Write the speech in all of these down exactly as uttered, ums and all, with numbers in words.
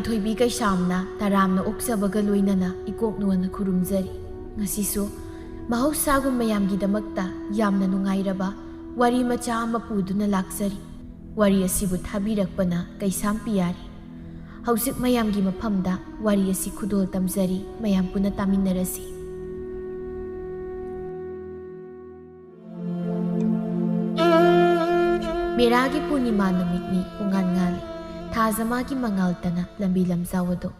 ꯊꯣꯏꯕꯤ ꯀꯩꯁꯥꯝꯅ ꯇꯔꯥꯝꯅ ꯑꯣꯛꯆꯕꯒ ꯂꯣꯏꯅꯅ ꯏꯀꯣꯛ ꯅꯣꯟꯅ ꯈꯨꯔꯨꯝꯖꯔꯤ꯫ ꯉꯁꯤꯁꯨ ꯃꯍꯧꯁꯥꯒꯨꯝ ꯃꯌꯥꯝꯒꯤꯗꯃꯛꯇ ꯌꯥꯝꯅ ꯅꯨꯡꯉꯥꯏꯔꯕ ꯋꯥꯔꯤ ꯃꯆꯥ ꯑꯃ ꯄꯨꯗꯨꯅ ꯂꯥꯛꯆꯔꯤ꯫ ꯋꯥꯔꯤ ꯑꯁꯤꯕꯨ ꯊꯥꯕꯤꯔꯛꯄꯅ ꯀꯩꯁꯥꯝ ꯄꯤꯌꯥꯔꯤ꯫ ꯍꯧꯖꯤꯛ ꯃꯌꯥꯝꯒꯤ ꯃꯐꯝꯗ ꯋꯥꯔꯤ ꯑꯁꯤ ꯈꯨꯗꯣꯜ ꯇꯝꯖꯔꯤ, ꯃꯌꯥꯝ ꯄꯨꯟꯅ ꯇꯥꯃꯤꯟꯅꯔꯁꯤ꯫ ꯃꯦꯔꯥꯒꯤ ꯄꯨꯔꯅꯤꯃꯥ ꯅꯨꯃꯤꯠꯅꯤ꯫ ꯄꯨꯡꯉꯥꯟ ꯉꯥꯜꯂꯤ꯫ ꯊꯥꯖ ꯃꯥꯒꯤ ꯃꯉꯥꯜꯇꯅ ꯂꯝꯕꯤ ꯂꯝꯖꯥꯎ ꯑꯗꯨ꯫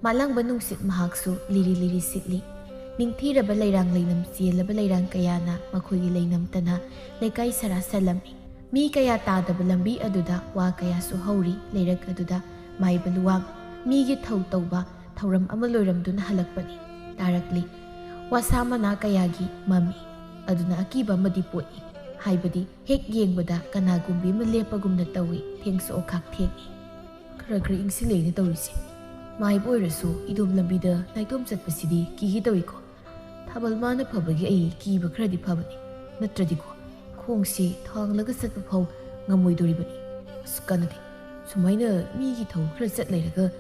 ꯃꯥꯂꯪꯕ ꯅꯨꯡꯁꯤꯠ ꯃꯍꯥꯛꯁꯨ ꯂꯤꯔꯤ ꯂꯤꯔꯤ ꯁꯤꯠꯂꯤ꯫ ꯅꯤꯡꯊꯤꯔꯕ ꯂꯩꯔꯥꯡ ꯂꯩꯅꯝ ꯆꯦꯜꯂꯕ ꯂꯩꯔꯥꯡ ꯀꯌꯥꯅ ꯃꯈꯣꯏꯒꯤ ꯂꯩꯅꯝꯇꯅ ꯂꯩꯀꯥꯏ ꯁꯔꯥ ꯁꯜꯂꯝꯃꯤ꯫ ꯃꯤ ꯀꯌꯥ ꯇꯥꯗꯕ ꯂꯝꯕꯤ ꯑꯗꯨꯗ ꯋꯥ ꯀꯌꯥꯁꯨ ꯍꯧꯔꯤ꯫ ꯂꯩꯔꯛ ꯑꯗꯨꯗ ꯃꯥꯏꯕ ꯂꯨꯋꯥꯡ ꯃꯤꯒꯤ ꯊꯧ ꯇꯧꯕ ꯊꯧꯔꯝ ꯑꯃ ꯂꯣꯏꯔꯝꯗꯨꯅ ꯍꯜꯂꯛꯄꯅꯤ꯫ ꯇꯥꯔꯛꯂꯤ꯫ ꯋꯥꯁꯥ ꯃꯅꯥ ꯀꯌꯥꯒꯤ ꯃꯃꯤ꯫ ꯑꯗꯨꯅ ꯑꯀꯤꯕ ꯑꯃꯗꯤ ꯄꯣꯛꯏ꯫ ꯍꯥꯏꯕꯗꯤ ꯍꯦꯛ ꯌꯦꯡꯕꯗ ꯀꯅꯥꯒꯨꯝꯕꯤ ꯑꯃ ꯂꯦꯞꯄꯒꯨꯝꯅ ꯇꯧꯏ꯫ ꯊꯦꯡꯁꯨ ꯑꯣꯈꯥꯛ ꯊꯦꯡꯏ꯫ ꯈꯔ ꯈꯔ ꯏꯪꯁꯤꯜꯂꯛꯏꯅ ꯇꯧꯔꯤꯁꯦ꯫ ꯃꯥꯏꯕ ꯑꯣꯏꯔꯁꯨ ꯏꯗꯣꯝ ꯂꯝꯕꯤꯗ ꯅꯥꯏꯇꯣꯝ ꯆꯠꯄꯁꯤꯗꯤ ꯀꯤꯒꯦ ꯇꯧꯏꯀꯣ꯫ ꯊꯥꯕꯜ ꯃꯥꯅ ꯐꯕꯒꯤ ꯑꯩ ꯀꯤꯕ ꯈꯔꯗꯤ ꯐꯕꯅꯤ꯫ ꯅꯠꯇ꯭ꯔꯗꯤꯀꯣ ꯈꯣꯡꯁꯤ ꯊꯥꯡꯂꯒ ꯆꯠꯄ ꯐꯥꯎ ꯉꯝꯃꯣꯏꯗꯣꯔꯤꯕꯅꯤ꯫ ꯑꯁ ꯀꯥꯟꯅꯗꯦ꯫ ꯁꯨꯃꯥꯏꯅ ꯃꯤꯒꯤ ꯊꯧ ꯈꯔ ꯆꯠ ꯂꯩꯔꯒ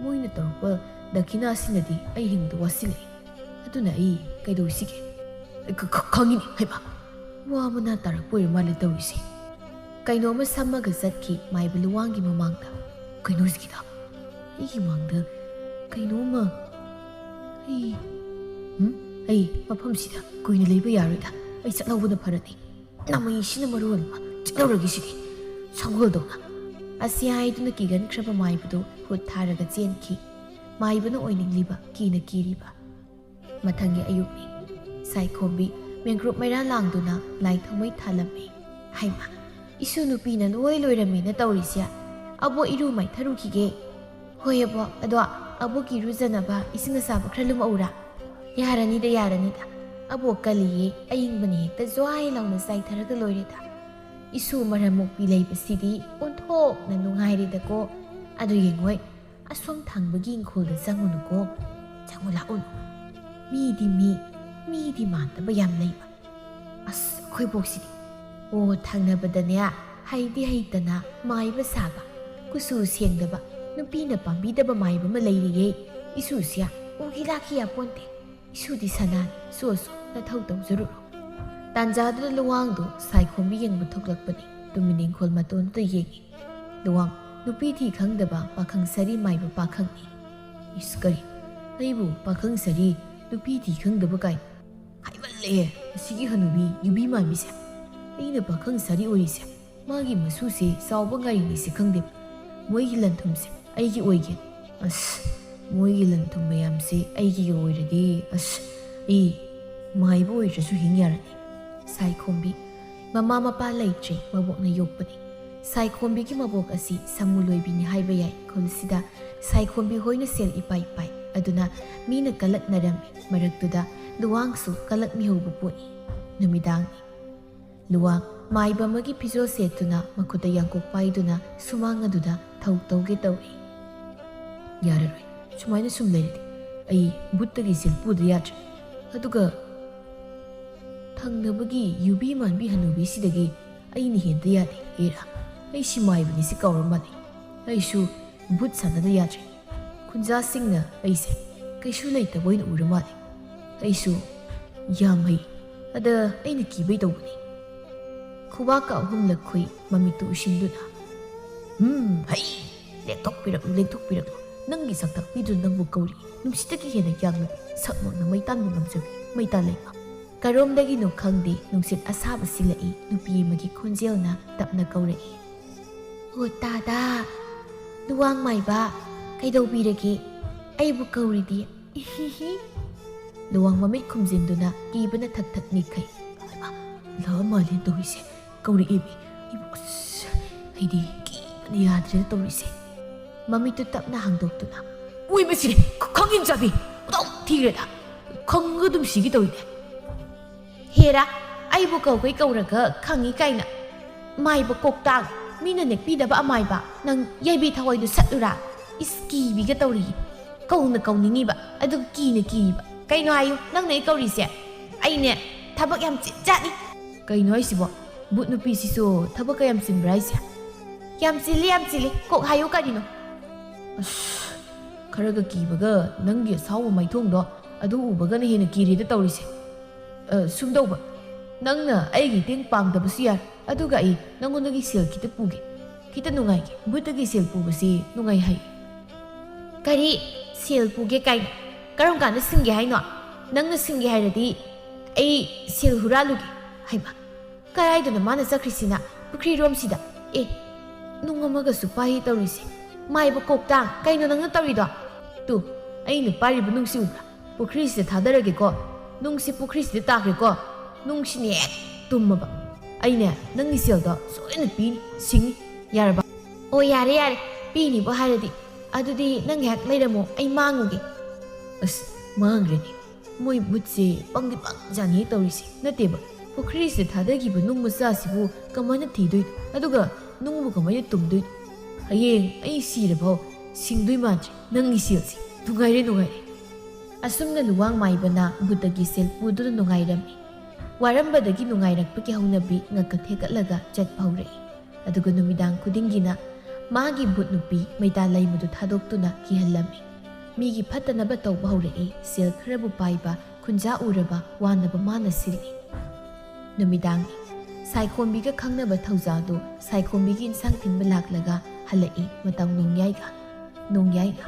ꯃꯣꯏꯅ ꯇꯧꯔꯛꯄ ꯗꯈꯤꯅꯥꯁꯤꯅꯗꯤ ꯑꯩ ꯍꯤꯡꯕꯗ ꯋꯥꯁꯤꯜꯂꯛꯏ꯫ ꯑꯗꯨꯅ ꯑꯩ ꯀꯩꯗꯧꯁꯤꯒꯦ? ꯈ-, ꯈ-, ꯈꯪꯉꯤꯅꯦ ꯍꯩꯃꯥ꯫ ꯋꯥ ꯃꯅꯥ ꯇꯥꯔꯛꯄ ꯑꯣꯏꯔ ꯃꯥꯜꯂꯦ ꯇꯧꯔꯤꯁꯦ꯫ ꯀꯩꯅꯣꯝꯃ ꯁꯝꯃꯒ ꯆꯠꯈꯤ ꯃꯥꯏꯕ ꯂꯨꯋꯥꯡꯒꯤ ꯃꯃꯥꯡꯗ꯫ ꯀꯩꯅꯣꯁꯤꯒꯤꯗ? ꯑꯩꯒꯤ ꯃꯥꯡꯗ ꯀꯩꯅꯣꯝꯃ꯫ ꯑꯩ, ꯎꯝ? ꯑꯩ ꯃꯐꯝꯁꯤꯗ ꯀꯨꯏꯅ ꯂꯩꯕ ꯌꯥꯔꯣꯏꯗ꯫ ꯑꯩ ꯆꯠꯍꯧꯕꯅ ꯐꯔꯅꯤ꯫ ꯅꯥꯃꯩꯁꯤꯅ ꯃꯔꯣꯜ ꯑꯃ ꯆꯠꯍꯧꯔꯒꯦ ꯁꯤꯗꯤ꯫ ꯁꯒꯣꯜꯗꯧꯅ꯫ ꯑꯁꯤ ꯍꯥꯏꯗꯨꯅ ꯀꯤꯒꯟꯈ꯭ꯔꯕ ꯃꯥꯏꯕꯗꯨ ꯍꯨꯠ ꯊꯥꯔꯒ ꯆꯦꯟꯈꯤ꯫ ꯃꯥꯏꯕꯅ ꯑꯣꯏꯅꯤꯡꯂꯤꯕ, ꯀꯤꯅ ꯀꯤꯔꯤꯕ꯫ ꯃꯊꯪꯒꯤ ꯑꯌꯨꯛꯅꯤ꯫ ꯁꯥꯏꯈꯣꯝꯕꯤ ꯃꯦꯡꯒ꯭ꯔꯨꯞ ꯃꯩꯔꯥ ꯂꯥꯡꯗꯨꯅ ꯂꯥꯏ ꯊꯥꯎꯃꯩ ꯊꯥꯜꯂꯝꯃꯤ꯫ ꯍꯩꯃꯥ, ꯏꯁꯨ ꯅꯨꯄꯤꯅ ꯂꯣꯏ ꯂꯣꯏꯔꯝꯃꯦꯅ ꯇꯧꯔꯤꯁꯦ꯫ ꯑꯕꯣꯛ ꯏꯔꯨ ꯃꯥꯏꯊꯔꯨꯈꯤꯒꯦ꯫ ꯍꯣꯏ ꯑꯕꯣꯛ, ꯑꯗꯣ ꯑꯕꯣꯛꯀꯤ ꯏꯔꯨꯖꯅꯕ ꯏꯁꯤꯡ ꯑꯁꯥꯕ ꯈꯔ ꯂꯨꯝꯃꯛꯎꯔꯥ? ꯌꯥꯔꯅꯤꯗ, ꯌꯥꯔꯅꯤꯗ꯫ ꯑꯕꯣꯛ ꯀꯜꯂꯤꯌꯦ, ꯑꯌꯤꯡꯕꯅ ꯍꯦꯛꯇ ꯖ꯭ꯋꯥꯏ ꯂꯥꯎꯅ ꯆꯥꯏꯊꯔꯒ ꯂꯣꯏꯔꯦꯗ꯫ ꯏꯁꯨ ꯃꯔꯝ ꯃꯣꯛꯄꯤ ꯂꯩꯕꯁꯤꯗꯤ ꯑꯣꯟꯊꯣꯛꯅ ꯅꯨꯡꯉꯥꯏꯔꯦꯗꯀꯣ꯫ ꯑꯗꯨ ꯌꯦꯡꯉꯣꯏ, ꯑꯁꯣꯝ ꯊꯪꯕꯒꯤ ꯏꯪꯈꯣꯜꯗ ꯆꯪꯉꯨꯅꯨꯀꯣ꯫ ꯆꯪꯉꯨ ꯂꯥꯛꯎꯅꯨ꯫ ꯃꯤꯗꯤ ꯃꯤ, ꯃꯤꯗꯤ ꯃꯥꯟꯗꯕ ꯌꯥꯝ ꯂꯩꯕ꯫ ꯑꯁ, ꯑꯩꯈꯣꯏ ꯕꯣꯛꯁꯤꯗꯤ꯫ ꯑꯣ, ꯊꯪꯅꯕꯗꯅꯦ, ꯍꯩꯗꯤ ꯍꯩꯇꯅ ꯃꯥꯏꯕ ꯁꯥꯕ, ꯀꯨꯆꯨ ꯁꯦꯡꯗꯕ, ꯅꯨꯄꯤꯅ ꯄꯥꯝꯕꯤꯗꯕ ꯃꯥꯏꯕ ꯑꯃ ꯂꯩꯔꯤꯌꯦ꯫ ꯏꯁꯨꯁꯤꯌꯥ ꯎꯈꯤ ꯂꯥꯛꯈꯤ ꯌꯥꯄꯣꯟꯇꯦ꯫ ꯏꯁꯨꯗꯤ ꯁꯅꯥꯅꯤ, ꯁꯣꯁꯨ ꯅꯊꯧ ꯇꯧꯖꯔꯨꯔꯣ꯫ ꯇꯥꯟꯖꯥꯗꯨꯗ ꯂꯨꯋꯥꯡꯗꯣ ꯁꯥꯏꯈꯣꯝꯕꯤ ꯌꯦꯡꯕ ꯊꯣꯛꯂꯛꯄꯅꯤ꯫ ꯇꯨꯃꯤꯟ ꯏꯪꯈꯣꯜ ꯃꯇꯣꯟꯗꯨꯗ ꯌꯦꯡꯉꯤ꯫ ꯂꯨꯋꯥꯡ, ꯅꯨꯄꯤ ꯊꯤ ꯈꯪꯗꯕ ꯄꯥꯈꯪ ꯁꯥꯔꯤ ꯃꯥꯏꯕ ꯄꯥꯈꯪꯅꯤ꯫ ꯏꯁ ꯀꯔꯤ? ꯑꯩꯕꯨ ꯄꯥꯈꯪ ꯁꯥꯔꯤ ꯅꯨꯄꯤ ꯊꯤ ꯈꯪꯗꯕ ꯀꯥꯏꯅ? ꯍꯥꯏꯃꯜꯂꯦ ꯑꯁꯤꯒꯤ ꯍꯅꯨꯕꯤ ꯌꯨꯕꯤ ꯃꯥꯟꯕꯤꯁꯦ꯫ ꯑꯩꯅ ꯄꯥꯈꯪ ꯁꯥꯔꯤ ꯑꯣꯏꯔꯤꯁꯦ ꯃꯥꯒꯤ ꯃꯁꯨꯁꯦ ꯆꯥꯎꯕ ꯉꯥꯏꯔꯤꯅꯤꯁꯦ ꯈꯪꯗꯦ꯫ ꯃꯣꯏꯒꯤ ꯂꯟꯊꯨꯝꯁꯦ ꯑꯩꯒꯤ ꯑꯣꯏꯒꯦ꯫ ꯑꯁ, ꯃꯣꯏꯒꯤ ꯂꯟꯊꯨꯝ ꯃꯌꯥꯝꯁꯦ ꯑꯩꯒꯤ ꯑꯣꯏꯔꯗꯤ ꯑꯁ, ꯑꯩ ꯃꯥꯏꯕ ꯑꯣꯏꯗ꯭ꯔꯁꯨ ꯍꯤꯡ ꯌꯥꯔꯅꯤ꯫ ꯁꯥꯏꯈꯣꯝꯕꯤ, ꯃꯃꯥ ꯃꯄꯥ ꯂꯩꯇ꯭ꯔꯦ, ꯃꯕꯣꯛꯅ ꯌꯣꯛꯄꯅꯤ꯫ ꯁꯥꯏꯈꯣꯝꯕꯤꯒꯤ ꯃꯕꯣꯛ ꯑꯁꯤ ꯁꯃꯨ ꯂꯣꯏꯕꯤꯅꯤ ꯍꯥꯏꯕ ꯌꯥꯏ꯫ ꯈꯨꯜꯁꯤꯗ ꯁꯥꯏꯈꯣꯝꯕꯤ ꯍꯣꯏꯅ ꯁꯦꯜ ꯏꯄꯥꯏ ꯄꯥꯏ꯫ ꯑꯗꯨꯅ ꯃꯤꯅ ꯀꯂꯛꯅꯔꯝꯃꯤ꯫ ꯃꯔꯛꯇꯨꯗ ꯂꯨꯋꯥꯡꯁꯨ ꯀꯂꯛꯃꯤꯍꯧꯕ ꯄꯣꯠꯅꯤ꯫ ꯅꯨꯃꯤꯗꯥꯡꯅꯤ꯫ ꯂꯨꯋꯥꯡ ꯃꯥꯏꯕ ꯑꯃꯒꯤ ꯐꯤꯖꯣꯜ ꯁꯦꯠꯇꯨꯅ ꯃꯈꯨꯠꯇ ꯌꯥꯡꯀꯣꯛ ꯄꯥꯏꯗꯨꯅ ꯁꯨꯃꯥꯡ ꯑꯗꯨꯗ ꯊꯧ ꯇꯧꯒꯦ ꯇꯧꯏ꯫ ꯌꯥꯔꯔꯣꯏ, ꯁꯨꯃꯥꯏꯅ ꯁꯨꯝ ꯂꯩꯔꯗꯤ ꯑꯩ ꯕꯨꯠꯇꯒꯤ ꯁꯦꯜ ꯄꯨꯗ ꯌꯥꯗ꯭ꯔꯦ꯫ ꯑꯗꯨꯒ ꯊꯪꯅꯕꯒꯤ ꯌꯨꯕꯤ ꯃꯥꯟꯕꯤ ꯍꯅꯨꯕꯤꯁꯤꯗꯒꯤ ꯑꯩꯅ ꯍꯦꯟꯗ ꯌꯥꯗꯦ꯫ ꯍꯦꯔꯥ, ꯑꯩ ꯁꯤ ꯃꯥꯏꯕꯅꯤ ꯁꯤ ꯀꯥꯎꯔ ꯃꯥꯜꯂꯦ꯫ ꯑꯩꯁꯨ ꯕꯨꯠ ꯁꯥꯟꯅꯗ ꯌꯥꯗ꯭ꯔꯦ꯫ ꯈꯨꯟꯖꯥꯁꯤꯡꯅ ꯑꯩꯁꯦ ꯀꯩꯁꯨ ꯂꯩꯇꯕ ꯑꯣꯏꯅ ꯎꯔ ꯃꯥꯜꯂꯦ꯫ ꯑꯩꯁꯨ ꯌꯥꯝ ꯍꯩ꯫ ꯑꯗ ꯑꯩꯅ ꯀꯤꯕꯩ ꯇꯧꯕꯅꯤ꯫ ꯈꯨꯕꯥꯛꯀ ꯑꯍꯨꯝꯂꯛ ꯈꯨꯏ ꯃꯃꯤꯠꯇꯨ ꯎꯏꯁꯤꯟꯗꯨꯅ꯫ ꯎꯝ, ꯍꯩ! ꯂꯦꯛꯊꯣꯛꯄꯤꯔꯛꯂꯨ, ꯂꯦꯛꯊꯣꯛꯄꯤꯔꯛꯂꯨ꯫ ꯅꯪꯒꯤ ꯁꯛꯇꯥꯛꯄꯤꯗꯨꯅ ꯅꯪꯕꯨ ꯀꯧꯔꯤ꯫ ꯅꯨꯡꯁꯤꯠꯇꯒꯤ ꯍꯦꯟꯅ ꯌꯥꯡꯂꯕꯤ, ꯁꯛꯃꯛꯅ ꯃꯩꯇꯥꯟꯕꯨ ꯉꯝꯖꯕꯤ, ꯃꯩꯇꯥꯟ ꯂꯩꯃ꯫ ꯀꯔꯣꯝꯗꯒꯤꯅꯣ ꯈꯪꯗꯦ, ꯅꯨꯡꯁꯤꯠ ꯑꯁꯥꯕ ꯁꯤꯜꯂꯛꯏ꯫ ꯅꯨꯄꯤ ꯑꯃꯒꯤ ꯈꯣꯟꯖꯦꯜꯅ ꯇꯞꯅ ꯀꯧꯔꯛꯏ꯫ "ꯑꯣ ꯇꯥꯗꯥ, ꯂꯨꯋꯥꯡ ꯃꯥꯏꯕ, ꯀꯩꯗꯧꯕꯤꯔꯒꯦ? ꯑꯩꯕꯨ ꯀꯧꯔꯤꯗꯤ?" ꯂꯨꯋꯥꯡ ꯃꯃꯤꯠ ꯈꯨꯝꯖꯤꯟꯗꯨꯅ ꯀꯤꯕꯅ ꯊꯛ ꯊꯛ ꯅꯤꯛꯈꯩ꯫ "ꯍꯩꯃꯥ, ꯂꯥꯛꯑ ꯃꯥꯜꯂꯦ ꯇꯧꯔꯤꯁꯦ, ꯀꯧꯔꯛꯑꯦꯃꯤ꯫ ꯑꯩꯕꯨ ꯑꯁ, ꯑꯩꯗꯤ ꯀꯤꯕꯅ ꯌꯥꯗ꯭ꯔꯦꯗ ꯇꯧꯔꯤꯁꯦ꯫" ꯃꯃꯤꯠꯇꯨ ꯇꯞꯅ ꯍꯥꯡꯗꯣꯛꯇꯨꯅ, "ꯑꯣꯏ ꯃꯁꯤꯔꯦ, ꯈ-, ꯈꯪꯉꯤꯟ ꯆꯥꯕꯤ, ꯄꯨꯗꯧ ꯊꯤꯔꯦꯗ, ꯈꯪꯉꯒ ꯑꯗꯨꯝ ꯁꯤꯒꯦ ꯇꯧꯏꯅꯦ꯫ ꯍꯦꯔꯥ, ꯑꯩꯕꯨ ꯀꯧꯒꯩ ꯀꯧꯔꯒ ꯈꯪꯉꯤ ꯀꯥꯏꯅ꯫ ꯃꯥꯏꯕ ꯀꯣꯛꯇꯥꯡ, ꯃꯤꯅ ꯅꯦꯛꯄꯤꯗꯕ ꯑꯃꯥꯏꯕ, ꯅꯪ ꯌꯥꯏꯕꯤ ꯊꯋꯥꯏꯗꯨ ꯁꯠꯂꯨꯔꯥ? ꯏꯁ, ꯀꯤꯕꯤꯒ ꯇꯧꯔꯤ꯫ ꯀꯧꯅ ꯀꯧꯅꯤꯡꯉꯤꯕ, ꯑꯗꯨꯒ ꯀꯤꯅ ꯀꯤꯔꯤꯕ꯫ ꯀꯩꯅꯣ ꯍꯥꯏꯌꯨ, ꯅꯪꯅ ꯑꯩ ꯀꯧꯔꯤꯁꯦ? ꯑꯩꯅꯦ, ꯊꯕꯛ ꯌꯥꯝ ꯆꯤꯟꯖꯥꯠꯅꯤ꯫" ꯀꯩꯅꯣ ꯍꯥꯏꯁꯤꯕꯣ? ꯕꯨꯠ ꯅꯨꯄꯤꯁꯤꯁꯨ ꯊꯕꯛꯀ ꯌꯥꯝ ꯆꯤꯟꯕ꯭ꯔꯥ ꯍꯥꯏꯁꯦ? "ꯌꯥꯝ ꯆꯤꯜꯂꯤ, ꯌꯥꯝ ꯆꯤꯜꯂꯤ꯫ ꯀꯣꯛ ꯍꯥꯏꯌꯨ ꯀꯔꯤꯅꯣ?" ꯑꯁ, ꯈꯔꯒ ꯀꯤꯕꯒ ꯅꯪꯒꯤ ꯑꯁꯥꯎꯕ ꯃꯥꯏꯊꯣꯡꯗꯣ ꯑꯗꯨ ꯎꯕꯒꯅ ꯍꯦꯟꯅ ꯀꯤꯔꯦꯗ ꯇꯧꯔꯤꯁꯦ꯫ ꯑ, ꯁꯨꯝ ꯇꯧꯕ, ꯅꯪꯅ ꯑꯩꯒꯤ ꯃꯇꯦꯡ ꯄꯥꯡꯗꯕꯁꯨ ꯌꯥꯏ, ꯑꯗꯨꯒ ꯑꯩ ꯅꯪꯉꯣꯟꯗꯒꯤ ꯁꯦꯜ ꯈꯤꯇ ꯄꯨꯒꯦ, ꯈꯤꯇ ꯅꯨꯡꯉꯥꯏꯒꯦ꯫ ꯚꯨꯠꯇꯒꯤ ꯁꯦꯜ ꯄꯨꯕꯁꯤ ꯅꯨꯡꯉꯥꯏ ꯍꯥꯏ꯫ ꯀꯔꯤ? ꯁꯦꯜ ꯄꯨꯒꯦ ꯀꯥꯏꯅ? ꯀꯔꯝ ꯀꯥꯟꯗ ꯁꯤꯡꯒꯦ ꯍꯥꯏꯅꯣ? ꯅꯪꯅ ꯁꯤꯡꯒꯦ ꯍꯥꯏꯔꯗꯤ ꯑꯩ ꯁꯦꯜ ꯍꯨꯔꯥꯜꯂꯨꯒꯦ꯫ ꯍꯩꯃꯥ, ꯀꯗꯥꯏꯗꯅꯣ ꯃꯥꯅ ꯆꯠꯈ꯭ꯔꯤꯁꯤꯅ? ꯄꯨꯈ꯭ꯔꯤꯔꯣꯝꯁꯤꯗ꯫ ꯑꯦ, ꯅꯨꯡ ꯑꯃꯒꯁꯨ ꯄꯥꯏ ꯇꯧꯔꯤꯁꯦ꯫ ꯃꯥꯏꯕ ꯀꯣꯛꯇꯥꯡ, ꯀꯩꯅꯣ ꯅꯪꯅ ꯇꯧꯔꯤꯗꯣ? ꯇꯨ, ꯑꯩꯅ ꯄꯥꯏꯔꯤꯕ ꯅꯨꯡꯁꯤ ꯎꯕ꯭ꯔꯥ? ꯄꯨꯈ꯭ꯔꯤꯁꯤꯗ ꯊꯥꯗꯔꯒꯦꯀꯣ꯫ ꯅꯨꯡꯁꯤ ꯄꯨꯈ꯭ꯔꯤꯁꯤꯗ ꯇꯥꯈ꯭ꯔꯦꯀꯣ꯫ ꯅꯨꯡꯁꯤꯅ ꯍꯦꯛ ꯇꯨꯝꯃꯕ꯫ ꯑꯩꯅꯦ, ꯅꯪꯒꯤ ꯁꯦꯜꯗꯣ ꯁꯣꯏꯗꯅ ꯄꯤꯅꯤ, ꯁꯤꯡꯅꯤ꯫ ꯌꯥꯔꯕ? ꯑꯣ, ꯌꯥꯔꯦ, ꯌꯥꯔꯦ, ꯄꯤꯅꯤꯕꯨ ꯍꯥꯏꯔꯗꯤ꯫ ꯑꯗꯨꯗꯤ ꯅꯪ ꯉꯥꯏꯍꯥꯛ ꯂꯩꯔꯝꯃꯣ, ꯑꯩ ꯃꯥꯡꯉꯨꯒꯦ꯫ ꯑꯁ, ꯃꯥꯡꯈ꯭ꯔꯦꯅꯦ꯫ ꯃꯣꯏ ꯚꯨꯠꯁꯦ ꯄꯪꯗꯤ ꯄꯪꯖꯥꯠꯅꯤ ꯇꯧꯔꯤꯁꯦ꯫ ꯅꯠꯇꯦꯕ, ꯄꯨꯈ꯭ꯔꯤꯁꯤꯗ ꯊꯥꯗꯈꯤꯕ ꯅꯨꯡ ꯃꯆꯥꯁꯤꯕꯨ ꯀꯃꯥꯏꯅ ꯊꯤꯗꯣꯏꯅꯣ? ꯑꯗꯨꯒ ꯅꯨꯡꯕꯨ ꯀꯃꯥꯏꯅ ꯇꯨꯝꯗꯣꯏꯅꯣ? ꯍꯌꯦꯡ ꯑꯩ ꯁꯤꯔꯐꯥꯎ ꯁꯤꯡꯗꯣꯏ ꯃꯥꯟꯗ꯭ꯔꯦ ꯅꯪꯒꯤ ꯁꯦꯜꯁꯦ꯫ ꯅꯨꯡꯉꯥꯏꯔꯦ, ꯅꯨꯡꯉꯥꯏꯔꯦ꯫ ꯑꯁꯨꯝꯅ ꯂꯨꯋꯥꯡ ꯃꯥꯏꯕꯅ ꯚꯨꯠꯇꯒꯤ ꯁꯦꯜ ꯄꯨꯗꯨꯅ ꯅꯨꯡꯉꯥꯏꯔꯝꯃꯤ꯫ ꯋꯥꯔꯝꯕꯗꯒꯤ ꯅꯨꯡꯉꯥꯏꯔꯛꯄꯒꯤ ꯍꯧꯅꯕꯤ ꯉꯛꯀ ꯊꯦꯛꯀꯠꯂꯒ ꯆꯠꯄ ꯍꯧꯔꯛꯏ꯫ ꯑꯗꯨꯒ ꯅꯨꯃꯤꯗꯥꯡ ꯈꯨꯗꯤꯡꯒꯤꯅ ꯃꯥꯒꯤ ꯚꯨꯠ ꯅꯨꯄꯤ ꯃꯩꯇꯥ ꯂꯩꯃꯗꯨ ꯊꯥꯗꯣꯛꯇꯨꯅ ꯀꯤꯍꯜꯂꯝꯃꯤ꯫ ꯃꯤꯒꯤ ꯐꯠꯇꯅꯕ ꯇꯧꯕ ꯍꯧꯔꯛꯏ꯫ ꯁꯦꯜ ꯈꯔꯕꯨ ꯄꯥꯏꯕ, ꯈꯨꯟꯖꯥ ꯎꯔꯕ ꯋꯥꯅꯕ ꯃꯥꯅ ꯁꯤꯜꯂꯤ꯫ ꯅꯨꯃꯤꯗꯥꯡꯅꯤ꯫ ꯁꯥꯏꯈꯣꯝꯕꯤꯒ ꯈꯪꯅꯕ ꯊꯧꯖꯥꯜꯗꯨ ꯁꯥꯏꯈꯣꯝꯕꯤꯒꯤ ꯏꯟꯁꯥꯡ ꯊꯤꯟꯕ ꯂꯥꯛꯂꯒ ꯍꯜꯂꯛꯏ ꯃꯇꯥꯎ ꯅꯣꯡꯌꯥꯏꯒ꯫ ꯅꯣꯡꯌꯥꯏꯒ꯫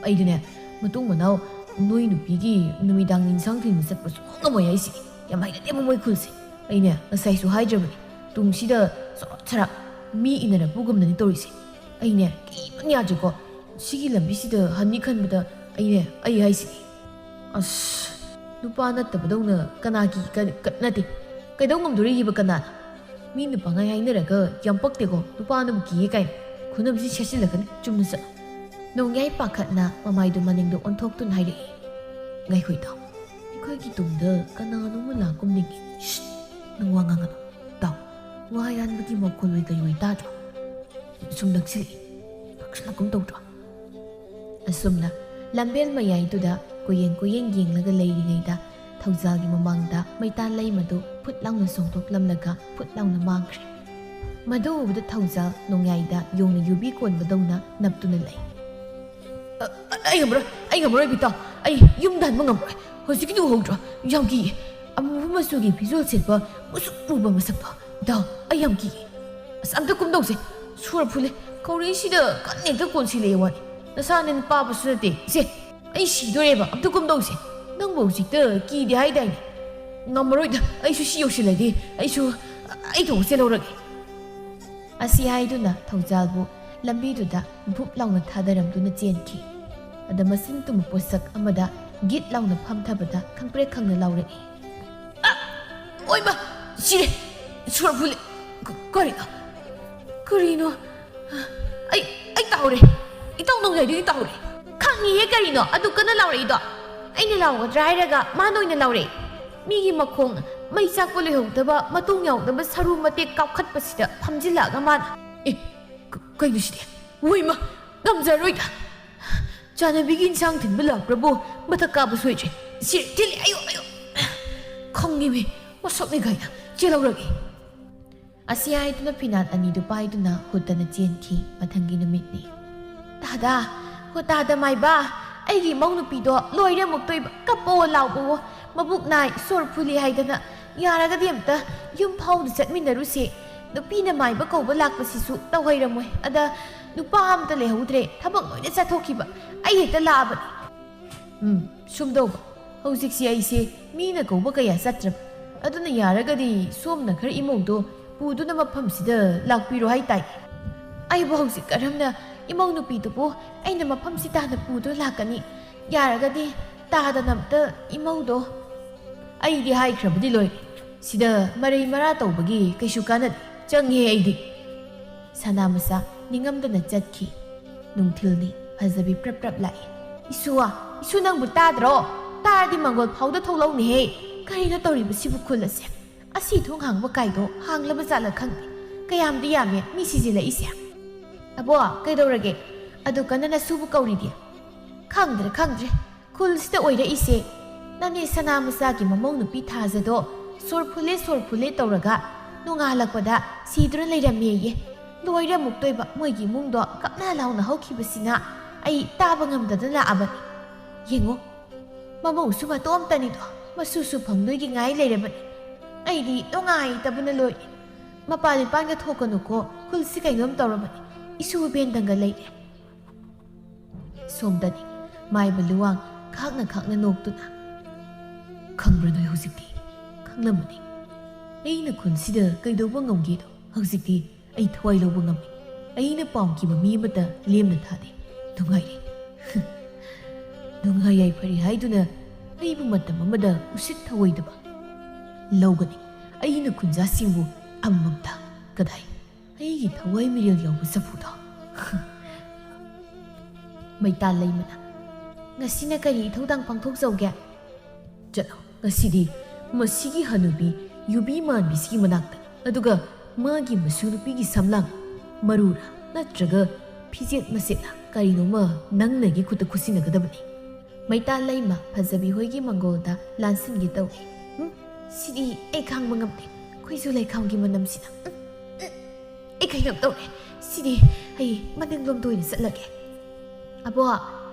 ꯑꯩꯗꯨꯅꯦ, ꯃꯇꯨꯡ ꯃꯅꯥꯎ ꯅꯣꯏ ꯅꯨꯄꯤꯒꯤ ꯅꯨꯃꯤꯗꯥꯡ ꯏꯟꯁꯥꯡ ꯊꯤꯟꯕ ꯆꯠꯄ ꯁꯨꯡꯉꯝ ꯉꯝꯃꯣꯏ ꯍꯥꯏꯁꯤꯅꯤ꯫ ꯌꯥꯝ ꯍꯩꯅꯗꯦꯕ ꯃꯣꯏ ꯈꯨꯜꯁꯦ꯫ ꯑꯩꯅꯦ, ꯉꯁꯥꯏꯁꯨ ꯍꯥꯏꯗ꯭ꯔꯕꯅꯤ, ꯇꯨꯡꯁꯤꯗ ꯁꯣꯔꯣꯛ ꯁꯔꯥꯛ ꯃꯤ ꯏꯟꯅꯔꯛꯄꯒꯨꯝꯅꯅꯤ ꯇꯧꯔꯤꯁꯦ꯫ ꯑꯩꯅꯦ, ꯀꯤꯕꯅ ꯌꯥꯗ꯭ꯔꯦꯀꯣ꯫ ꯁꯤꯒꯤ ꯂꯝꯕꯤꯁꯤꯗ ꯍꯟꯅꯤ ꯈꯟꯕꯗ ꯑꯩꯅꯦ, ꯑꯩ ꯍꯥꯏꯁꯤꯅꯤ꯫ ꯑꯁ, ꯅꯨꯄꯥ ꯅꯠꯇꯕꯗꯧꯅ ꯀꯅꯥꯒꯤ ꯀ-, ꯀ-, ꯅꯠꯇꯦ, ꯀꯩꯗꯧ ꯉꯝꯗꯣꯔꯤꯕ ꯀꯅꯥꯅ? ꯃꯤꯅ ꯄꯪꯍꯥꯏ ꯍꯥꯏꯅꯔꯒ ꯌꯥꯝ ꯄꯛꯇꯦꯀꯣ, ꯅꯨꯄꯥꯅꯕꯨ ꯀꯤꯌꯦ ꯀꯥꯏꯅ꯫ ꯈꯨꯅꯝꯁꯤ ꯁꯦꯠꯆꯤꯜꯂꯛꯀꯅꯤ, ꯆꯨꯝꯅ ꯆꯠꯂꯣ꯫ ꯅꯣꯡꯌꯥꯏ ꯄꯥꯈꯠꯅ ꯃꯃꯥꯏꯗꯨ ꯃꯅꯤꯡꯗ ꯑꯣꯟꯊꯣꯛꯇꯨꯅ ꯍꯥꯏꯔꯛꯏ꯫ ꯉꯥꯏꯈꯣ ꯏꯇꯥꯎ, ꯑꯩꯈꯣꯏꯒꯤ ꯇꯨꯡꯗ ꯀꯅꯥꯅꯣꯝꯃ ꯂꯥꯛꯀꯨꯝ ꯅꯤꯡꯏ꯫ ꯁꯤꯠ, ꯅꯪ ꯋꯥ ꯉꯥꯡꯒꯅꯨ꯫ ꯇꯥꯎ, ꯋꯥ ꯌꯥꯟꯕꯒꯤ ꯃꯈꯣꯜ ꯑꯣꯏ ꯀꯩ ꯑꯣꯏ ꯇꯥꯗ꯭ꯔꯣ? ꯁꯨꯝ ꯅꯛꯁꯤꯜꯂꯛꯏ, ꯅꯛꯁꯤꯜꯂꯛꯀꯨꯝ ꯇꯧꯗ꯭ꯔꯣ? ꯑꯁꯨꯝꯅ ꯂꯝꯕꯦꯜ ꯃꯌꯥꯏꯗꯨꯗ ꯀꯣꯏꯌꯦꯡ ꯀꯣꯏꯌꯦꯡ ꯌꯦꯡꯂꯒ ꯂꯩꯔꯤꯉꯩꯗ ꯊꯧꯖꯥꯜꯒꯤ ꯃꯃꯥꯡꯗ ꯃꯩꯇꯥ ꯂꯩꯃꯗꯨ ꯐꯨꯠ ꯂꯥꯎꯅ ꯆꯣꯡꯊꯣꯛꯂꯝꯂꯒ ꯐꯨꯠ ꯂꯥꯎꯅ ꯃꯥꯡꯈ꯭ꯔꯦ꯫ ꯃꯗꯨ ꯎꯕꯗ ꯊꯧꯖꯥꯜ ꯅꯣꯡꯌꯥꯏꯗ ꯌꯣꯡꯅ ꯌꯨꯕꯤ ꯀꯣꯟꯕꯗꯧꯅ ꯅꯞꯇꯨꯅ ꯂꯩ꯫ ꯑꯩ ꯉꯝꯃꯔꯣꯏ, ꯑꯩ ꯉꯝꯃꯔꯣꯏ ꯕꯤꯇꯥ꯫ ꯑꯩ ꯌꯨꯝꯗ ꯍꯟꯕ ꯉꯝꯃꯔꯣꯏ꯫ ꯍꯧꯖꯤꯛꯀꯤꯗꯨ ꯎꯍꯧꯗ꯭ꯔꯣ? ꯌꯥꯝ ꯀꯤꯌꯦ꯫ ꯑꯃꯨꯕ ꯃꯆꯨꯒꯤ ꯐꯤꯖꯣꯜ ꯁꯦꯠꯄ ꯃꯨꯁꯨꯛ ꯃꯨꯕ ꯃꯁꯛꯇꯣ꯫ ꯕꯤꯇꯥ, ꯑꯩ ꯌꯥꯝ ꯀꯤꯌꯦ꯫ ꯑꯁ, ꯑꯝꯇ ꯀꯨꯝꯗꯧꯁꯦ꯫ ꯁꯣꯔ ꯐꯨꯜꯂꯦ꯫ ꯀꯧꯔꯤꯁꯤꯗ ꯀꯟꯅ ꯍꯦꯛꯇ ꯀꯣꯟꯁꯤꯜꯂꯛꯑꯦ ꯋꯥꯅꯤ꯫ ꯅꯁꯥꯅ ꯄꯥꯕꯁꯨ ꯅꯠꯇꯦ꯫ ꯏꯆꯦ, ꯑꯩ ꯁꯤꯗꯣꯔꯦꯕ꯫ ꯑꯝꯇ ꯀꯨꯝꯗꯧꯁꯦ꯫ ꯅꯪꯕꯨ ꯍꯧꯖꯤꯛꯇ ꯀꯤꯗꯦ ꯍꯥꯏꯗꯥꯏꯅꯦ? ꯉꯝꯃꯔꯣꯏꯗ꯫ ꯑꯩꯁꯨ ꯁꯤ ꯌꯧꯁꯤꯜꯂꯗꯤ ꯑꯩꯁꯨ, ꯑꯩ ꯊꯣꯡ ꯆꯦꯜꯍꯧꯔꯒꯦ꯫ ꯑꯁꯤ ꯍꯥꯏꯗꯨꯅ ꯊꯧꯖꯥꯜꯕꯨ ꯂꯝꯕꯤꯗꯨꯗ ꯚꯨꯞ ꯂꯥꯎꯅ ꯊꯥꯗꯔꯝꯗꯨꯅ ꯆꯦꯟꯈꯤ꯫ ꯑꯗ ꯃꯆꯤꯟ ꯇꯨꯝꯕ ꯄꯣꯠꯁꯛ ꯑꯃꯗ ꯒꯤꯠ ꯂꯥꯎꯅ ꯐꯝꯊꯕꯗ ꯈꯪꯄ꯭ꯔꯦꯛ ꯈꯪꯅ ꯂꯥꯎꯔꯛꯏ꯫ ꯑ! ꯑꯣꯏꯃ! ꯁꯤꯔꯦ! ꯁꯣꯔ ꯐꯨꯜꯂꯦ! ꯀ-, ꯀꯔꯤꯅꯣ? ꯀꯔꯤꯅꯣ? ꯑꯩ, ꯑꯩ ꯇꯥꯍꯧꯔꯦ! ꯏꯇꯥꯎ ꯅꯣꯡꯌꯥꯏꯗꯨ ꯑꯩ ꯇꯥꯍꯧꯔꯦ! ꯈꯪꯉꯤꯍꯦ ꯀꯔꯤꯅꯣ ꯑꯗꯨ ꯀꯟꯅ ꯂꯥꯎꯔꯛꯏꯗꯣ? ꯑꯩꯅ ꯂꯥꯎꯒꯗ꯭ꯔꯥ ꯍꯥꯏꯔꯒ ꯃꯥꯅ ꯑꯣꯏꯅ ꯂꯥꯎꯔꯛꯏ꯫ ꯃꯤꯒꯤ ꯃꯈꯣꯡ ꯃꯩ ꯆꯥꯛꯄ ꯂꯣꯏꯍꯧꯗꯕ ꯃꯇꯣꯡ ꯌꯥꯎꯗꯕ ꯁꯔꯨ ꯃꯇꯦꯛ ꯀꯥꯎꯈꯠꯄꯁꯤꯗ ꯐꯝꯖꯤꯜꯂꯛꯑꯒ ꯃꯥꯅ, "ꯑꯦ, ꯀ-, ꯀꯩꯅꯣ ꯁꯤꯗꯤ? ꯍꯣꯏꯃ! ꯉꯝꯖꯔꯣꯏꯗ!" ꯆꯥꯟꯅꯕꯤꯒꯤ ꯏꯟꯁꯥꯡ ꯊꯤꯟꯕ ꯂꯥꯛꯄ꯭ꯔꯕꯨ ꯃꯊꯛ ꯀꯥꯕ ꯁꯣꯏꯗ꯭ꯔꯦ꯫ ꯁꯤ ꯊꯤꯜꯂꯤ, ꯑꯌꯣ, ꯑꯌꯣ! ꯈꯪꯉꯤꯃꯤ, ꯃꯁꯛꯅꯤ ꯀꯥꯏꯅ ꯆꯦꯜꯍꯧꯔꯒꯦ꯫ ꯑꯁꯤ ꯍꯥꯏꯗꯨꯅ ꯐꯤꯅꯥꯟ ꯑꯅꯤꯗꯨ ꯄꯥꯏꯗꯨꯅ ꯍꯨꯠꯇꯅ ꯆꯦꯟꯈꯤ꯫ ꯃꯊꯪꯒꯤ ꯅꯨꯃꯤꯠꯅꯤ꯫ ꯇꯥꯗ, ꯍꯣ ꯇꯥꯗ ꯃꯥꯏꯕ, ꯑꯩꯒꯤ ꯏꯃꯧ ꯅꯨꯄꯤꯗꯣ ꯂꯣꯏꯔꯦ ꯑꯃꯨꯛꯇꯣꯏꯕ, ꯀꯞꯄꯑꯣ ꯂꯥꯎꯕꯑꯣ, ꯃꯕꯨꯛ ꯅꯥꯏ, ꯁꯣꯔ ꯐꯨꯜꯂꯤ ꯍꯥꯏꯗꯅ꯫ ꯌꯥꯔꯒꯗꯤ ꯑꯝꯇ ꯌꯨꯝ ꯐꯥꯎꯗ ꯆꯠꯃꯤꯟꯅꯔꯨꯁꯦ꯫ ꯅꯨꯄꯤꯅ ꯃꯥꯏꯕ ꯀꯧꯕ ꯂꯥꯛꯄꯁꯤꯁꯨ ꯇꯧꯍꯩꯔꯝꯃꯣꯏ꯫ ꯑꯗ ꯅꯨꯄꯥ ꯑꯝꯇ ꯂꯩꯍꯧꯗ꯭ꯔꯦ, ꯊꯕꯛ ꯂꯣꯏꯅ ꯆꯠꯊꯣꯛꯈꯤꯕ꯫ ꯑꯩ ꯍꯦꯛꯇ ꯂꯥꯛꯑꯕꯅꯤ꯫ ꯎꯝ, ꯁꯨꯝ ꯇꯧꯕ꯫ ꯍꯧꯖꯤꯛꯁꯤ ꯑꯩꯁꯦ ꯃꯤꯅ ꯀꯧꯕ ꯀꯌꯥ ꯆꯠꯇ꯭ꯔꯕ꯫ ꯑꯗꯨꯅ ꯌꯥꯔꯒꯗꯤ ꯁꯣꯝꯅ ꯈꯔ ꯏꯃꯧꯗꯣ ꯄꯨꯗꯨꯅ ꯃꯐꯝꯁꯤꯗ ꯂꯥꯛꯄꯤꯔꯣ ꯍꯥꯏ ꯇꯥꯏ꯫ ꯑꯩꯕꯨ ꯍꯧꯖꯤꯛ ꯀꯔꯝꯅ ꯏꯃꯧ ꯅꯨꯄꯤꯗꯨꯕꯨ ꯑꯩꯅ ꯃꯐꯝꯁꯤ ꯇꯥꯅ ꯄꯨꯗꯨꯅ ꯂꯥꯛꯀꯅꯤ? ꯌꯥꯔꯒꯗꯤ ꯇꯥꯗꯅ ꯑꯝꯇ ꯏꯃꯧꯗꯣ꯫ ꯑꯩꯗꯤ ꯍꯥꯏꯈ꯭ꯔꯕꯗꯤ ꯂꯣꯏꯔꯦ꯫ ꯁꯤꯗ ꯃꯔꯩ ꯃꯔꯥ ꯇꯧꯕꯒꯤ ꯀꯩꯁꯨ ꯀꯥꯟꯅꯗꯦ꯫ ꯆꯪꯉꯦ ꯑꯩꯗꯤ꯫ ꯁꯅꯥ ꯃꯆꯥ ꯅꯤꯡꯉꯝꯗꯅ ꯆꯠꯈꯤ꯫ ꯅꯨꯡꯊꯤꯜꯅꯤ, ꯐꯖꯕꯤ ꯄ꯭ꯔꯞ ꯄ꯭ꯔꯞ ꯂꯥꯛꯏ꯫ "ꯏꯁꯨ, ꯏꯁꯨ ꯅꯪꯕꯨ ꯇꯥꯗ꯭ꯔꯣ? ꯇꯥꯔꯗꯤ ꯃꯪꯒꯣꯜ ꯐꯥꯎꯗ ꯊꯣꯛꯂꯛꯎꯅꯦꯍꯦ꯫ ꯀꯔꯤꯅꯣ ꯇꯧꯔꯤꯕꯁꯤꯕꯨ ꯈꯨꯜ ꯑꯁꯦ? ꯑꯁꯤ ꯊꯣꯡ ꯍꯥꯡꯕ ꯀꯥꯏꯗꯣ ꯍꯥꯡꯂꯕ ꯖꯥꯠꯂ ꯈꯪꯗꯦ꯫ ꯀꯌꯥꯝꯗꯤ ꯌꯥꯝꯃꯦ ꯃꯤ ꯁꯤꯖꯤꯜꯂꯛꯏꯁꯦ꯫ ꯑꯕꯣ, ꯀꯩꯗꯧꯔꯒꯦ? ꯑꯗꯨ ꯀꯟꯅ ꯅꯁꯨꯕꯨ ꯀꯧꯔꯤꯗꯤ?" "ꯈꯪꯗ꯭ꯔꯦ, ꯈꯪꯗ꯭ꯔꯦ꯫ ꯈꯨꯜꯁꯤꯗ ꯑꯣꯏꯔꯛꯏꯁꯦ ꯅꯅꯦ ꯁꯅꯥ ꯃꯆꯥꯒꯤ ꯃꯃꯧ ꯅꯨꯄꯤ ꯊꯥꯖꯗꯣ ꯁꯣꯔ ꯐꯨꯜꯂꯦ, ꯁꯣꯔ ꯐꯨꯜꯂꯦ ꯇꯧꯔꯒ ꯅꯣꯡꯉꯥꯜꯂꯛꯄꯗ ꯁꯤꯗꯨꯅ ꯂꯩꯔꯝꯃꯦꯌꯦ꯫ ꯂꯣꯏꯔꯦ ꯑꯃꯨꯛꯇꯣꯏꯕ ꯃꯣꯏꯒꯤ ꯏꯃꯨꯡꯗꯣ ꯀꯞꯅ ꯂꯥꯎꯅ ꯍꯧꯈꯤꯕꯁꯤꯅ꯫ ꯑꯩ ꯇꯥꯕ ꯉꯝꯗꯗꯅ ꯂꯥꯛꯑꯕꯅꯤ꯫ ꯌꯦꯡꯉꯣ, ꯃꯃꯧꯁꯨ ꯃꯇꯣꯝꯇꯅꯤꯗꯣ, ꯃꯁꯨꯁꯨ ꯐꯪꯗꯣꯏꯒꯤ ꯉꯥꯏ ꯂꯩꯔꯕꯅꯤ꯫ ꯑꯩꯗꯤ ꯅꯨꯡꯉꯥꯏꯇꯕꯅ ꯂꯣꯏꯔꯦ꯫ ꯃꯄꯥꯟ ꯏꯄꯥꯟꯒ ꯊꯣꯛꯀꯅꯨꯀꯣ, ꯈꯨꯜꯁꯤ ꯀꯩꯅꯣꯝ ꯇꯧꯔꯕꯅꯤ꯫ ꯏꯁꯨ ꯏꯕꯦꯟꯗꯪꯒ ꯂꯩꯔꯦ꯫ ꯁꯣꯝꯗꯅꯤ, ꯃꯥꯏꯕ ꯂꯨꯋꯥꯡ ꯈꯥꯛꯅ ꯈꯥꯛꯅ ꯅꯣꯛꯇꯨꯅ, "ꯈꯪꯕ꯭ꯔꯥ ꯅꯣꯏ ꯍꯧꯖꯤꯛꯇꯤ? ꯈꯪꯂꯝꯃꯅꯤ꯫ ꯑꯩꯅ ꯈꯨꯟꯁꯤꯗ ꯀꯩꯗꯧꯕ ꯉꯝꯒꯦꯗꯣ ꯍꯧꯖꯤꯛꯇꯤ ꯑꯩ ꯊꯋꯥꯏ ꯂꯧꯕ ꯉꯝꯃꯤ꯫ ꯑꯩꯅ ꯄꯥꯝꯈꯤꯕ ꯃꯤ ꯑꯃꯠꯇ ꯂꯦꯝꯅ ꯊꯥꯗꯦ꯫ ꯅꯨꯡꯉꯥꯏꯔꯦ꯫ ꯅꯨꯡꯉꯥꯏ ꯌꯥꯏꯐꯔꯦ ꯍꯥꯏꯗꯨꯅ ꯑꯩꯕꯨ ꯃꯇꯝ ꯑꯃꯗ ꯎꯁꯤꯠ ꯊꯑꯣꯏꯗꯕ ꯂꯧꯒꯅꯤ꯫ ꯑꯩꯅ ꯈꯨꯟꯖꯥꯁꯤꯡꯕꯨ ꯑꯃꯃꯝꯇ ꯀꯗꯥꯏ? ꯑꯩꯒꯤ ꯊꯋꯥꯏ ꯃꯤꯔꯦꯜ ꯌꯥꯎꯕ ꯆꯐꯨꯗꯣ꯫" ꯃꯩꯇꯥꯜ ꯂꯩꯃꯅ, "ꯉꯁꯤꯅ ꯀꯔꯤ ꯏꯊꯧꯗꯥꯡ ꯄꯥꯡꯊꯣꯛꯆꯧꯒꯦ?" "ꯆꯠꯂꯣ, ꯉꯁꯤꯗꯤ ꯃꯁꯤꯒꯤ ꯍꯅꯨꯕꯤ ꯌꯨꯕꯤ ꯃꯥꯟꯕꯤꯁꯤꯒꯤ ꯃꯅꯥꯛꯇ, ꯑꯗꯨꯒ ꯃꯥꯒꯤ ꯃꯁꯨ ꯅꯨꯄꯤꯒꯤ ꯁꯝꯂꯥꯡ ꯃꯔꯨꯔꯥ ꯅꯠꯇ꯭ꯔꯒ ꯐꯤꯖꯦꯠ ꯃꯆꯦꯠꯂ ꯀꯔꯤꯅꯣꯃ ꯅꯪꯅꯒꯤ ꯈꯨꯠꯇ ꯈꯨꯠꯁꯤꯟꯅꯒꯗꯕꯅꯤ꯫" ꯃꯩꯇꯥꯜ ꯂꯩꯃ ꯐꯖꯕꯤ ꯍꯣꯏꯒꯤ ꯃꯪꯒꯣꯜꯗ ꯂꯥꯟꯁꯤꯟꯒꯦ ꯇꯧꯏ꯫ "ꯎꯝ, ꯁꯤꯗꯤ ꯑꯩ ꯈꯥꯡꯕ ꯉꯝꯗꯦ꯫ ꯈꯣꯏꯖꯨ ꯂꯩꯈꯥꯝꯒꯤ ꯃꯅꯝꯁꯤꯅ꯫ ꯎꯝ, ꯎꯝ, ꯑꯩ ꯀꯩꯅꯣꯝ ꯇꯧꯔꯦ꯫ ꯁꯤꯗꯤ ꯑꯩ ꯃꯅꯤꯡꯂꯣꯝꯗ ꯑꯣꯏꯅ ꯆꯠꯂꯒꯦ꯫ ꯑꯕꯣꯛ,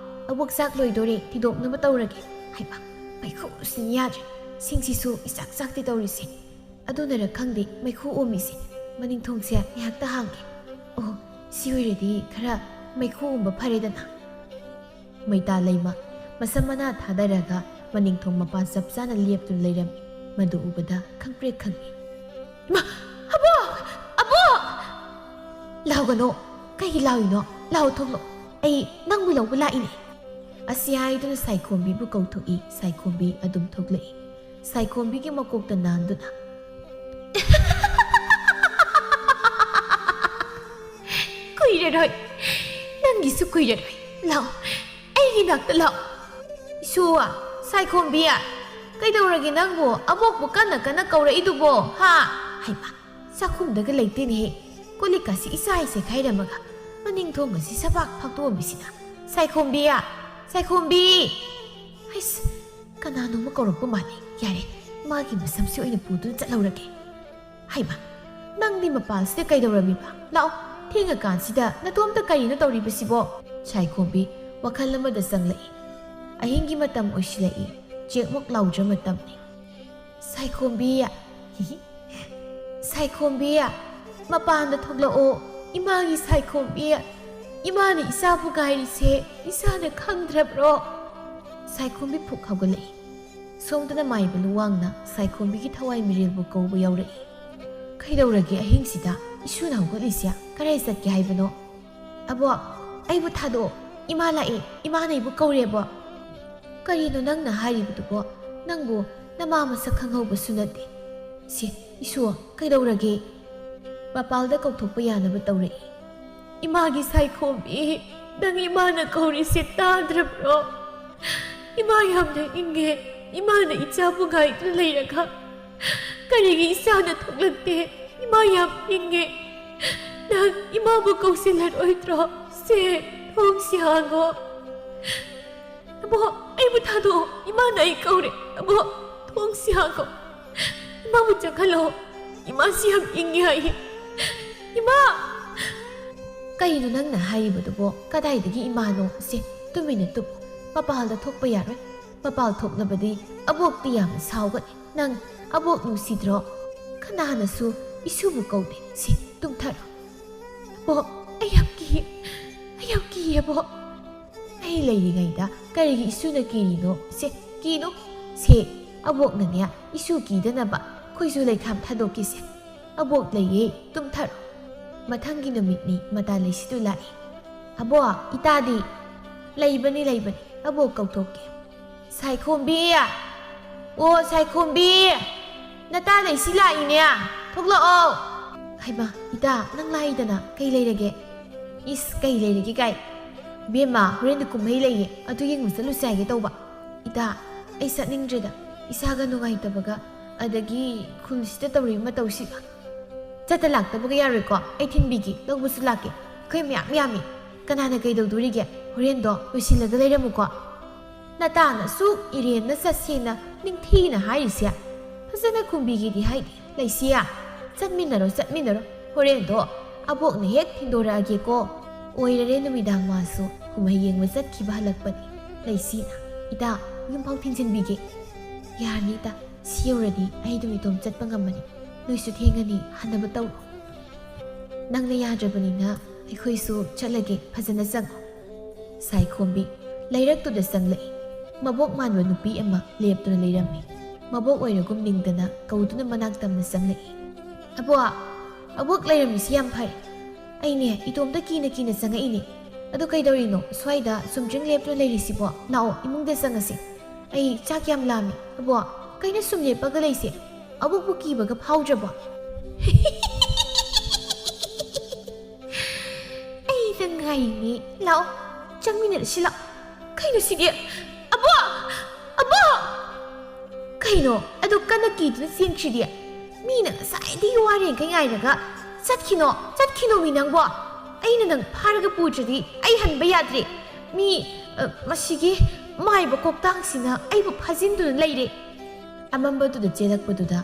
ꯑꯕꯣꯛ ꯆꯥꯛ ꯂꯣꯏꯗꯣꯔꯦ, ꯊꯤꯗꯣꯛꯅꯕ ꯇꯧꯔꯒꯦ꯫" ꯍꯩꯃꯥ, ꯃꯩꯈꯨꯁꯤꯅ ꯌꯥꯗ꯭ꯔꯦ꯫ ꯁꯤꯡꯁꯤꯁꯨ ꯏꯆꯥꯛ ꯆꯥꯛꯇꯦ ꯇꯧꯔꯤꯁꯦ꯫ ꯑꯗꯨꯅꯔ ꯈꯪꯗꯦ ꯃꯩꯈꯨ ꯑꯣꯝꯃꯤꯁꯦ꯫ ꯃꯅꯤꯡ ꯊꯣꯡꯁꯦ ꯉꯥꯏꯍꯥꯛꯇ ꯍꯥꯡꯒꯦ꯫ ꯑꯣ, ꯁꯤ ꯑꯣꯏꯔꯗꯤ ꯈꯔ ꯃꯩꯈꯨ ꯑꯣꯝꯕ ꯐꯔꯦꯗꯅ꯫ ꯃꯩꯇꯥ ꯂꯩꯃ ꯃꯁꯝ ꯃꯅꯥ ꯊꯥꯗꯔꯒ ꯃꯅꯤꯡ ꯊꯣꯡ ꯃꯄꯥ ꯆꯞ ꯆꯥꯅ ꯂꯦꯞꯇꯨꯅ ꯂꯩꯔꯝꯃꯤ꯫ ꯃꯗꯨ ꯎꯕꯗ ꯈꯪꯄ꯭ꯔꯦꯛ ꯈꯪꯉꯤ꯫ "ꯏꯃꯥ! ꯑꯕꯣꯛ! ꯑꯕꯣꯛ!" "ꯂꯥꯎꯒꯅꯣ! ꯀꯩꯒꯤ ꯂꯥꯎꯔꯤꯅꯣ? ꯂꯥꯎ ꯊꯣꯛꯂꯛꯑꯣ꯫ ꯑꯩ ꯅꯪꯕꯨ ꯂꯧꯕ ꯂꯥꯛꯏꯅꯦ꯫" ꯑꯁꯤ ꯍꯥꯏꯗꯨꯅ ꯁꯥꯏꯈꯣꯝꯕꯤꯕꯨ ꯀꯧꯊꯣꯛꯏ꯫ ꯁꯥꯏꯈꯣꯝꯕꯤ ꯑꯗꯨꯝ ꯊꯣꯛꯂꯛꯏ꯫ ꯁꯥꯏꯈꯣꯝꯕꯤꯒꯤ ꯃꯀꯣꯛꯇ ꯅꯥꯟꯗꯨꯅ, "ꯀꯨꯏꯔꯔꯣꯏ, ꯅꯪꯒꯤꯁꯨ ꯀꯨꯏꯔꯔꯣꯏ꯫ ꯂꯥꯛꯑꯣ, ꯑꯩꯒꯤ ꯅꯥꯛꯇ ꯂꯥꯛꯑꯣ꯫" "ꯏꯁꯨ, ꯁꯥꯏꯈꯣꯝꯕꯤ, ꯀꯩꯗꯧꯔꯒꯦ ꯅꯪꯕꯨ? ꯑꯕꯣꯛꯄꯨ ꯀꯟꯅ ꯀꯟꯅ ꯀꯧꯔꯛꯏꯗꯨꯕꯣ, ꯍꯥ?" ꯍꯩꯃꯥ, ꯆꯥꯛꯈꯨꯝꯗꯒ ꯂꯩꯇꯦꯅꯦꯍꯦ꯫ ꯀꯣꯜꯂꯤꯛꯀꯁꯤ ꯏꯆꯥꯏ ꯆꯦꯈꯥꯏꯔꯝꯃꯒ ꯃꯅꯤꯡ ꯊꯣꯡꯒꯁꯤ ꯁꯕꯥꯛ ꯐꯥꯛꯇꯣꯛꯑꯝꯃꯤꯁꯤꯅ꯫ "ꯁꯥꯏꯈꯣꯝꯕꯤ! ꯁꯥꯏꯈꯣꯝꯕꯤ!" ꯍꯩꯁ, ꯀꯅꯥꯅꯣꯝꯃ ꯀꯧꯔꯛꯄ ꯃꯥꯜꯂꯤ꯫ ꯌꯥꯔꯦ, ꯃꯥꯒꯤ ꯃꯁꯝꯁꯤ ꯑꯣꯏꯅ ꯄꯨꯗꯨꯅ ꯆꯠꯍꯧꯔꯒꯦ꯫ ꯍꯩꯃꯥ, ꯅꯪꯗꯤ ꯃꯄꯥꯟꯁꯤꯗ ꯀꯩꯗꯧꯔꯝꯃꯤꯕ? ꯂꯥꯛꯑꯣ, ꯊꯦꯡꯉꯀꯥꯟꯁꯤꯗ ꯅꯇꯣꯝꯇ ꯀꯔꯤꯅꯣ ꯇꯧꯔꯤꯕꯁꯤꯕꯣ? ꯁꯥꯏꯈꯣꯝꯕꯤ ꯋꯥꯈꯜ ꯑꯃꯗ ꯆꯪꯂꯛꯏ꯫ ꯑꯍꯤꯡꯒꯤ ꯃꯇꯝ ꯑꯣꯏꯁꯤꯜꯂꯛꯏ꯫ ꯆꯦꯛꯃꯨꯛ ꯂꯥꯎꯗ꯭ꯔ ꯃꯇꯝꯅꯤ꯫ "ꯁꯥꯏꯈꯣꯝꯕꯤ, ꯁꯥꯏꯈꯣꯝꯕꯤ, ꯃꯄꯥꯟꯗ ꯊꯣꯛꯂꯛꯑꯣ꯫ ꯏꯃꯥꯒꯤ ꯁꯥꯏꯈꯣꯝꯕꯤ, ꯏꯃꯥꯅ ꯏꯆꯥꯕꯨ ꯉꯥꯏꯔꯤꯁꯦ ꯏꯆꯥꯅ ꯈꯪꯗ꯭ꯔꯕ꯭ꯔꯣ?" ꯁꯥꯏꯈꯣꯝꯕꯤ ꯐꯨꯛ ꯍꯧꯒꯠꯂꯛꯏ꯫ ꯁꯣꯝꯗꯅ ꯃꯥꯏꯕ ꯂꯨꯋꯥꯡꯅ ꯁꯥꯏꯈꯣꯝꯕꯤꯒꯤ ꯊꯋꯥꯏ ꯃꯤꯔꯦꯜꯕꯨ ꯀꯧꯕ ꯌꯥꯎꯔꯛꯏ꯫ "ꯀꯩꯗꯧꯔꯒꯦ ꯑꯍꯤꯡꯁꯤꯗ ꯏꯁꯨꯅ ꯍꯧꯒꯠꯂꯤꯁꯦ? ꯀꯗꯥꯏ ꯆꯠꯀꯦ ꯍꯥꯏꯕꯅꯣ?" "ꯑꯕꯣꯛ, ꯑꯩꯕꯨ ꯊꯥꯗꯣꯛꯑꯣ꯫ ꯏꯃꯥ ꯂꯥꯛꯑꯦ꯫ ꯏꯃꯥꯅ ꯑꯩꯕꯨ ꯀꯧꯔꯦꯕꯣ꯫" "ꯀꯔꯤꯅꯣ ꯅꯪꯅ ꯍꯥꯏꯔꯤꯕꯗꯨꯕꯣ? ꯅꯪꯕꯨ ꯅꯃꯥ ꯃꯁꯛ ꯈꯪꯍꯧꯕꯁꯨ ꯅꯠꯇꯦ꯫ ꯁꯤ, ꯏꯁꯨ, ꯀꯩꯗꯧꯔꯒꯦ?" ꯃꯄꯥꯜꯗ ꯀꯧꯊꯣꯛꯄ ꯌꯥꯅꯕ ꯇꯧꯔꯛꯏ꯫ "ꯏꯃꯥꯒꯤ ꯁꯥꯏꯈꯣꯝꯕꯤ, ꯅꯪ ꯏꯃꯥꯅ ꯀꯧꯔꯤꯁꯦ ꯇꯥꯗ꯭ꯔꯕ꯭ꯔꯣ? ꯏꯃꯥ ꯌꯥꯝꯅ ꯏꯪꯉꯦ꯫ ꯏꯃꯥꯅ ꯏꯆꯥꯕꯨ ꯉꯥꯏꯗꯨꯅ ꯂꯩꯔꯒ ꯀꯔꯤꯒꯤ ꯏꯆꯥꯅ ꯊꯣꯛꯂꯛꯇꯦ? ꯏꯃꯥ ꯌꯥꯝ ꯏꯪꯉꯦ꯫ ꯅꯪ ꯏꯃꯥꯕꯨ ꯀꯧꯁꯤꯜꯂꯔꯣꯏꯗ꯭ꯔꯣ? ꯁꯦ, ꯊꯣꯡꯁꯤ ꯍꯥꯡꯉꯣ꯫" "ꯑꯕꯣꯛ, ꯑꯩꯕꯨ ꯊꯥꯗꯣꯛꯑꯣ꯫ ꯏꯃꯥꯅ ꯑꯩ ꯀꯧꯔꯦ꯫ ꯑꯕꯣꯛ, ꯊꯣꯡꯁꯤ ꯍꯥꯡꯉꯣ꯫ ꯏꯃꯥꯕꯨ ꯆꯪꯍꯜꯂꯣ꯫ ꯏꯃꯥꯁꯤ ꯌꯥꯝ ꯏꯪꯉꯦ ꯍꯥꯏꯌꯦ꯫ ꯏꯃꯥ!" "ꯀꯩꯅꯣ ꯅꯪꯅ ꯍꯥꯏꯔꯤꯕꯗꯨꯕꯣ? ꯀꯗꯥꯏꯗꯒꯤ ꯏꯃꯥꯅꯣ? ꯁꯦ, ꯇꯨꯃꯤꯟꯅ ꯇꯨꯝꯃꯨ꯫ ꯃꯄꯥꯜꯗ ꯊꯣꯛꯄ ꯌꯥꯔꯣꯏ꯫ ꯃꯄꯥꯜ ꯊꯣꯛꯂꯕꯗꯤ ꯑꯕꯣꯛꯇꯤ ꯌꯥꯝꯅ ꯁꯥꯎꯒꯅꯤ꯫ ꯅꯪ ꯑꯕꯣꯛ ꯅꯨꯡꯁꯤꯗ꯭ꯔꯣ? ꯀꯅꯥꯅꯁꯨ ꯏꯁꯨꯕꯨ ꯀꯧꯗꯦ꯫ ꯁꯦ, ꯇꯨꯝꯊꯔꯣ꯫" "ꯑꯕꯣꯛ, ꯑꯩ ꯌꯥꯝ ꯀꯤꯌꯦ꯫ ꯑꯩ ꯌꯥꯝ ꯀꯤꯌꯦ, ꯑꯕꯣꯛ꯫" "ꯑꯩ ꯂꯩꯔꯤꯉꯩꯗ ꯀꯔꯤꯒꯤ ꯏꯁꯨꯅ ꯀꯤꯔꯤꯅꯣ? ꯁꯦ, ꯀꯤꯅꯨ꯫ ꯁꯦ, ꯑꯕꯣꯛꯅꯅꯦ, ꯏꯁꯨ ꯀꯤꯗꯅꯕ ꯑꯩꯈꯣꯏꯁꯨ ꯂꯩꯈꯥꯝ ꯊꯥꯗꯣꯛꯀꯦꯁꯦ꯫ ꯑꯕꯣꯛ ꯂꯩꯌꯦ, ꯇꯨꯝꯊꯔꯣ꯫" ꯃꯊꯪꯒꯤ ꯅꯨꯃꯤꯠꯅꯤ꯫ ꯃꯇꯥ ꯂꯩꯁꯤꯗꯨ ꯂꯥꯛꯏ꯫ "ꯑꯕꯣꯛ, ꯏꯇꯥꯗꯤ?" "ꯂꯩꯕꯅꯤ, ꯂꯩꯕꯅꯤ꯫ ꯑꯕꯣꯛ ꯀꯧꯊꯣꯛꯀꯦ꯫" "ꯁꯥꯏꯈꯣꯝꯕꯤ! ꯑꯣ, ꯁꯥꯏꯈꯣꯝꯕꯤ! ꯅꯇꯥ ꯂꯩꯁꯤ ꯂꯥꯛꯏꯅꯦ꯫ ꯊꯣꯛꯂꯛꯑꯣ꯫" "ꯍꯩꯃꯥ, ꯏꯇꯥ, ꯅꯪ ꯂꯥꯛꯏꯗꯅ꯫ ꯀꯩ ꯂꯩꯔꯒꯦ?" "ꯏꯁ, ꯀꯩ ꯂꯩꯔꯒꯦ ꯀꯥꯏ꯫ ꯏꯕꯦꯝꯃ, ꯍꯣꯔꯦꯟꯗꯤ ꯀꯨꯝꯍꯩ ꯂꯩꯌꯦ꯫ ꯑꯗꯨ ꯌꯦꯡꯕ ꯆꯠꯂꯨꯁꯦ ꯍꯥꯏꯒꯦ ꯇꯧꯕ꯫" "ꯏꯇꯥ, ꯑꯩ ꯆꯠꯅꯤꯡꯗ꯭ꯔꯦꯗ꯫ ꯏꯁꯥꯒ ꯅꯨꯡꯉꯥꯏꯇꯕꯒ, ꯑꯗꯒꯤ ꯈꯨꯜꯁꯤꯗ ꯇꯧꯔꯤꯕ ꯃꯇꯧꯁꯤꯒ꯫" "ꯆꯠꯇ ꯂꯥꯛꯇꯕꯒ ꯌꯥꯔꯣꯏꯀꯣ꯫ ꯑꯩ ꯊꯤꯟꯕꯤꯒꯦ, ꯂꯧꯕꯁꯨ ꯂꯥꯛꯀꯦ꯫ ꯑꯩꯈꯣꯏ ꯃꯌꯥꯝ ꯌꯥꯝꯃꯤ꯫ ꯀꯅꯥꯅ ꯀꯩꯗꯧꯗꯣꯔꯤꯒꯦ? ꯍꯣꯔꯦꯟꯗꯣ ꯂꯣꯏꯁꯤꯜꯂꯒ ꯂꯩꯔꯝꯃꯨꯀꯣ꯫" "ꯅꯇꯥꯅ ꯁꯨꯛ ꯏꯔꯦꯟꯅ ꯆꯠꯁꯦꯅ ꯅꯤꯡꯊꯤꯅ ꯍꯥꯏꯔꯤꯁꯦ꯫ ꯐꯖꯅ ꯈꯨꯝꯕꯤꯒꯦꯗꯤ ꯍꯥꯏꯗꯦ꯫ ꯂꯩꯁꯤꯌꯥ, ꯆꯠꯃꯤꯟꯅꯔꯣ, ꯆꯠꯃꯤꯟꯅꯔꯣ꯫ ꯍꯣꯔꯦꯟꯗꯣ ꯑꯕꯣꯛꯅ ꯍꯦꯛ ꯊꯤꯟꯗꯣꯔꯛꯑꯒꯦꯀꯣ꯫" ꯑꯣꯏꯔꯔꯦ, ꯅꯨꯃꯤꯗꯥꯡ ꯃꯥꯁꯨ ꯀꯨꯝꯍꯩ ꯌꯦꯡꯕ ꯆꯠꯈꯤꯕ ꯍꯜꯂꯛꯄꯅꯤ꯫ ꯂꯩꯁꯤꯅ, "ꯏꯇꯥ, ꯌꯨꯝꯐꯥꯎ ꯊꯤꯟꯖꯤꯟꯕꯤꯒꯦ"꯫ "ꯌꯥꯔꯅꯤ ꯏꯇꯥ, ꯁꯤ ꯌꯧꯔꯗꯤ ꯑꯩ ꯑꯗꯨꯝ ꯏꯇꯣꯝ ꯆꯠꯄ ꯉꯝꯃꯅꯤ꯫ ꯅꯣꯏꯁꯨ ꯊꯦꯡꯉꯅꯤ, ꯍꯟꯅꯕ ꯇꯧꯔꯣ"꯫ "ꯅꯪꯅ ꯌꯥꯗ꯭ꯔꯕꯅꯤꯅ ꯑꯩꯈꯣꯏꯁꯨ ꯆꯠꯂꯒꯦ, ꯐꯖꯅ ꯆꯪꯉꯣ"꯫ ꯁꯥꯏꯈꯣꯝꯕꯤ ꯂꯩꯔꯛꯇꯨꯗ ꯆꯪꯂꯛꯏ꯫ ꯃꯕꯣꯛ ꯃꯥꯟꯕ ꯅꯨꯄꯤ ꯑꯃ ꯂꯦꯞꯇꯨꯅ ꯂꯩꯔꯝꯃꯤ꯫ ꯃꯕꯣꯛ ꯑꯣꯏꯔꯒꯨꯝ ꯅꯤꯡꯗꯅ ꯀꯧꯗꯨꯅ ꯃꯅꯥꯛ ꯇꯝꯅ ꯆꯪꯂꯛꯏ꯫ "ꯑꯕꯣꯛ! ꯑꯕꯣꯛ ꯂꯩꯔꯝꯃꯤꯁꯤ ꯌꯥꯝ ꯐꯔꯦ꯫ ꯑꯩꯅꯦ, ꯏꯇꯣꯝꯇ ꯀꯤꯅ ꯀꯤꯅ ꯆꯪꯉꯛꯏꯅꯦ꯫ ꯑꯗꯨ ꯀꯩꯗꯧꯔꯤꯅꯣ ꯁ꯭ꯋꯥꯏꯗ ꯆꯨꯝꯗ꯭ꯔꯤꯡ ꯂꯦꯞꯇꯨꯅ ꯂꯩꯔꯤꯁꯤꯕꯣ? ꯂꯥꯛꯑꯣ, ꯏꯃꯨꯡꯗ ꯆꯪꯉꯁꯤ꯫ ꯑꯩ ꯆꯥꯛ ꯌꯥꯝ ꯂꯥꯝꯃꯤ"꯫ "ꯑꯕꯣꯛ, ꯀꯩꯅꯣ ꯁꯨꯝ ꯂꯦꯞꯄꯒ ꯂꯩꯁꯦ? ꯑꯕꯣꯛꯄꯨ ꯀꯤꯕꯒ ꯐꯥꯎꯗ꯭ꯔꯕꯣ?" "ꯑꯩꯗ ꯉꯥꯏꯅꯦ꯫ ꯂꯥꯛꯑꯣ, ꯆꯪꯃꯤꯟꯅꯔꯁꯤ ꯂꯥꯛꯑꯣ"꯫ "ꯀꯩꯅꯣ ꯁꯤꯗꯤ? ꯑꯕꯣꯛ! ꯑꯕꯣꯛ!" "ꯀꯩꯅꯣ ꯑꯗꯨ ꯀꯟꯅ ꯀꯤꯗꯨꯅ ꯆꯦꯟꯈ꯭ꯔꯤꯗꯤ? ꯃꯤꯅ ꯉꯁꯥꯏꯗꯒꯤ ꯋꯥꯔꯦꯡꯈꯩ ꯉꯥꯏꯔꯒ꯫ ꯆꯠꯈꯤꯅꯣ, ꯆꯠꯈꯤꯅꯣ ꯃꯤ ꯅꯪꯕꯣ꯫ ꯑꯩꯅ ꯅꯪ ꯐꯥꯔꯒ ꯄꯨꯗ꯭ꯔꯗꯤ ꯑꯩ ꯍꯟꯕ ꯌꯥꯗ꯭ꯔꯦ꯫ ꯃꯤ, ꯑ, ꯃꯁꯤꯒꯤ ꯃꯥꯏꯕ ꯀꯣꯛꯇꯥꯡꯁꯤꯅ ꯑꯩꯕꯨ ꯐꯥꯖꯤꯟꯗꯨꯅ ꯂꯩꯔꯦ"꯫ ꯑꯃꯝꯕꯗꯨꯗ ꯆꯦꯜꯂꯛꯄꯗꯨꯗ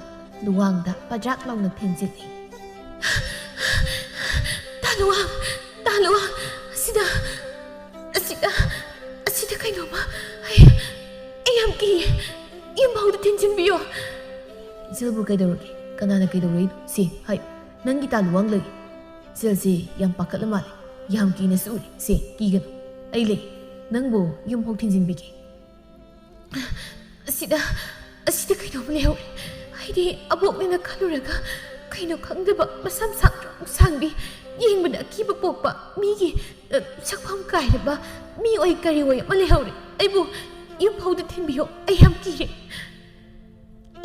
ꯂꯨꯋꯥꯡꯗ ꯄꯗ꯭ꯔꯥꯛ ꯂꯥꯎꯅ ꯊꯦꯡꯖꯤꯜꯂꯤ꯫ "ꯇꯥ ꯂꯨꯋꯥꯡ! ꯇꯥ ꯂꯨꯋꯥꯡ! ꯑꯁꯤꯗ, ꯑꯁꯤꯗ, ꯑꯁꯤꯗ ꯀꯩꯅꯣꯝꯃ, ꯑꯩ, ꯑꯩ ꯌꯥꯝ ꯀꯤꯌꯦ꯫ ꯌꯨꯝꯐꯥꯎꯗ ꯊꯤꯟꯖꯤꯟꯕꯤꯌꯣ"꯫ "ꯖꯤꯜꯕꯨ ꯀꯩꯗꯧꯔꯒꯦ? ꯀꯅꯥꯅ ꯀꯩꯗꯧꯔꯛꯏꯅꯣ? ꯁꯦ, ꯍꯥꯏ, ꯅꯪꯒꯤ ꯇꯥ ꯂꯨꯋꯥꯡ ꯂꯩ꯫ ꯖꯤꯜꯁꯦ ꯌꯥꯝ ꯄꯥꯈꯠꯂ ꯃꯥꯜꯂꯦ꯫ ꯌꯥꯝ ꯀꯤꯅꯁꯨ ꯎꯔꯦ꯫ ꯁꯦ, ꯀꯤꯒꯅꯨ꯫ ꯑꯩ ꯂꯩ꯫ ꯅꯪꯕꯨ ꯌꯨꯝꯐꯥꯎ ꯊꯤꯟꯖꯤꯟꯕꯤꯒꯦ"꯫ "ꯑꯁꯤꯗ, ꯑꯁꯤꯗ ꯀꯩꯅꯣꯝ ꯂꯩꯍꯧꯔꯦ꯫ ꯑꯩꯗꯤ ꯑꯕꯣꯛꯅꯦꯅ ꯈꯜꯂꯨꯔꯒ ꯀꯩꯅꯣ ꯈꯪꯗꯕ, ꯃꯁꯝ ꯁꯥꯡꯇ꯭ꯔꯣꯛ ꯁꯥꯡꯕꯤ, ꯌꯦꯡꯕꯗ ꯑꯀꯤꯕ ꯄꯣꯛꯄ ꯃꯤꯒꯤ, ꯑ, ꯁꯛꯐꯝ ꯀꯥꯏꯔꯕ ꯃꯤ ꯑꯣꯏ ꯀꯔꯤ ꯑꯣꯏ ꯑꯃ ꯂꯩꯍꯧꯔꯦ꯫ ꯑꯩꯕꯨ ꯌꯨꯝꯐꯥꯎꯗ ꯊꯤꯟꯕꯤꯌꯣ꯫ ꯑꯩ ꯌꯥꯝ ꯀꯤꯔꯦ"꯫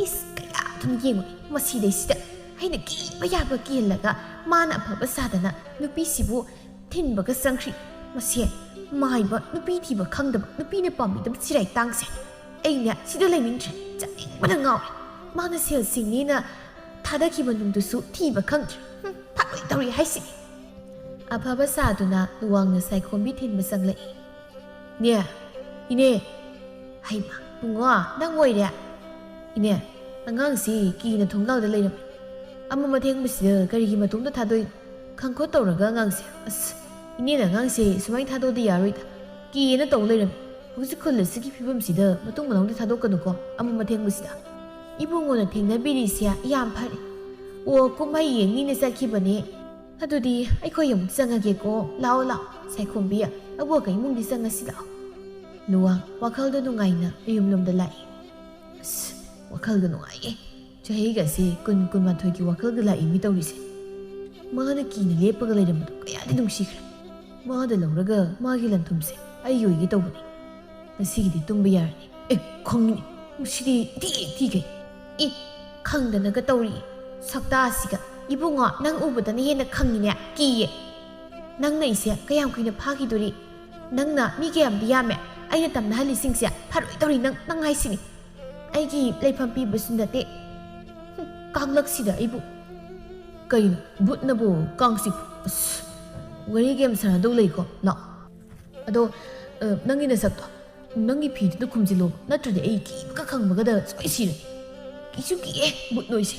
ꯏꯁ, ꯀꯌꯥ ꯑꯗꯨꯝ ꯌꯦꯡꯉꯨꯅꯦ ꯃꯁꯤꯗꯩꯁꯤꯗ꯫ ꯑꯩꯅ ꯀꯤꯕ ꯌꯥꯕ ꯀꯤꯍꯜꯂꯒ ꯃꯥꯅ ꯑꯐꯕ ꯁꯥꯗꯅ ꯅꯨꯄꯤꯁꯤꯕꯨ ꯊꯤꯟꯕꯒ ꯆꯪꯈ꯭ꯔꯤ꯫ ꯃꯁꯦ ꯃꯥꯏꯕ, ꯅꯨꯄꯤ ꯊꯤꯕ ꯈꯪꯗꯕ, ꯅꯨꯄꯤꯅ ꯄꯥꯝꯕꯤꯗꯕ ꯆꯤꯔꯥꯏ ꯇꯥꯡꯁꯦ꯫ ꯑꯩꯅꯦ ꯁꯤꯗ ꯂꯩꯅꯤꯡꯗ꯭ꯔꯦ, ꯆꯠꯅꯤꯡꯕꯅ ꯉꯥꯎꯔꯦ꯫ ꯃꯥꯅ ꯁꯦꯜ ꯁꯤꯡꯅꯤꯅ ꯊꯥꯗꯈꯤꯕ ꯅꯨꯡꯗꯨꯁꯨ ꯊꯤꯕ ꯈꯪꯗ꯭ꯔꯦ꯫ ꯍꯨꯝ, ꯐꯠꯂꯣꯏ ꯇꯧꯔꯤ ꯍꯥꯏꯁꯤꯅꯤ꯫ ꯑꯐꯕ ꯁꯥꯗꯨꯅ ꯂꯨꯋꯥꯡꯅ ꯁꯥꯏꯈꯣꯝꯕꯤ ꯊꯤꯟꯕ ꯆꯪꯂꯛꯏ꯫ "ꯏꯅꯦ, ꯏꯅꯦ!" "ꯍꯩꯃꯥ, ꯕꯨꯡꯉꯣ, ꯅꯪ ꯑꯣꯏꯔꯦ?" "ꯏꯅꯦ, ꯑꯉꯥꯡꯁꯤ ꯀꯤꯅ ꯊꯣꯡꯒꯥꯜꯗ ꯂꯩꯔꯝꯃꯦ꯫ ꯑꯃ ꯃꯊꯦꯡꯕꯁꯤꯗ ꯀꯔꯤꯒꯤ ꯃꯇꯣꯝꯇ ꯊꯥꯗꯣꯛꯏꯅꯣ? ꯈꯪꯈꯣꯠ ꯇꯧꯔꯒ ꯑꯉꯥꯡꯁꯦ꯫ ꯑꯁ, ꯏꯅꯦꯅ ꯑꯉꯥꯡꯁꯦ ꯁꯨꯃꯥꯏꯅ ꯊꯥꯗꯣꯛꯑꯗꯤ ꯌꯥꯔꯣꯏꯗ꯫ ꯀꯤꯌꯦꯅ ꯇꯧ ꯂꯩꯔꯝꯃꯤ꯫ ꯍꯧꯖꯤꯛ ꯈꯨꯜ ꯑꯁꯤꯒꯤ ꯐꯤꯕꯝꯁꯤꯗ ꯃꯇꯨꯡ ꯃꯅꯥꯎꯗꯤ ꯊꯥꯗꯣꯛꯀꯅꯨꯀꯣ, ꯑꯃꯝ ꯑꯊꯦꯡꯕꯁꯤꯗ꯫ ꯏꯕꯨꯡꯉꯣꯅ ꯊꯦꯡꯅꯕꯤꯔꯤꯁꯦ ꯌꯥꯝ ꯐꯔꯦ꯫ ꯑꯣ, ꯀꯨꯝꯍꯩ ꯌꯦꯡꯅꯤꯅ ꯆꯠꯈꯤꯕꯅꯦ꯫ ꯑꯗꯨꯗꯤ ꯑꯩꯈꯣꯏ ꯑꯃꯨꯛ ꯆꯪꯉꯒꯦꯀꯣ꯫ ꯂꯥꯛꯑꯣ, ꯂꯥꯛꯑꯣ, ꯁꯥꯏꯈꯣꯝꯕꯤ, ꯑꯕꯣꯛꯀ ꯏꯃꯨꯡꯗꯤ ꯆꯪꯉꯁꯤ ꯂꯥꯛꯑꯣ꯫ ꯂꯨꯋꯥꯡ ꯋꯥꯈꯜꯗ ꯅꯨꯡꯉꯥꯏꯅ ꯃꯌꯨꯝꯂꯣꯝꯗ ꯂꯥꯛꯏ꯫ ꯑꯁ, ꯋꯥꯈꯜꯒ ꯅꯨꯡꯉꯥꯏꯌꯦ꯫ ꯆꯍꯤꯒꯁꯦ ꯀꯨꯟ, ꯀꯨꯟꯃꯥꯊꯣꯏꯒꯤ ꯋꯥꯈꯜꯒ ꯂꯥꯛꯏ ꯃꯤ ꯇꯧꯔꯤꯁꯦ꯫ ꯃꯥꯅ ꯀꯤꯅ ꯂꯦꯞꯄꯒ ꯂꯩꯔꯝꯕꯗꯣ ꯀꯌꯥꯗꯤ ꯅꯨꯡꯁꯤꯈ꯭ꯔꯦ꯫ ꯃꯥꯗ ꯂꯧꯔꯒ ꯃꯥꯒꯤ ꯂꯟꯊꯨꯝꯁꯦ ꯑꯩꯒꯤ ꯑꯣꯏꯒꯦ ꯇꯧꯕꯅꯤ꯫ ꯉꯁꯤꯒꯤꯗꯤ ꯇꯨꯝꯕ ꯌꯥꯔꯅꯤ꯫ ꯑꯦ, ꯈꯪꯉꯤꯅꯦ꯫ ꯉꯁꯤꯗꯤ ꯊꯤ ꯊꯤꯈꯩ꯫ ꯑꯦ, ꯈꯪꯗꯅꯒ ꯇꯧꯔꯤ꯫ ꯁꯛꯇꯥꯁꯤꯒ꯫ ꯏꯕꯨꯡꯉꯣ, ꯅꯪ ꯎꯕꯗꯅ ꯍꯦꯟꯅ ꯈꯪꯉꯤꯅꯦ꯫ ꯀꯤꯌꯦ꯫ ꯅꯪꯅ ꯑꯩꯁꯦ ꯀꯌꯥꯝ ꯀꯨꯏꯅ ꯐꯥꯈꯤꯗꯣꯔꯤ? ꯅꯪꯅ ꯃꯤ ꯀꯌꯥꯝꯗꯤ ꯌꯥꯝꯃꯦ? ꯑꯩꯅ ꯇꯝꯅꯍꯜꯂꯤꯁꯤꯡꯁꯦ ꯐꯔꯣꯏ ꯇꯧꯔꯤ꯫ ꯅꯪ, ꯅꯪ ꯍꯥꯏꯁꯤꯅꯤ꯫ ꯑꯩꯒꯤ ꯂꯩꯐꯝ ꯄꯤꯕꯁꯨ ꯅꯠꯇꯦ꯫ ꯍꯨꯝ, ꯀꯥꯡꯂꯛꯁꯤꯗ ꯑꯩꯕꯨ꯫ ꯀꯩꯅꯣ, ꯕꯨꯠꯅꯕꯨ ꯀꯥꯡ ꯆꯤꯛꯄ? ꯑꯁ, ꯋꯥꯔꯤ ꯒꯦꯝ ꯁꯥꯟꯅꯗꯧ ꯂꯩꯀꯣ? ꯂꯥꯛꯑꯣ꯫ ꯑꯗꯣ, ꯑ, ꯅꯪꯒꯤ ꯅꯁꯛꯇꯣ ꯅꯪꯒꯤ ꯐꯤꯗꯨꯗ ꯈꯨꯝꯖꯤꯜꯂꯣ, ꯅꯠꯇ꯭ꯔꯗꯤ ꯑꯩ ꯀꯤꯕꯒ ꯈꯪꯕꯒꯗ ꯁꯣꯏ ꯁꯤꯔꯅꯤ꯫ ꯀꯤꯁꯨ ꯀꯤꯑꯦ, ꯕꯨꯠ ꯅꯣꯏꯁꯦ꯫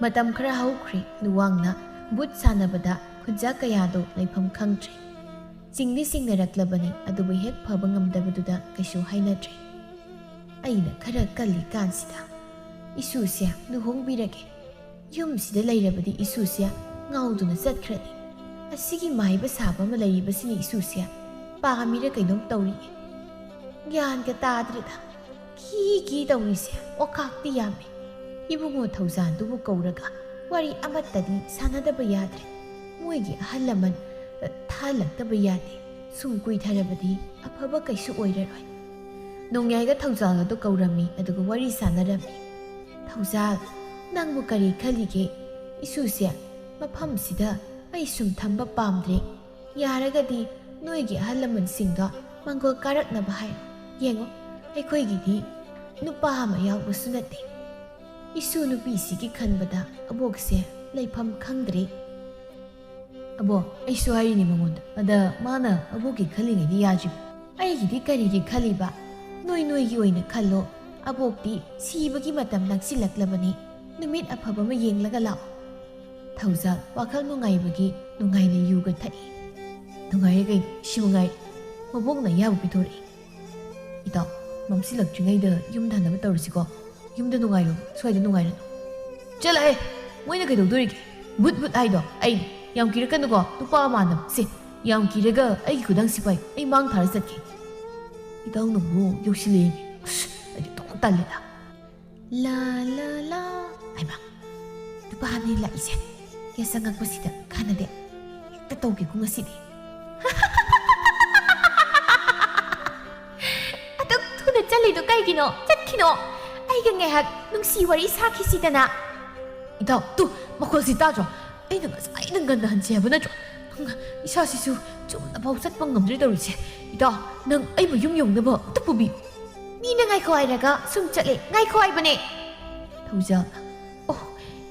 ꯃꯇꯝ ꯈꯔ ꯍꯧꯈ꯭ꯔꯦ꯫ ꯂꯨꯋꯥꯡꯅ ꯕꯨꯠ ꯁꯥꯟꯅꯕꯗ ꯈꯨꯟꯖꯥ ꯀꯌꯥꯗꯣ ꯂꯩꯐꯝ ꯈꯪꯗ꯭ꯔꯦ꯫ ꯆꯤꯡꯗꯤ ꯆꯤꯡꯅꯔꯛꯂꯕꯅꯤ, ꯑꯗꯨꯕꯨ ꯍꯦꯛ ꯐꯕ ꯉꯝꯗꯕꯗꯨꯗ ꯀꯩꯁꯨ ꯍꯥꯏꯅꯗ꯭ꯔꯦ꯫ ꯑꯩꯅ ꯈꯔ ꯀꯜꯂꯤꯀꯥꯟꯁꯤꯗ ꯏꯁꯨꯁꯦ ꯂꯨꯍꯣꯡꯕꯤꯔꯒꯦ꯫ ꯌꯨꯝꯁꯤꯗ ꯂꯩꯔꯕꯗꯤ ꯏꯁꯨꯁꯦ ꯉꯥꯎꯗꯨꯅ ꯆꯠꯈ꯭ꯔꯅꯤ꯫ ꯑꯁꯤꯒꯤ ꯃꯥꯏꯕ ꯁꯥꯕ ꯑꯃ ꯂꯩꯔꯤꯕꯁꯤꯅ ꯏꯁꯨꯁꯦ ꯄꯥꯝꯃꯤꯔ ꯀꯩꯅꯣꯝ ꯇꯧꯔꯤꯌꯦ꯫ ꯒ꯭ꯌꯥꯟꯒ ꯇꯥꯗ꯭ꯔꯦꯗ꯫ ꯀꯤ ꯀꯤ ꯇꯧꯔꯤꯁꯦ ꯑꯣꯀꯥꯛꯇꯤ ꯌꯥꯝꯃꯦ꯫ ꯏꯕꯨꯡꯉꯣ ꯊꯧꯖꯥꯟꯗꯨꯕꯨ ꯀꯧꯔꯒ ꯋꯥꯔꯤ ꯑꯃꯠꯇꯗꯤ ꯁꯥꯟꯅꯗꯕ ꯌꯥꯗ꯭ꯔꯦ꯫ ꯃꯣꯏꯒꯤ ꯑꯍꯜ ꯂꯃꯟ, ꯑ, ꯊꯥꯍꯜꯂꯛꯇꯕ ꯌꯥꯗꯦ꯫ ꯁꯨꯝ ꯀꯨꯏꯊꯔꯕꯗꯤ ꯑꯐꯕ ꯀꯩꯁꯨ ꯑꯣꯏꯔꯔꯣꯏ꯫ ꯅꯣꯡꯌꯥꯏꯒ ꯊꯧꯖꯥꯜꯒꯗꯣ ꯀꯧꯔꯝꯃꯤ, ꯑꯗꯨꯒ ꯋꯥꯔꯤ ꯁꯥꯟꯅꯔꯝꯃꯤ꯫ "ꯊꯧꯖꯥꯜ, ꯅꯪꯕꯨ ꯀꯔꯤ ꯈꯜꯂꯤꯒꯦ? ꯏꯁꯨꯁꯦ ꯃꯐꯝꯁꯤꯗ ꯑꯩ ꯁꯨꯝ ꯊꯝꯕ ꯄꯥꯝꯗ꯭ꯔꯦ꯫ ꯌꯥꯔꯒꯗꯤ ꯅꯣꯏꯒꯤ ꯑꯍꯜ ꯂꯃꯟꯁꯤꯡꯗꯣ ꯃꯪꯒꯣꯜ ꯀꯥꯔꯛꯅꯕ ꯍꯥꯏ꯫ ꯌꯦꯡꯉꯣ, ꯑꯩꯈꯣꯏꯒꯤꯗꯤ ꯅꯨꯄꯥ ꯑꯃ ꯌꯥꯎꯕꯁꯨ ꯅꯠꯇꯦ꯫" ꯏꯁꯨ ꯅꯨꯄꯤꯁꯤꯒꯤ ꯈꯟꯕꯗ ꯑꯕꯣꯛꯁꯦ ꯂꯩꯐꯝ ꯈꯪꯗ꯭ꯔꯦ꯫ "ꯑꯕꯣꯛ, ꯑꯩꯁꯨ ꯍꯥꯏꯔꯤꯅꯦ ꯃꯉꯣꯟꯗ, ꯑꯗ ꯃꯥꯅ ꯑꯕꯣꯛꯀꯤ ꯈꯜꯂꯤꯉꯩꯗꯤ ꯌꯥꯗ꯭ꯔꯤꯕ꯫ ꯑꯩꯒꯤꯗꯤ ꯀꯔꯤꯒꯤ ꯈꯜꯂꯤꯕ? ꯅꯣꯏ ꯅꯣꯏꯒꯤ ꯑꯣꯏꯅ ꯈꯜꯂꯣ꯫ ꯑꯕꯣꯛꯇꯤ ꯁꯤꯕꯒꯤ ꯃꯇꯝ ꯅꯛꯁꯤꯜꯂꯛꯂꯕꯅꯤ꯫ ꯅꯨꯃꯤꯠ ꯑꯐꯕ ꯑꯃ ꯌꯦꯡꯂꯒ ꯂꯥꯛꯑꯣ꯫" ꯊꯧꯖꯥꯜ ꯋꯥꯈꯜ ꯅꯨꯡꯉꯥꯏꯕꯒꯤ ꯅꯨꯡꯉꯥꯏꯅ ꯌꯨꯒ ꯊꯛꯏ꯫ ꯅꯨꯡꯉꯥꯏꯔꯦ ꯀꯩꯅꯣ, ꯁꯤ ꯃꯉꯥꯏꯔꯦ꯫ ꯃꯕꯣꯛꯅ ꯑꯌꯥꯕ ꯄꯤꯊꯣꯔꯛꯏ꯫ ꯏꯇꯥꯎ, ꯃꯝꯁꯤꯜꯂꯛꯇ꯭ꯔꯤꯉꯩꯗ ꯌꯨꯝꯗ ꯍꯟꯅꯕ ꯇꯧꯔꯁꯤꯀꯣ꯫ ꯌꯨꯝꯗ ꯅꯨꯡꯉꯥꯏꯔꯨ, ꯁ꯭ꯋꯥꯏꯗ ꯅꯨꯡꯉꯥꯏꯔꯅꯨ꯫ ꯆꯠꯂꯍꯦ! ꯃꯣꯏꯅ ꯀꯩꯗꯧꯗꯣꯔꯤꯒꯦ? ꯕꯨꯠ ꯕꯨꯠ ꯍꯥꯏꯗꯣ ꯑꯩꯅꯤ꯫ ꯌꯥꯝ ꯀꯤꯔꯛꯀꯅꯨꯀꯣ, ꯅꯨꯄꯥ ꯃꯥꯟꯗꯕ꯫ ꯁꯦ, ꯌꯥꯝ ꯀꯤꯔꯒ ꯑꯩꯒꯤ ꯈꯨꯗꯥꯡꯁꯤ ꯄꯥꯏꯌꯨ, ꯑꯩ ꯃꯥꯡ ꯊꯥꯔ ꯆꯠꯀꯦ꯫ ꯏꯇꯥꯎ ꯅꯪꯕꯨ ꯌꯧꯁꯤꯜꯂꯛꯑꯦꯅꯦ꯫ ꯑꯁ, ꯑꯩꯗꯤ ꯇꯣꯛ ꯇꯜꯂꯦꯗ꯫ ꯂꯥ ꯂꯥ ꯂꯥ꯫ ꯍꯩꯃꯥ, ꯅꯨꯄꯥ ꯑꯅꯤ ꯂꯥꯛꯏꯁꯦ꯫ ꯌꯥꯆꯪꯉꯛꯄꯁꯤꯗ ꯀꯥꯟꯅꯗꯦ꯫ ꯍꯦꯛꯇ ꯇꯧꯒꯦꯀꯣ ꯉꯁꯤꯗꯤ꯫ ꯑꯗꯨꯛ ꯊꯨꯅ ꯆꯠꯂꯤꯗꯣ ꯀꯩꯒꯤꯅꯣ? ꯆꯠꯈꯤꯅꯣ꯫ ꯑꯩꯒ ꯉꯥꯏꯍꯥꯛ ꯅꯨꯡꯁꯤ ꯋꯥꯔꯤ ꯁꯥꯈꯤꯁꯤꯗꯅ꯫ ꯏꯇꯥꯎ, ꯇꯨ, ꯃꯈꯣꯜꯁꯤ ꯇꯥꯗ꯭ꯔꯣ? ꯑꯩꯅ ꯉꯁꯥꯏꯅ ꯉꯟꯅ ꯍꯟꯁꯦ ꯍꯥꯏꯕ ꯅꯠꯇ꯭ꯔꯣ? ꯏꯁꯥꯁꯤꯁꯨ ꯆꯨꯝꯅꯐꯥꯎ ꯆꯠꯄ ꯉꯝꯗ꯭ꯔꯦ ꯇꯧꯔꯤꯁꯦ꯫ ꯏꯇꯥꯎ, ꯅꯪ ꯑꯩꯕꯨ ꯌꯨꯝ ꯌꯧꯅꯕ ꯑꯝꯇ ꯄꯨꯕꯤꯌꯨ꯫ ꯃꯤꯅ ꯉꯥꯏꯈꯣ ꯍꯥꯏꯔꯒ ꯁꯨꯝ ꯆꯠꯂꯦ, ꯉꯥꯏꯈꯣ ꯍꯥꯏꯕꯅꯦ꯫ ꯊꯧꯖꯥꯜꯅ, ꯑꯣ,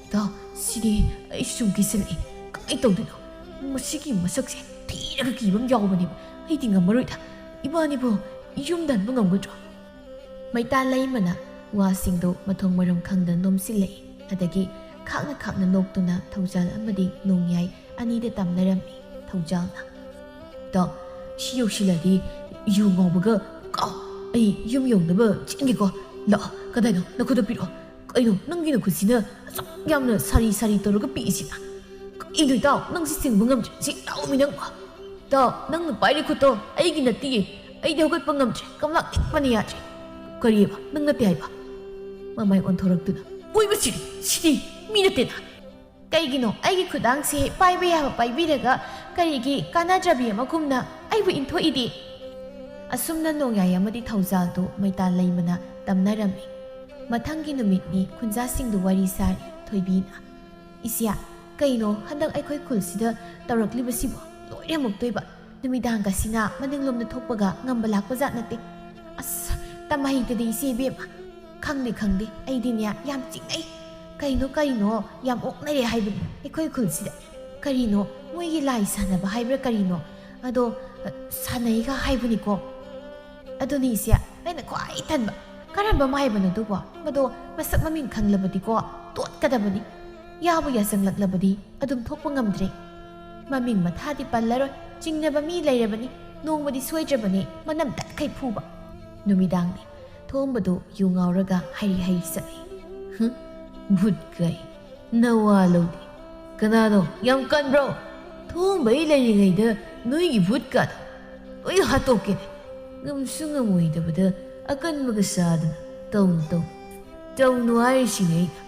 ꯏꯇꯥꯎ, ꯁꯤꯗꯤ ꯑꯩꯁꯨ ꯁꯨꯝ ꯀꯤꯁꯤꯜꯂꯛꯑꯦ꯫ ꯀꯃꯥꯏꯅ ꯇꯧꯗꯣꯏꯅꯣ? ꯃꯁꯤꯒꯤ ꯃꯁꯛꯁꯦ ꯊꯤꯔꯒ ꯀꯤꯕ ꯑꯃ ꯌꯥꯎꯕꯅꯦꯕ꯫ ꯑꯩꯗꯤ ꯉꯝꯃꯔꯣꯏꯗ꯫ ꯏꯕꯥꯅꯤꯕꯨ ꯌꯨꯝꯗ ꯍꯟꯕ ꯉꯝꯒꯗ꯭ꯔꯣ? ꯃꯩꯇꯥ ꯂꯩꯃꯅ ꯋꯥꯁꯤꯡꯗꯣ ꯃꯊꯣꯡ ꯃꯔꯝ ꯈꯪꯗꯅ ꯅꯣꯝꯁꯤꯜꯂꯛꯏ꯫ ꯑꯗꯒꯤ ꯈꯥꯛꯅ ꯈꯥꯛꯅ ꯅꯣꯛꯇꯨꯅ ꯊꯧꯖꯥꯜ ꯑꯃꯗꯤ ꯅꯣꯡꯌꯥꯏ ꯑꯅꯤꯗ ꯇꯝꯅꯔꯝꯃꯤ꯫ ꯊꯧꯖꯥꯜꯅ, ꯏꯇꯥꯎ, ꯁꯤ ꯌꯧꯁꯤꯜꯂꯗꯤ ꯌꯨ ꯉꯥꯎꯕꯒ ꯀꯥꯎ, ꯑꯩ ꯌꯨꯝ ꯌꯧꯅꯕ ꯆꯦꯟꯒꯦꯀꯣ꯫ ꯂꯥꯛꯑꯣ, ꯀꯗꯥꯏꯅꯣ? ꯅꯈꯨꯠꯇ ꯄꯤꯔꯛꯑꯣ꯫ ꯀꯩꯅꯣ, ꯅꯪꯒꯤ ꯅꯈꯨꯠꯁꯤꯅ ꯑꯁꯨꯛ ꯌꯥꯝꯅ ꯁꯥꯔꯤ ꯁꯥꯔꯤ ꯇꯧꯔꯒ ꯄꯤꯛꯏꯁꯤꯅ? ꯀꯩꯅꯣ ꯏꯇꯥꯎ, ꯅꯪꯁꯤ ꯆꯤꯡꯕ ꯉꯝꯗ꯭ꯔꯦ꯫ ꯁꯤ ꯂꯥꯛꯑꯣꯃꯤ ꯅꯪꯕꯣ꯫ ꯏꯇꯥꯎ, ꯅꯪꯅ ꯄꯥꯏꯔꯤ ꯈꯨꯠꯇꯣ ꯑꯩꯒꯤ ꯅꯠꯇꯤꯌꯦ꯫ ꯑꯩꯗꯤ ꯍꯧꯒꯠꯄ ꯉꯝꯗ꯭ꯔꯦ꯫ ꯀꯝꯂꯥ ꯅꯤꯛꯄꯅ ꯌꯥꯗ꯭ꯔꯦ꯫ ꯀꯔꯤꯑꯕ? ꯅꯪ ꯅꯠꯇꯦ ꯍꯥꯏꯕ? ꯃꯃꯥꯏ ꯑꯣꯟꯊꯣꯔꯛꯇꯨꯅ, ꯑꯣꯏꯕ ꯁꯤꯗꯤ, ꯁꯤꯗꯤ ꯃꯤ ꯅꯠꯇꯦꯅ꯫ ꯀꯩꯒꯤꯅꯣ ꯑꯩꯒꯤ ꯈꯨꯗꯥꯡꯁꯦ ꯄꯥꯏꯕ ꯌꯥꯕ ꯄꯥꯏꯕꯤꯔꯒ ꯀꯔꯤꯒꯤ ꯀꯥꯟꯅꯗ꯭ꯔꯕꯤ ꯑꯃꯒꯨꯝꯅ ꯑꯩꯕꯨ ꯏꯟꯊꯣꯛꯏꯗꯤ? ꯑꯁꯨꯝꯅ ꯅꯣꯡꯌꯥꯏ ꯑꯃꯗꯤ ꯊꯧꯖꯥꯜꯗꯨ ꯃꯩꯇꯥ ꯂꯩꯃꯅ ꯇꯝꯅꯔꯝꯃꯤ꯫ ꯃꯊꯪꯒꯤ ꯅꯨꯃꯤꯠꯅꯤ꯫ ꯈꯨꯟꯖꯥꯁꯤꯡꯗꯨ ꯋꯥꯔꯤ ꯁꯥꯔꯤ꯫ ꯊꯣꯏꯕꯤꯅ, ꯏꯆꯦ, ꯀꯩꯅꯣ ꯍꯟꯗꯛ ꯑꯩꯈꯣꯏ ꯈꯨꯜꯁꯤꯗ ꯇꯧꯔꯛꯂꯤꯕꯁꯤꯕꯣ? ꯂꯣꯏꯔꯦ ꯑꯃꯨꯛꯇꯣꯏꯕ꯫ ꯅꯨꯃꯤꯗꯥꯡꯒꯁꯤꯅ ꯃꯅꯤꯡꯂꯣꯝꯗ ꯊꯣꯛꯄꯒ ꯉꯝꯕ ꯂꯥꯛꯄ ꯖꯥꯠ ꯅꯠꯇꯦ꯫ ꯑꯁ, ꯇꯝꯍꯩꯇꯗꯤ ꯏꯆꯦ ꯏꯕꯦꯝꯃ꯫ ꯈꯪꯗꯦ, ꯈꯪꯗꯦ, ꯑꯩꯗꯤꯅꯦ ꯌꯥꯝ ꯆꯤꯡꯅꯩ꯫ ꯀꯩꯅꯣ ꯀꯩꯅꯣ ꯌꯥꯝ ꯑꯣꯛꯅꯔꯦ ꯍꯥꯏꯕꯅꯤ ꯑꯩꯈꯣꯏ ꯈꯨꯜꯁꯤꯗ꯫ ꯀꯔꯤꯅꯣ ꯃꯣꯏꯒꯤ ꯂꯥꯏ ꯁꯥꯟꯅꯕ ꯍꯥꯏꯕ꯭ꯔꯥ ꯀꯔꯤꯅꯣ? ꯑꯗꯣ, ꯑ, ꯁꯥꯟꯅꯩꯒ ꯍꯥꯏꯕꯅꯤꯀꯣ꯫ ꯑꯗꯨꯅꯤ ꯏꯆꯦ, ꯑꯩꯅ ꯈ꯭ꯋꯥꯏ ꯇꯟꯕ꯫ ꯀꯔꯝꯕ ꯃꯥꯏꯕꯅꯣ ꯑꯗꯨꯕꯣ? ꯃꯗꯣ ꯃꯁꯛ ꯃꯃꯤꯡ ꯈꯪꯂꯕꯗꯤꯀꯣ, ꯇꯣꯠꯀꯗꯕꯅꯤ꯫ ꯌꯥꯕꯨ ꯌꯥꯁꯪꯂꯛꯂꯕꯗꯤ ꯑꯗꯨꯝ ꯊꯣꯛꯄ ꯉꯝꯗ꯭ꯔꯦ꯫ ꯃꯃꯤꯡ ꯃꯊꯥꯗꯤ ꯄꯜꯂꯔꯣꯏ, ꯆꯤꯡꯅꯕ ꯃꯤ ꯂꯩꯔꯕꯅꯤ, ꯅꯣꯡꯃꯗꯤ ꯁꯣꯏꯗ꯭ꯔꯕꯅꯤ ꯃꯅꯝ ꯇꯠꯈꯩ ꯐꯨꯕ꯫ ꯅꯨꯃꯤꯗꯥꯡꯅꯤ꯫ ꯊꯣꯝꯕꯗꯨ ꯌꯨ ꯉꯥꯎꯔꯒ ꯍꯩ ꯍꯩ ꯆꯠꯂꯤ꯫ "ꯍꯨꯝ, ꯚꯨꯠ ꯀꯥꯏ, ꯅꯋꯥ ꯂꯧꯗꯦ꯫ ꯀꯅꯥꯅꯣ? ꯌꯥꯝ ꯀꯟꯕ꯭ꯔꯣ? ꯊꯣꯝꯕ ꯑꯩ ꯂꯩꯔꯤꯉꯩꯗ ꯅꯣꯏꯒꯤ ꯚꯨꯠ ꯀꯥꯗꯣ ꯂꯣꯏ ꯍꯥꯠꯇꯣꯛꯀꯦꯅꯦ꯫ ꯉꯝꯁꯨ ꯉꯝꯃꯣꯏꯗꯕꯗ ꯑꯀꯟꯕꯒ ꯁꯥꯗꯅ ꯇꯧꯅꯨ, ꯇꯧꯅꯨ꯫ ꯇꯧꯅꯨ ꯍꯥꯏꯔꯤꯁꯤꯅꯦ ꯑꯩꯅ꯫"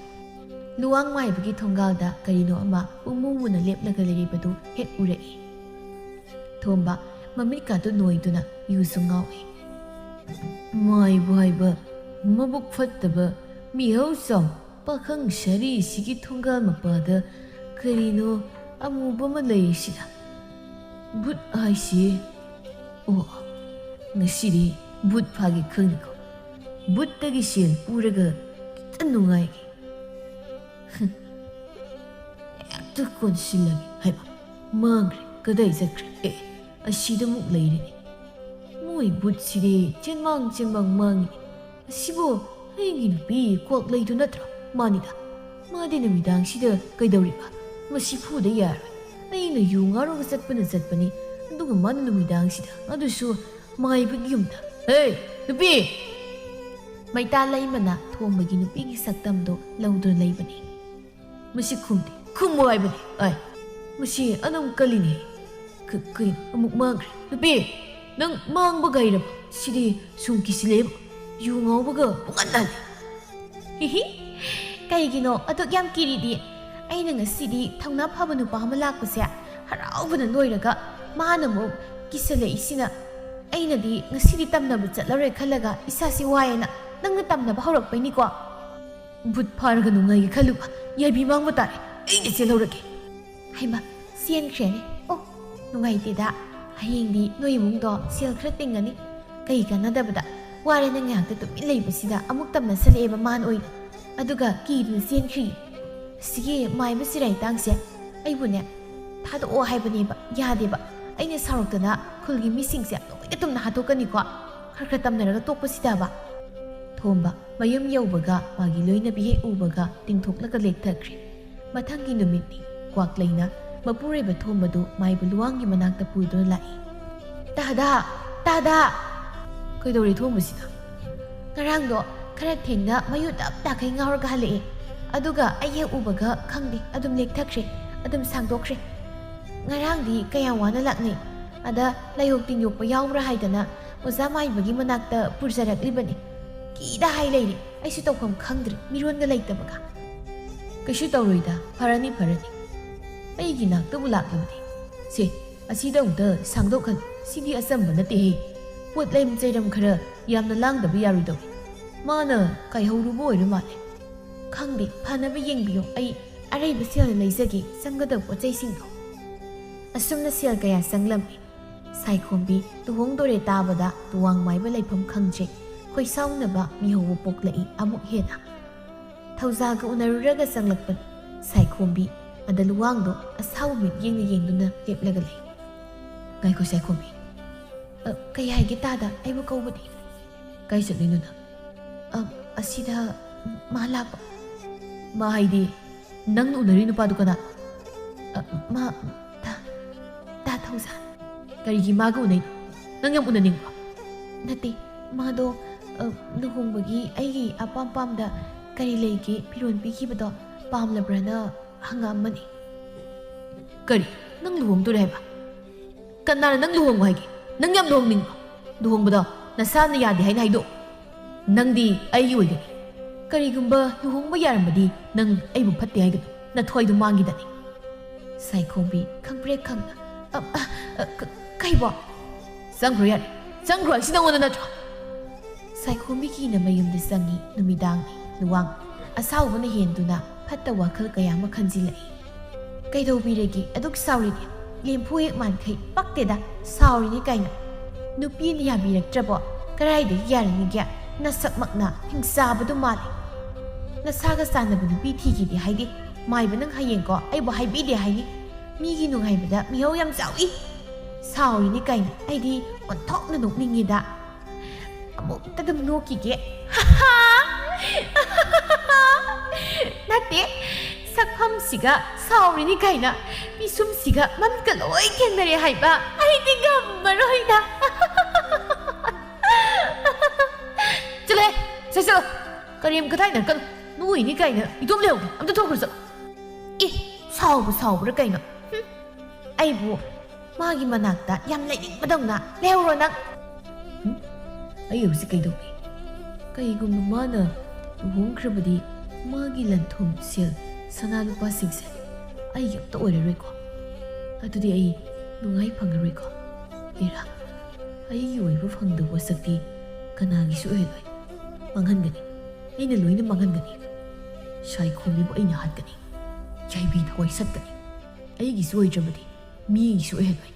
ꯂꯨꯋꯥꯡ ꯃꯥꯏꯕꯒꯤ ꯊꯣꯡꯒꯥꯜꯗ ꯀꯔꯤꯅꯣ ꯑꯃ ꯄꯨꯡꯃꯨ ꯃꯨꯅ ꯂꯦꯞꯂꯒ ꯂꯩꯔꯤꯕꯗꯨ ꯍꯦꯛ ꯎꯔꯛꯏ꯫ ꯊꯣꯝꯕ ꯃꯃꯤꯠꯀꯥꯗꯨ ꯅꯣꯏꯗꯨꯅ ꯌꯨꯁꯨ ꯉꯥꯎꯏ꯫ "ꯃꯥꯏꯕ ꯍꯥꯏꯕ ꯃꯕꯨꯛ ꯐꯠꯇꯕ ꯃꯤꯍꯧ ꯆꯥꯎ ꯄꯥꯈꯪ ꯁꯥꯔꯤꯁꯤꯒꯤ ꯊꯣꯡꯒꯥꯜ ꯃꯄꯥꯗ ꯀꯔꯤꯅꯣ ꯑꯃꯨꯕ ꯑꯃ ꯂꯩꯔꯤꯁꯤꯅ? ꯚꯨꯠ ꯍꯥꯏꯁꯤ? ꯑꯣ, ꯉꯁꯤꯗꯤ ꯚꯨꯠ ꯐꯥꯒꯦ ꯈꯪꯅꯤꯀꯣ꯫ ꯚꯨꯠꯇꯒꯤ ꯁꯦꯜ ꯄꯨꯔꯒ ꯈꯤꯇ ꯅꯨꯡꯉꯥꯏꯒꯦ꯫ ꯍꯦꯛꯇ ꯀꯣꯟꯁꯤꯜꯂꯒꯦ ꯍꯥꯏꯕ꯫ ꯃꯥꯡꯈ꯭ꯔꯦ, ꯀꯗꯥꯏ ꯆꯠꯈ꯭ꯔꯦ? ꯑꯦ, ꯑꯁꯤꯗ ꯑꯃꯨꯛ ꯂꯩꯔꯤꯅꯦ꯫ ꯃꯣꯏ ꯚꯨꯠꯁꯤꯗꯤ ꯆꯦꯟꯃꯥꯡ ꯆꯦꯟꯃꯥꯡ ꯃꯥꯡꯉꯤ꯫ ꯑꯁꯤꯕꯨ ꯑꯩꯒꯤ ꯅꯨꯄꯤ ꯀ꯭ꯋꯥꯛꯂꯩꯗꯨ ꯅꯠꯇ꯭ꯔꯣ? ꯃꯥꯅꯤꯗ꯫ ꯃꯥꯗꯤ ꯅꯨꯃꯤꯗꯥꯡꯁꯤꯗ ꯀꯩꯗꯧꯔꯤꯕ? ꯃꯁꯤ ꯐꯨꯗ ꯌꯥꯔꯣꯏ꯫ ꯑꯩꯅ ꯌꯨ ꯉꯥꯎꯔꯒ ꯆꯠꯄꯅ ꯆꯠꯄꯅꯤ, ꯑꯗꯨꯒ ꯃꯥꯅ ꯅꯨꯃꯤꯗꯥꯡꯁꯤꯗ, ꯑꯗꯨꯁꯨ ꯃꯥꯏꯕꯒꯤ ꯌꯨꯝꯗ꯫ ꯍꯦ, ꯅꯨꯄꯤ!" ꯃꯩꯇꯥ ꯂꯩꯃꯅ ꯊꯣꯝꯕꯒꯤ ꯅꯨꯄꯤꯒꯤ ꯁꯛꯇꯝꯗꯨ ꯂꯧꯗꯨꯅ ꯂꯩꯕꯅꯤ꯫ "ꯃꯁꯤ ꯈꯨꯝꯗꯦ, ꯈꯨꯝꯃꯣ ꯍꯥꯏꯕꯅꯤ꯫ ꯑꯥꯏ, ꯃꯁꯤ ꯑꯅꯝ ꯀꯜꯂꯤꯅꯦ꯫ ꯀ-, ꯀꯩꯅꯣ, ꯑꯃꯨꯛ ꯃꯥꯡꯈ꯭ꯔꯦ꯫ ꯅꯨꯄꯤ, ꯅꯪ ꯃꯥꯡꯕ ꯀꯥꯏꯔꯕ? ꯁꯤꯗꯤ ꯁꯨꯝ ꯀꯤꯁꯤꯜꯂꯦꯕ꯫ ꯌꯨ ꯉꯥꯎꯕꯒ ꯄꯨꯡꯍꯜ ꯍꯜꯂꯦ꯫" "ꯍꯤꯍꯤ, ꯀꯩꯒꯤꯅꯣ ꯑꯗꯨꯛ ꯌꯥꯝ ꯀꯤꯔꯤꯗꯤ? ꯑꯩꯅ ꯉꯁꯤꯗꯤ ꯊꯧꯅꯥ ꯐꯕ ꯅꯨꯄꯥ ꯑꯃ ꯂꯥꯛꯄꯁꯦ ꯍꯔꯥꯎꯕꯅ ꯂꯣꯏꯔꯒ ꯃꯥꯅ ꯑꯃꯨꯛ ꯀꯤꯁꯜꯂꯛꯏꯁꯤꯅ꯫ ꯑꯩꯅꯗꯤ ꯉꯁꯤꯗꯤ ꯇꯝꯅꯕ ꯆꯠꯂꯔꯣꯏ ꯈꯜꯂꯒ ꯏꯁꯥꯁꯤ ꯋꯥꯏꯌꯦꯅ ꯅꯪꯅ ꯇꯝꯅꯕ ꯍꯧꯔꯛꯄꯩꯅꯤꯀꯣ?" "ꯚꯨꯠ ꯐꯥꯔꯒ ꯅꯨꯡꯉꯥꯏꯒꯦ ꯈꯜꯂꯨꯕ ꯌꯥꯏꯕꯤ ꯃꯥꯡꯕ ꯇꯥꯔꯦ꯫ ꯑꯩꯅ ꯆꯦꯜꯍꯧꯔꯒꯦ꯫" ꯍꯩꯃ, ꯆꯦꯟꯈ꯭ꯔꯦꯅꯦ꯫ ꯑꯣ, ꯅꯨꯡꯉꯥꯏꯇꯦꯗ꯫ ꯍꯌꯦꯡꯗꯤ ꯅꯣꯏ ꯏꯃꯨꯡꯗꯣ ꯁꯦꯜ ꯈꯔ ꯇꯤꯡꯒꯅꯤ꯫ ꯀꯩ ꯀꯥꯟꯅꯗꯕꯗ ꯋꯥꯔꯦꯅ ꯉꯥꯏꯍꯥꯛꯇ ꯇꯨꯃꯤꯟ ꯂꯩꯕꯁꯤꯗ ꯑꯃꯨꯛ ꯇꯝꯅꯁꯜꯂꯛꯑꯦꯕ ꯃꯥꯅ ꯑꯣꯏꯅ꯫ ꯑꯗꯨꯒ ꯀꯤꯗꯨꯅ ꯆꯦꯟꯈ꯭ꯔꯤ꯫ ꯁꯤꯒꯤ ꯃꯥꯏꯕ ꯆꯤꯔꯥꯏꯇꯥꯡꯁꯦ ꯑꯩꯕꯨꯅꯦ ꯊꯥꯗꯣꯛꯑꯣ ꯍꯥꯏꯕꯅꯦꯕ, ꯌꯥꯗꯦꯕ꯫ ꯑꯩꯅ ꯁꯥꯎꯔꯛꯇꯅ ꯈꯨꯜꯒꯤ ꯃꯤꯁꯤꯡꯁꯦ ꯂꯣꯏꯅ ꯇꯨꯝꯅ ꯍꯥꯠꯇꯣꯛꯀꯅꯤꯀꯣ꯫ ꯈꯔ ꯈꯔ ꯇꯝꯅꯔꯒ ꯇꯣꯛꯄꯁꯤꯗꯕ꯫ ꯊꯣꯝꯕ ꯃꯌꯨꯝ ꯌꯧꯕꯒ ꯃꯥꯒꯤ ꯂꯣꯏꯅꯕꯤ ꯍꯦꯛ ꯎꯕꯒ ꯇꯤꯡꯊꯣꯛꯂꯒ ꯂꯦꯛꯊꯈ꯭ꯔꯦ꯫ ꯃꯊꯪꯒꯤ ꯅꯨꯃꯤꯠꯅꯤ꯫ ꯀ꯭ꯋꯥꯛꯂꯩꯅ ꯃꯄꯨꯔꯣꯏꯕ ꯊꯣꯝꯕꯗꯨ ꯃꯥꯏꯕ ꯂꯨꯋꯥꯡꯒꯤ ꯃꯅꯥꯛꯇ ꯄꯨꯗꯨꯅ ꯂꯥꯛꯏ꯫ "ꯇꯥꯗꯥ! ꯇꯥꯗꯥ!" "ꯀꯩꯗꯧꯔꯦ ꯊꯣꯝꯕꯁꯤꯅ?" "ꯉꯔꯥꯡꯗꯣ ꯈꯔ ꯊꯦꯡꯅ ꯃꯌꯨ ꯇꯞ ꯇꯥꯈꯩ ꯉꯥꯎꯔꯒ ꯍꯜꯂꯛꯑꯦ꯫ ꯑꯗꯨꯒ ꯑꯩ ꯍꯦꯛ ꯎꯕꯒ ꯈꯪꯗꯦ, ꯑꯗꯨꯝ ꯂꯦꯛꯊꯈ꯭ꯔꯦ, ꯑꯗꯨꯝ ꯁꯥꯡꯗꯣꯛꯈ꯭ꯔꯦ꯫ ꯉꯔꯥꯡꯗꯤ ꯀꯌꯥꯝ ꯋꯥꯅ ꯂꯥꯛꯅꯩ꯫ ꯑꯗ ꯂꯥꯏꯍꯧ ꯇꯤꯟ ꯌꯣꯛꯄ ꯌꯥꯎꯕ꯭ꯔꯥ ꯍꯥꯏꯗꯅ ꯑꯣꯖꯥ ꯃꯥꯏꯕꯒꯤ ꯃꯅꯥꯛꯇ ꯄꯨꯔꯖꯔꯛꯂꯤꯕꯅꯤ꯫ ꯀꯤꯗ ꯍꯥꯏ ꯂꯩꯔꯦ꯫ ꯑꯩꯁꯨ ꯇꯧꯐꯝ ꯈꯪꯗ꯭ꯔꯦ, ꯃꯤꯔꯣꯟꯒ ꯂꯩꯇꯕꯒ꯫" "ꯀꯩꯁꯨ ꯇꯧꯔꯣꯏꯗ, ꯐꯔꯅꯤ, ꯐꯔꯅꯤ꯫ ꯑꯩꯒꯤ ꯅꯥꯛꯇꯕꯨ ꯂꯥꯛꯂꯕꯗꯤ꯫ ꯁꯦ, ꯑꯁꯤꯗ ꯑꯃꯨꯛꯇ ꯁꯥꯡꯗꯣꯛꯍꯜꯂꯨ꯫ ꯁꯤꯗꯤ ꯑꯆꯝꯕ ꯅꯠꯇꯦꯍꯦ꯫ ꯄꯣꯠ ꯂꯩꯔꯝ ꯆꯩꯔꯝ ꯈꯔ ꯌꯥꯝꯅ ꯂꯥꯡꯗꯕ ꯌꯥꯔꯣꯏꯗꯧꯔꯤ꯫ ꯃꯥꯅ ꯀꯥꯏꯍꯧꯔꯨꯕ ꯑꯣꯏꯔ ꯃꯥꯜꯂꯦ꯫" "ꯈꯪꯗꯦ, ꯐꯅꯕ ꯌꯦꯡꯕꯤꯌꯣ꯫ ꯑꯩ ꯑꯔꯩꯕ ꯁꯦꯜꯅ ꯂꯩꯖꯒꯦ ꯆꯪꯒꯗꯕ ꯄꯣꯠ ꯆꯩꯁꯤꯡꯗꯣ꯫" ꯑꯁꯨꯝꯅ ꯁꯦꯜ ꯀꯌꯥ ꯆꯪꯂꯝꯃꯤ꯫ ꯁꯥꯏꯈꯣꯝꯕꯤ ꯂꯨꯍꯣꯡꯗꯣꯔꯦ ꯇꯥꯕꯗ ꯂꯨꯋꯥꯡ ꯃꯥꯏꯕ ꯂꯩꯐꯝ ꯈꯪꯗ꯭ꯔꯦ꯫ ꯈꯣꯏꯁꯥꯎꯅꯕ ꯃꯤꯍꯧꯕ ꯄꯣꯛꯂꯛꯏ ꯑꯃꯨꯛ ꯍꯦꯟꯅ꯫ ꯊꯧꯖꯥꯒ ꯎꯅꯔꯨꯔꯒ ꯆꯪꯂꯛꯄꯅꯤ ꯁꯥꯏꯈꯣꯝꯕꯤ꯫ ꯑꯗ ꯂꯨꯋꯥꯡꯗꯣ ꯑꯁꯥꯎꯕ ꯃꯤꯠꯌꯦꯡꯅ ꯌꯦꯡꯗꯨꯅ ꯂꯦꯞꯂꯒ ꯂꯩ꯫ "ꯉꯥꯏꯈꯣ ꯁꯥꯏꯈꯣꯝꯕꯤ꯫" "ꯑ, ꯀꯩ ꯍꯥꯏꯒꯦ ꯇꯥꯗ? ꯑꯩꯕꯨ ꯀꯧꯕꯗꯤ?" "ꯀꯥꯏ ꯆꯠꯂꯨꯏꯅꯣ ꯅꯪ?" "ꯑ, ꯑꯁꯤꯗ ꯃꯥ ꯂꯥꯛꯄ꯫" "ꯃꯥ ꯍꯥꯏꯗꯤ ꯅꯪꯅ ꯎꯅꯔꯤ ꯅꯨꯄꯥꯗꯨ ꯀꯅꯥ?" "ꯑ, ꯃꯥ ꯇꯥ, ꯇꯥ ꯊꯧꯖꯥꯟ꯫" "ꯀꯔꯤꯒꯤ ꯃꯥꯒ ꯎꯅꯩꯅꯣ? ꯅꯪ ꯌꯥꯝ ꯎꯅꯅꯤꯡꯕ꯭ꯔꯣ?" "ꯅꯠꯇꯦ, ꯃꯥꯗꯣ, ꯑ, ꯂꯨꯍꯣꯡꯕꯒꯤ ꯑꯩꯒꯤ ꯑꯄꯥꯝ ꯄꯥꯝꯗ ꯀꯔꯤ ꯂꯩꯒꯦ ꯐꯤꯔꯣꯜ ꯄꯤꯈꯤꯕꯗꯣ ꯄꯥꯝꯂꯕ꯭ꯔꯅ ꯍꯪꯉꯛꯑꯝꯕꯅꯤ꯫" "ꯀꯔꯤ? ꯅꯪ ꯂꯨꯍꯣꯡꯗꯣꯔꯦ ꯍꯥꯏꯕ? ꯀꯅꯥꯅ ꯅꯪ ꯂꯨꯍꯣꯡꯉꯣ ꯍꯥꯏꯒꯦ? ꯅꯪ ꯌꯥꯝ ꯂꯨꯍꯣꯡꯅꯤꯡꯕ꯭ꯔꯣ? ꯂꯨꯍꯣꯡꯕꯗꯣ ꯅꯁꯥꯅ ꯌꯥꯗꯦ ꯍꯥꯏꯅ ꯍꯥꯏꯗꯣꯛꯑꯣ꯫ ꯅꯪꯗꯤ ꯑꯩꯒꯤ ꯑꯣꯏꯒꯅꯤ꯫ ꯀꯔꯤꯒꯨꯝꯕ ꯂꯨꯍꯣꯡꯕ ꯌꯥꯔꯝꯃꯗꯤ ꯅꯪ ꯑꯩꯕꯨ ꯐꯠꯇꯦ ꯍꯥꯏꯒꯅꯨ꯫ ꯅꯊ꯭ꯋꯥꯏꯗꯣ ꯃꯥꯡꯈꯤꯗꯅꯤ꯫" ꯁꯥꯏꯈꯣꯝꯕꯤ ꯈꯪꯄ꯭ꯔꯦꯛ ꯈꯪꯅ, "ꯑ, ꯑ, ꯑ, ꯀ-, ꯀꯩꯕꯣ?" "ꯆꯪꯈ꯭ꯔꯣ꯫" "ꯁꯤ ꯅꯉꯣꯟꯗ ꯅꯠꯇ꯭ꯔꯣ?" ꯁꯥꯏꯈꯣꯝꯕꯤ ꯀꯤꯅ ꯃꯌꯨꯝꯗ ꯆꯪꯉꯤ꯫ ꯅꯨꯃꯤꯗꯥꯡꯅꯤ꯫ ꯂꯨꯋꯥꯡ ꯑꯁꯥꯎꯕꯅ ꯍꯦꯟꯗꯨꯅ ꯐꯠꯇ ꯋꯥꯈꯜ ꯀꯌꯥ ꯑꯃ ꯈꯟꯖꯤꯜꯂꯛꯏ꯫ "ꯀꯩꯗꯧꯕꯤꯔꯒꯦ? ꯑꯗꯨꯛ ꯁꯥꯎꯔꯤꯗꯤ? ꯂꯦꯝꯐꯨ ꯍꯦꯛ ꯃꯥꯟꯈꯩ ꯄꯛꯇꯦꯗ, ꯁꯥꯎꯔꯤꯅꯤ ꯀꯥꯏꯅ꯫ ꯅꯨꯄꯤꯅ ꯌꯥꯕꯤꯔꯛꯇ꯭ꯔꯕꯣ? ꯀꯗꯥꯏꯗꯒꯤ ꯌꯥꯔꯤꯅꯤꯒꯦ? ꯅꯁꯛꯃꯛꯅ ꯍꯤꯡꯆꯥꯕꯗꯨ ꯃꯥꯜꯂꯤ꯫ ꯅꯁꯥꯒ ꯆꯥꯟꯅꯕ ꯅꯨꯄꯤ ꯊꯤꯈꯤꯗꯦ ꯍꯥꯏꯗꯦ꯫ ꯃꯥꯏꯕ ꯅꯪ ꯍꯌꯦꯡꯀꯣ ꯑꯩꯕꯨ ꯍꯥꯏꯕꯤꯗꯦ ꯍꯥꯏꯅꯤ꯫ ꯃꯤꯒꯤ ꯅꯨꯡꯉꯥꯏꯕꯗ ꯃꯤꯍꯧ ꯌꯥꯝ ꯆꯥꯎꯏ꯫ ꯁꯥꯎꯔꯤꯅꯤ ꯀꯥꯏꯅ ꯑꯩꯗꯤ ꯑꯣꯟꯊꯣꯛꯅ ꯅꯣꯛꯅꯤꯡꯉꯤꯗ꯫ ꯑꯃꯨꯛꯇ ꯑꯗꯨꯝ ꯅꯣꯛꯈꯤꯒꯦ꯫" "ꯅꯠꯇꯦ, ꯁꯛꯐꯝꯁꯤꯒ ꯁꯥꯎꯔꯤꯅꯤ ꯀꯥꯏꯅ, ꯄꯤꯁꯨꯝꯁꯤꯒ ꯃꯃꯤꯠꯀ ꯂꯣꯏ ꯊꯦꯡꯅꯔꯦ ꯍꯥꯏꯕ ꯑꯩꯗꯤ ꯉꯝꯃꯔꯣꯏꯗ꯫ ꯆꯠꯂꯣꯍꯦ, ꯁꯤ ꯆꯠꯂꯣ꯫ ꯀꯔꯦꯝ ꯀꯊꯥꯏꯅꯔꯛꯀꯅꯨ꯫ ꯅꯣꯏꯅꯤ ꯀꯥꯏꯅ ꯏꯇꯣꯝ ꯂꯩꯍꯧꯒꯦ꯫ ꯑꯝꯇ ꯊꯣꯛꯈ꯭ꯔꯣ ꯆꯠꯂꯣ꯫ ꯑꯦ, ꯁꯥꯎꯕ ꯁꯥꯎꯕ꯭ꯔꯥ ꯀꯩꯅꯣ? ꯍꯨꯝ꯫ ꯑꯩꯕꯨ ꯃꯥꯒꯤ ꯃꯅꯥꯛꯇ ꯌꯥꯝ ꯂꯩꯅꯤꯡꯕꯗꯧꯅ ꯂꯩꯍꯧꯔꯣ ꯅꯪ꯫ ꯍꯨꯝ? ꯑꯩ ꯍꯧꯖꯤꯛ ꯀꯩꯗꯧꯔꯤ? ꯀꯩꯒꯨꯝꯕ ꯃꯥꯅ ꯂꯨꯍꯣꯡꯈ꯭ꯔꯕꯗꯤ ꯃꯥꯒꯤ ꯂꯟ-ꯊꯨꯝ, ꯁꯦꯜ, ꯁꯅꯥ ꯂꯨꯄꯥꯁꯤꯡꯁꯦ ꯑꯩꯒꯤ ꯑꯝꯇ ꯑꯣꯏꯔꯔꯣꯏꯀꯣ? ꯑꯗꯨꯗꯤ ꯑꯩ ꯅꯨꯡꯉꯥꯏ ꯐꯪꯉꯔꯣꯏꯀꯣ? ꯍꯦꯔꯥ, ꯑꯩꯒꯤ ꯑꯣꯏꯕ ꯐꯪꯗꯕ ꯋꯥꯁꯛꯇꯤ ꯀꯅꯥꯒꯤꯁꯨ ꯑꯣꯏꯍꯜꯂꯣꯏ꯫ ꯃꯥꯡꯍꯟꯒꯅꯤ꯫ ꯑꯩꯅ ꯂꯣꯏꯅ ꯃꯥꯡꯍꯟꯒꯅꯤ꯫ ꯁꯥꯏꯈꯣꯝꯕꯤꯕꯨ ꯑꯩꯅ ꯍꯥꯠꯀꯅꯤ꯫ ꯌꯥꯏꯕꯤ ꯊꯋꯥꯏ ꯁꯠꯀꯅꯤ꯫ ꯑꯩꯒꯤꯁꯨ ꯑꯣꯏꯗ꯭ꯔꯕꯗꯤ ꯃꯤꯒꯤꯁꯨ ꯑꯣꯏꯍꯜꯂꯣꯏ꯫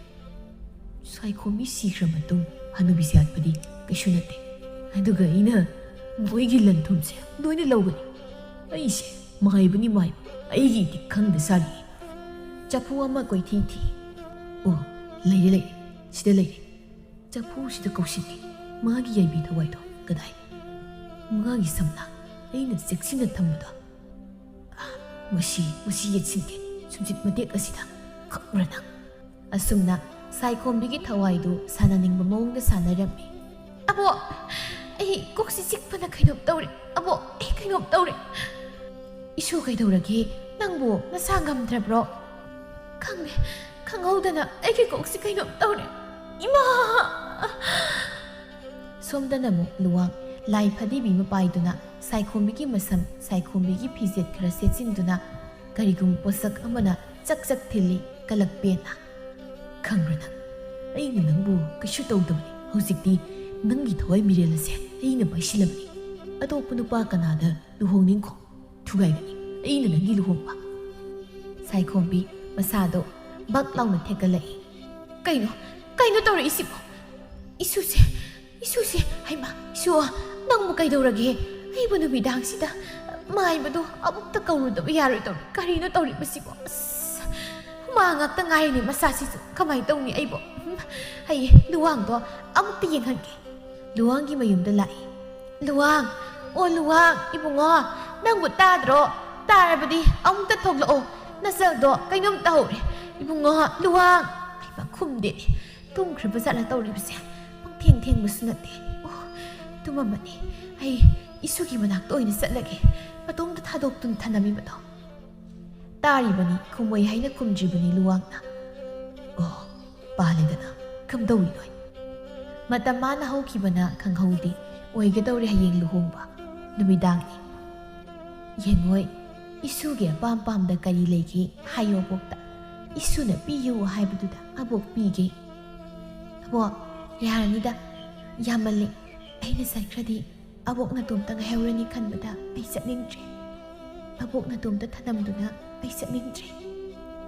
ꯁꯥꯏꯈꯣꯝꯕꯤ ꯁꯤꯈ꯭ꯔ ꯃꯇꯨꯡ ꯍꯅꯨꯕꯤꯁꯦ ꯍꯥꯠꯄꯗꯤ ꯀꯩꯁꯨ ꯅꯠꯇꯦ꯫ ꯑꯗꯨꯒ ꯑꯩꯅ ꯃꯣꯏꯒꯤ ꯂꯟ-ꯊꯨꯝꯁꯦ ꯂꯣꯏꯅ ꯂꯧꯒꯅꯤ꯫ ꯑꯩꯁꯦ ꯃꯥꯏꯕꯅꯤ ꯃꯥꯏꯕ, ꯑꯩꯒꯤ ꯏꯇꯤꯛ ꯈꯪꯗ ꯁꯥꯔꯤ꯫ ꯆꯐꯨ ꯑꯃ ꯀꯣꯏꯊꯤ ꯊꯤ꯫ ꯑꯣ, ꯂꯩꯔꯦ, ꯂꯩꯔꯦ꯫ ꯁꯤꯗ ꯂꯩꯔꯦ꯫ ꯆꯐꯨꯁꯤꯗ ꯀꯧꯁꯤꯟꯒꯦ꯫ ꯃꯥꯒꯤ ꯌꯥꯏꯕꯤ ꯊꯋꯥꯏꯗꯣ ꯀꯗꯥꯏ? ꯃꯥꯒꯤ ꯁꯝꯂꯥꯡ ꯑꯩꯅ ꯆꯦꯛꯁꯤꯟꯅ ꯊꯝꯕꯗꯣ꯫ ꯑꯥ, ꯃꯁꯤ, ꯃꯁꯤ ꯌꯦꯠꯁꯤꯟꯒꯦ꯫ ꯁꯨꯝꯆꯤꯠ ꯃꯇꯦꯛ ꯑꯁꯤꯗ꯫ ꯈꯪꯕ꯭ꯔꯥ ꯅꯪ? ꯑꯁꯨꯝꯅ ꯁꯥꯏꯈꯣꯝꯕꯤꯒꯤ ꯊꯋꯥꯏꯗꯨ ꯁꯥꯟꯅꯅꯤꯡꯕ ꯃꯑꯣꯡꯗ ꯁꯥꯟꯅꯔꯝꯃꯤ꯫ "ꯑꯕꯣ, ꯑꯩ ꯀꯣꯛꯁꯤ ꯆꯤꯛꯄꯅ ꯀꯩꯅꯣꯝ ꯇꯧꯔꯦ꯫ ꯑꯕꯣ, ꯑꯩ ꯀꯩꯅꯣꯝ ꯇꯧꯔꯦ꯫" "ꯏꯁꯨ ꯀꯩꯗꯧꯔꯒꯦ? ꯅꯪꯕꯨ ꯅꯁꯥ ꯉꯝꯗ꯭ꯔꯕ꯭ꯔꯣ?" "ꯈꯪꯗꯦ, ꯈꯪꯍꯧꯗꯅ ꯑꯩꯒꯤ ꯀꯣꯛꯁꯤ ꯀꯩꯅꯣꯝ ꯇꯧꯔꯦ꯫ ꯏꯃꯥ!" ꯁꯣꯝꯗꯅ ꯑꯃꯨꯛ ꯂꯨꯋꯥꯡ ꯂꯥꯏ ꯐꯗꯤꯕꯤ ꯑꯃ ꯄꯥꯏꯗꯨꯅ ꯁꯥꯏꯈꯣꯝꯕꯤꯒꯤ ꯃꯁꯝ, ꯁꯥꯏꯈꯣꯝꯕꯤꯒꯤ ꯐꯤꯖꯦꯠ ꯈꯔ ꯁꯦꯠꯆꯤꯟꯗꯨꯅ ꯀꯔꯤꯒꯨꯝꯕ ꯄꯣꯠꯁꯛ ꯑꯃꯅ ꯆꯛ ꯆꯛ ꯊꯤꯜꯂꯤ ꯀꯂꯛꯄꯦꯟꯅ꯫ "ꯈꯪꯕ꯭ꯔꯥ ꯅꯪ? ꯑꯩꯅ ꯅꯪꯕꯨ ꯀꯩꯁꯨ ꯇꯧꯗꯕꯅꯤ꯫ ꯍꯧꯖꯤꯛꯇꯤ ꯅꯪꯒꯤ ꯊꯋꯥꯏ ꯃꯤꯔꯦꯜ ꯑꯁꯦ ꯑꯩꯅ ꯄꯥꯏꯁꯤꯜꯂꯕꯅꯤ꯫ ꯑꯇꯣꯞꯄ ꯅꯨꯄꯥ ꯀꯅꯥꯗ ꯂꯨꯍꯣꯡꯅꯤꯡꯈꯣ? ꯊꯨꯒꯥꯏꯒꯅꯤ ꯑꯩꯅ ꯅꯪꯒꯤ ꯂꯨꯍꯣꯡꯕ꯫" ꯁꯥꯏꯈꯣꯝꯕꯤ ꯃꯁꯥꯗꯣ ꯕꯛ ꯂꯥꯎꯅ ꯊꯦꯛꯀꯠꯂꯛꯏ꯫ "ꯀꯩꯅꯣ? ꯀꯩꯅꯣ ꯇꯧꯔꯛꯏꯁꯤꯕꯣ? ꯏꯁꯨꯁꯦ, ꯏꯁꯨꯁꯦ, ꯍꯩꯃꯥ, ꯏꯁꯨ, ꯅꯪꯕꯨ ꯀꯩꯗꯧꯔꯒꯦ? ꯑꯩꯕꯨ ꯅꯨꯃꯤꯗꯥꯡꯁꯤꯗ ꯃꯥꯏꯕꯗꯣ ꯑꯃꯨꯛꯇ ꯀꯧꯔꯨꯗꯕ ꯌꯥꯔꯣꯏ ꯇꯧꯔꯤ꯫ ꯀꯔꯤꯅꯣ ꯇꯧꯔꯤꯕꯁꯤꯕꯣ? ꯑꯁ, ꯍꯨꯃꯥꯡ ꯉꯥꯛꯇ ꯉꯥꯏꯔꯤꯅꯦ ꯃꯁꯥꯁꯤꯁꯨ꯫ ꯀꯃꯥꯏꯅ ꯇꯧꯅꯤ ꯑꯩꯕꯣ? ꯎꯝ, ꯑꯩ ꯂꯨꯋꯥꯡꯗꯣ ꯑꯃꯨꯛꯇ ꯌꯦꯡꯍꯟꯒꯦ꯫" ꯂꯨꯋꯥꯡꯒꯤ ꯃꯌꯨꯝꯗ ꯂꯥꯛꯏ꯫ "ꯂꯨꯋꯥꯡ, ꯑꯣ ꯂꯨꯋꯥꯡ, ꯏꯕꯨꯡꯉꯣ, ꯅꯪꯕꯨ ꯇꯥꯗ꯭ꯔꯣ? "ꯇꯥꯔꯕꯗꯤ ꯑꯃꯨꯛꯇ ꯊꯣꯛꯂꯛꯑꯣ, ꯅꯆꯜꯗꯣ ꯀꯩꯅꯣꯝ ꯇꯧꯍꯧꯔꯦ꯫ ꯏꯕꯨꯡꯉꯣ ꯂꯨꯋꯥꯡ!" ꯍꯩꯃꯥ, ꯈꯨꯝꯗꯦꯅꯦ꯫ ꯇꯨꯝꯈ꯭ꯔꯕ ꯖꯥꯠꯂ ꯇꯧꯔꯤꯕꯁꯦ? ꯄꯪꯊꯦꯡ ꯊꯦꯡꯕꯁꯨ ꯅꯠꯇꯦ꯫ ꯑꯣ, ꯇꯨꯝꯃꯝꯃꯅꯤ꯫ ꯑꯩ ꯏꯁꯨꯒꯤ ꯃꯅꯥꯛꯇ ꯑꯣꯏꯅ ꯆꯠꯂꯒꯦ꯫ ꯃꯇꯣꯝꯇ ꯊꯥꯗꯣꯛꯇꯨꯅ ꯊꯅꯝꯃꯤꯕꯗꯣ꯫ ꯇꯥꯔꯤꯕꯅꯤ, ꯈꯨꯝꯃꯣꯏ ꯍꯥꯏꯅ ꯈꯨꯝꯗ꯭ꯔꯤꯕꯅꯤ ꯂꯨꯋꯥꯡꯅ꯫ ꯑꯣ, ꯄꯥꯜꯂꯦꯗꯅ, ꯀꯝꯗꯧꯏꯅꯣꯏ? ꯃꯇꯝ ꯃꯥꯅ ꯍꯧꯈꯤꯕꯅ ꯈꯪꯍꯧꯗꯦ꯫ ꯑꯣꯏꯒꯗꯧꯔꯦ ꯍꯌꯦꯡ ꯂꯨꯍꯣꯡꯕ꯫ ꯅꯨꯃꯤꯗꯥꯡꯅꯤ꯫ ꯌꯦꯡꯉꯣꯏ, ꯏꯁꯨꯒꯤ ꯑꯄꯥꯝ ꯄꯥꯝꯗ ꯀꯔꯤ ꯂꯩꯒꯦ ꯍꯥꯏꯌꯣ ꯑꯕꯣꯛꯇ꯫ ꯏꯁꯨꯅ ꯄꯤꯌꯨ ꯍꯥꯏꯕꯗꯨꯗ ꯑꯕꯣꯛ ꯄꯤꯒꯦ꯫ ꯑꯕꯣꯛ, ꯌꯥꯔꯅꯤꯗ, ꯌꯥꯝꯃꯜꯂꯦ꯫ ꯑꯩꯅ ꯆꯠꯈ꯭ꯔꯗꯤ ꯑꯕꯣꯛ ꯅꯇꯣꯝꯇ ꯉꯥꯏꯍꯧꯔꯅꯤ ꯈꯟꯕꯗ ꯑꯩ ꯆꯠꯅꯤꯡꯗ꯭ꯔꯦ꯫ ꯑꯕꯣꯛ ꯅꯇꯣꯝꯇ ꯊꯅꯝꯗꯨꯅ ꯑꯩ ꯆꯠꯅꯤꯡꯗ꯭ꯔꯦ꯫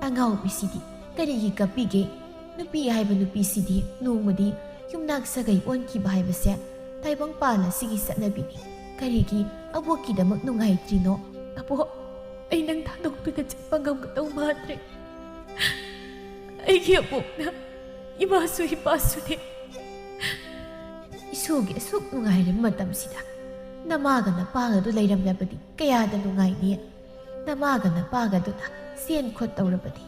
ꯑꯉꯥꯎꯕꯤꯁꯤꯗꯤ ꯀꯔꯤꯒꯤ ꯀꯞꯄꯤꯒꯦ? ꯅꯨꯄꯤ ꯍꯥꯏꯕ ꯅꯨꯄꯤꯁꯤꯗꯤ ꯅꯣꯡꯃꯗꯤ ꯌꯨꯝꯅꯥꯛ ꯁꯥꯒꯩ ꯑꯣꯟꯈꯤꯕ ꯍꯥꯏꯕꯁꯦ ꯇꯥꯏꯕꯪꯄꯥꯟ ꯑꯁꯤꯒꯤ ꯆꯠꯅꯕꯤꯅꯤ꯫ ꯀꯔꯤꯒꯤ ꯑꯕꯣꯛꯀꯤꯗꯃꯛ ꯅꯨꯡꯉꯥꯏꯇ꯭ꯔꯤꯅꯣ? ꯑꯕꯣꯛ, ꯑꯩ ꯅꯪ ꯊꯥꯗꯣꯛꯇꯨꯅ ꯆꯠꯄ ꯉꯝꯒꯗꯧ ꯃꯥꯟꯗ꯭ꯔꯦ꯫ ꯑꯩꯒꯤ ꯑꯕꯣꯛꯅ ꯏꯃꯥꯁꯨ ꯏꯄꯥꯁꯨꯅꯦ꯫ ꯏꯁꯨꯒꯤ ꯑꯁꯨꯛ ꯅꯨꯡꯉꯥꯏꯔꯕ ꯃꯇꯝꯁꯤꯗ ꯅꯃꯥꯒ ꯅꯄꯥꯒꯗꯨ ꯂꯩꯔꯝꯂꯕꯗꯤ ꯀꯌꯥꯗ ꯅꯨꯡꯉꯥꯏꯅꯤ꯫ ꯅꯃꯥꯒ ꯅꯄꯥꯒꯗꯨꯅ ꯁꯦꯟ ꯈꯣꯠ ꯇꯧꯔꯕꯗꯤ꯫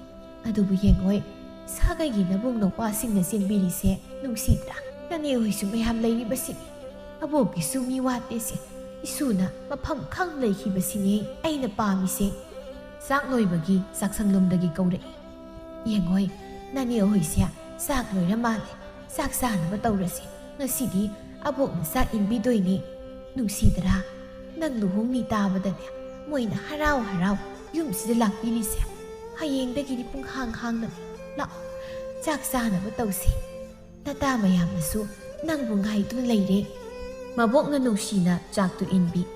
ꯑꯗꯨꯕꯨ ꯌꯦꯡꯉꯣꯏ, ꯁꯥꯒꯩꯒꯤ ꯅꯕꯨꯡ ꯅꯧꯄꯥꯁꯤꯡꯅ ꯆꯦꯟꯕꯤꯔꯤꯁꯦ ꯅꯨꯡꯁꯤꯗ꯭ꯔꯥ? ꯅꯅꯦ ꯍꯣꯏꯁꯨ ꯃꯌꯥꯝ ꯂꯩꯔꯤꯕꯁꯤꯅꯤ꯫ ꯑꯕꯣꯛꯀꯤꯁꯨ ꯃꯤ ꯋꯥꯠꯇꯦꯁꯦ꯫ ꯏꯁꯨꯅ ꯃꯐꯝ ꯈꯪ ꯂꯩꯈꯤꯕꯁꯤꯅꯦ ꯑꯩꯅ ꯄꯥꯝꯃꯤꯁꯦ꯫ ꯆꯥꯛ ꯂꯣꯏꯕꯒꯤ ꯆꯥꯛꯁꯪꯂꯣꯝꯗꯒꯤ ꯀꯧꯔꯛꯏ꯫ ꯌꯦꯡꯉꯣꯏ, ꯅꯅꯦ ꯍꯣꯏꯁꯦ ꯆꯥꯛ ꯂꯣꯏꯔ ꯃꯥꯜꯂꯦ꯫ ꯆꯥꯛ ꯆꯥꯅꯕ ꯇꯧꯔꯁꯤ꯫ ꯉꯁꯤꯗꯤ ꯑꯕꯣꯛꯅ ꯆꯥꯛ ꯏꯟꯕꯤꯗꯣꯏꯅꯤ꯫ ꯅꯨꯡꯁꯤꯗꯔꯥ? ꯅꯪ ꯂꯨꯍꯣꯡꯅꯤ ꯇꯥꯕꯗꯅꯦ ꯃꯣꯏꯅ ꯍꯔꯥꯎ ꯍꯔꯥꯎ ꯌꯨꯝꯁꯤꯗ ꯂꯥꯛꯄꯤꯔꯤꯁꯦ꯫ ꯍꯌꯦꯡꯗꯒꯤꯗꯤ ꯄꯨꯡ ꯍꯥꯡ ꯍꯥꯡꯅ ꯂꯥꯛꯑꯣ꯫ ꯆꯥꯛ ꯆꯥꯅꯕ ꯇꯧꯁꯤ꯫ ꯅꯇꯥ ꯃꯌꯥꯝꯅꯁꯨ ꯅꯪꯕꯨ ꯉꯥꯏꯗꯨꯅ ꯂꯩꯔꯦ꯫ ꯃꯕꯣꯛꯅ ꯅꯨꯡꯁꯤꯅ ꯆꯥꯛꯇꯨ ꯏꯟꯕꯤ꯫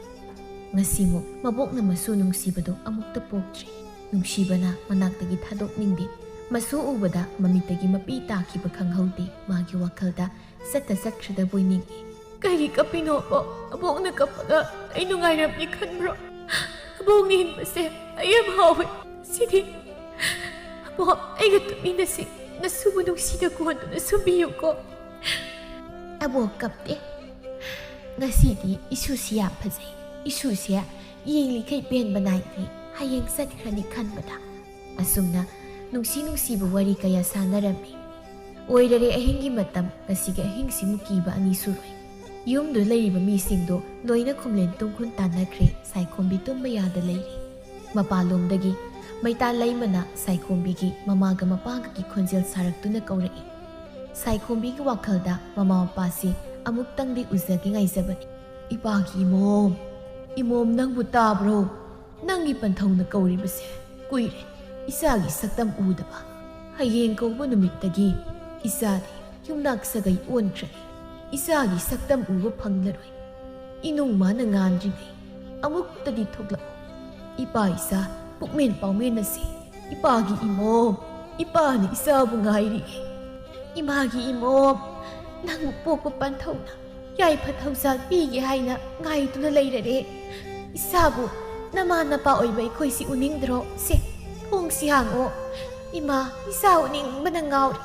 ꯉꯁꯤꯃꯨꯛ ꯃꯕꯣꯛꯅ ꯃꯁꯨ ꯅꯨꯡꯁꯤꯕꯗꯨ ꯑꯃꯨꯛꯇ ꯄꯣꯛꯇ꯭ꯔꯤ꯫ ꯅꯨꯡꯁꯤꯕꯅ ꯃꯅꯥꯛꯇꯒꯤ ꯊꯥꯗꯣꯛꯅꯤꯡꯗꯦ꯫ ꯃꯁꯨ ꯎꯕꯗ ꯃꯃꯤꯠꯇꯒꯤ ꯃꯄꯤ ꯇꯥꯈꯤꯕ ꯈꯪꯍꯧꯗꯦ꯫ ꯃꯥꯒꯤ ꯋꯥꯈꯜꯗ ꯆꯠꯇ ꯆꯠꯈ꯭ꯔꯗꯕꯣꯏ ꯅꯤꯡꯏ꯫ "ꯀꯔꯤ ꯀꯞꯄꯤꯅꯣ ꯑꯕꯣꯛ? ꯑꯕꯣꯛꯅ ꯀꯞꯄꯒ ꯑꯩ ꯅꯨꯡꯉꯥꯏꯔꯝꯅꯤ ꯈꯟꯕ꯭ꯔꯣ? ꯑꯕꯣꯛꯅ ꯏꯟꯕꯁꯦ ꯑꯩ ꯌꯥꯝ ꯍꯥꯎꯋꯦ꯫ ꯁꯤꯗꯤ ꯑꯕꯣꯛ, ꯑꯩꯒ ꯇꯨꯃꯤꯟꯅꯁꯤ꯫ ꯅꯁꯨꯕꯨ ꯅꯨꯡꯁꯤꯅ ꯀꯣꯟꯗꯨꯅ ꯁꯨꯝꯕꯤꯌꯨꯀꯣ꯫" ꯑꯕꯣꯛ ꯀꯞꯇꯦ꯫ ꯉꯁꯤꯗꯤ ꯏꯁꯨꯁꯤ ꯌꯥꯝ ꯐꯖꯩ꯫ ꯏꯁꯨꯁꯦ ꯌꯦꯡꯂꯤꯈꯩ ꯄꯦꯟꯕ ꯅꯥꯏꯗꯦ, ꯍꯌꯦꯡ ꯆꯠꯈ꯭ꯔꯅꯤ ꯈꯟꯕꯗ꯫ ꯑꯁꯨꯝꯅ ꯅꯨꯡꯁꯤ ꯅꯨꯡꯁꯤꯕ ꯋꯥꯔꯤ ꯀꯌꯥ ꯁꯥꯟꯅꯔꯝꯃꯤ꯫ ꯑꯣꯏꯔꯔꯦ ꯑꯍꯤꯡꯒꯤ ꯃꯇꯝ, ꯉꯁꯤꯒꯤ ꯑꯍꯤꯡꯁꯤꯃꯨꯛ ꯀꯤꯕ ꯑꯅꯤ ꯁꯨꯔꯣꯏ꯫ ꯌꯨꯝꯗꯨ ꯂꯩꯔꯤꯕ ꯃꯤꯁꯤꯡꯗꯣ ꯂꯣꯏꯅ ꯈꯨꯝꯂꯦꯟ ꯇꯨꯝꯈꯨꯟ ꯇꯥꯟꯅꯈ꯭ꯔꯦ, ꯁꯥꯏꯈꯣꯝꯕꯤ ꯇꯨꯝꯕ ꯌꯥꯗ ꯂꯩꯔꯤ꯫ ꯃꯄꯥꯟꯂꯣꯝꯗꯒꯤ ꯃꯩꯇꯥ ꯂꯩꯃꯅ ꯁꯥꯏꯈꯣꯝꯕꯤꯒꯤ ꯃꯃꯥꯒ ꯃꯄꯥꯒꯒꯤ ꯈꯣꯟꯖꯦꯜ ꯁꯥꯔꯛꯇꯨꯅ ꯀꯧꯔꯛꯏ꯫ ꯁꯥꯏꯈꯣꯝꯕꯤꯒꯤ ꯋꯥꯈꯜꯗ ꯃꯃꯥ ꯃꯄꯥꯁꯤ ꯑꯃꯨꯛꯇꯪꯗꯤ ꯎꯖꯒꯦ ꯉꯥꯏꯖꯕꯅꯤ꯫ "ꯏꯄꯥꯒꯤ ꯏꯃꯣꯝ, ꯏꯃꯣꯝ, ꯅꯪꯕꯨ ꯇꯥꯕ꯭ꯔꯣ? ꯅꯪꯒꯤ ꯄꯟꯊꯧꯅ ꯀꯧꯔꯤꯕꯁꯦ ꯀꯨꯏꯔꯦ ꯏꯆꯥꯒꯤ ꯁꯛꯇꯝ ꯎꯗꯕ꯫ ꯍꯌꯦꯡ ꯀꯧꯕ ꯅꯨꯃꯤꯠꯇꯒꯤ ꯏꯆꯥꯗꯤ ꯌꯨꯝꯅꯥꯛ ꯁꯥꯒꯩ ꯑꯣꯟꯈ꯭ꯔꯦ꯫ ꯏꯆꯥꯒꯤ ꯁꯛꯇꯝ ꯎꯕ ꯐꯪꯂꯔꯣꯏ꯫ ꯏꯅꯨꯡ ꯃꯥꯅ ꯉꯥꯟꯗ꯭ꯔꯤꯉꯩ ꯑꯃꯨꯛꯇꯗꯤ ꯊꯣꯛꯂꯛꯎ꯫ ꯏꯄꯥ ꯏꯆꯥ ꯄꯨꯛꯃꯦꯟ ꯄꯥꯎꯃꯦꯟ ꯑꯁꯤ ꯏꯄꯥꯒꯤ ꯏꯃꯣꯝ, ꯏꯄꯥꯅ ꯏꯆꯥꯕꯨ ꯉꯥꯏꯔꯤ꯫ ꯏꯃꯥꯒꯤ ꯏꯃꯣꯝ, ꯅꯪꯕꯨ ꯄꯣꯛꯄ ꯄꯟꯊꯧꯅ ꯌꯥꯏꯐ ꯊꯧꯖꯥꯜ ꯄꯤꯒꯦ ꯍꯥꯏꯅ ꯉꯥꯏꯗꯨꯅ ꯂꯩꯔꯔꯦ꯫ ꯏꯆꯥꯕꯨ ꯅꯃꯥ ꯅꯄꯥ ꯑꯣꯏꯕ ꯑꯩꯈꯣꯏꯁꯤ ꯎꯅꯤꯡꯗ꯭ꯔꯣ? ꯁꯦ, ꯊꯣꯡꯁꯤ ꯍꯥꯡꯉꯣ꯫ ꯏꯃꯥ, ꯏꯆꯥ ꯎꯅꯤꯡꯕꯅ ꯉꯥꯎꯔꯦ꯫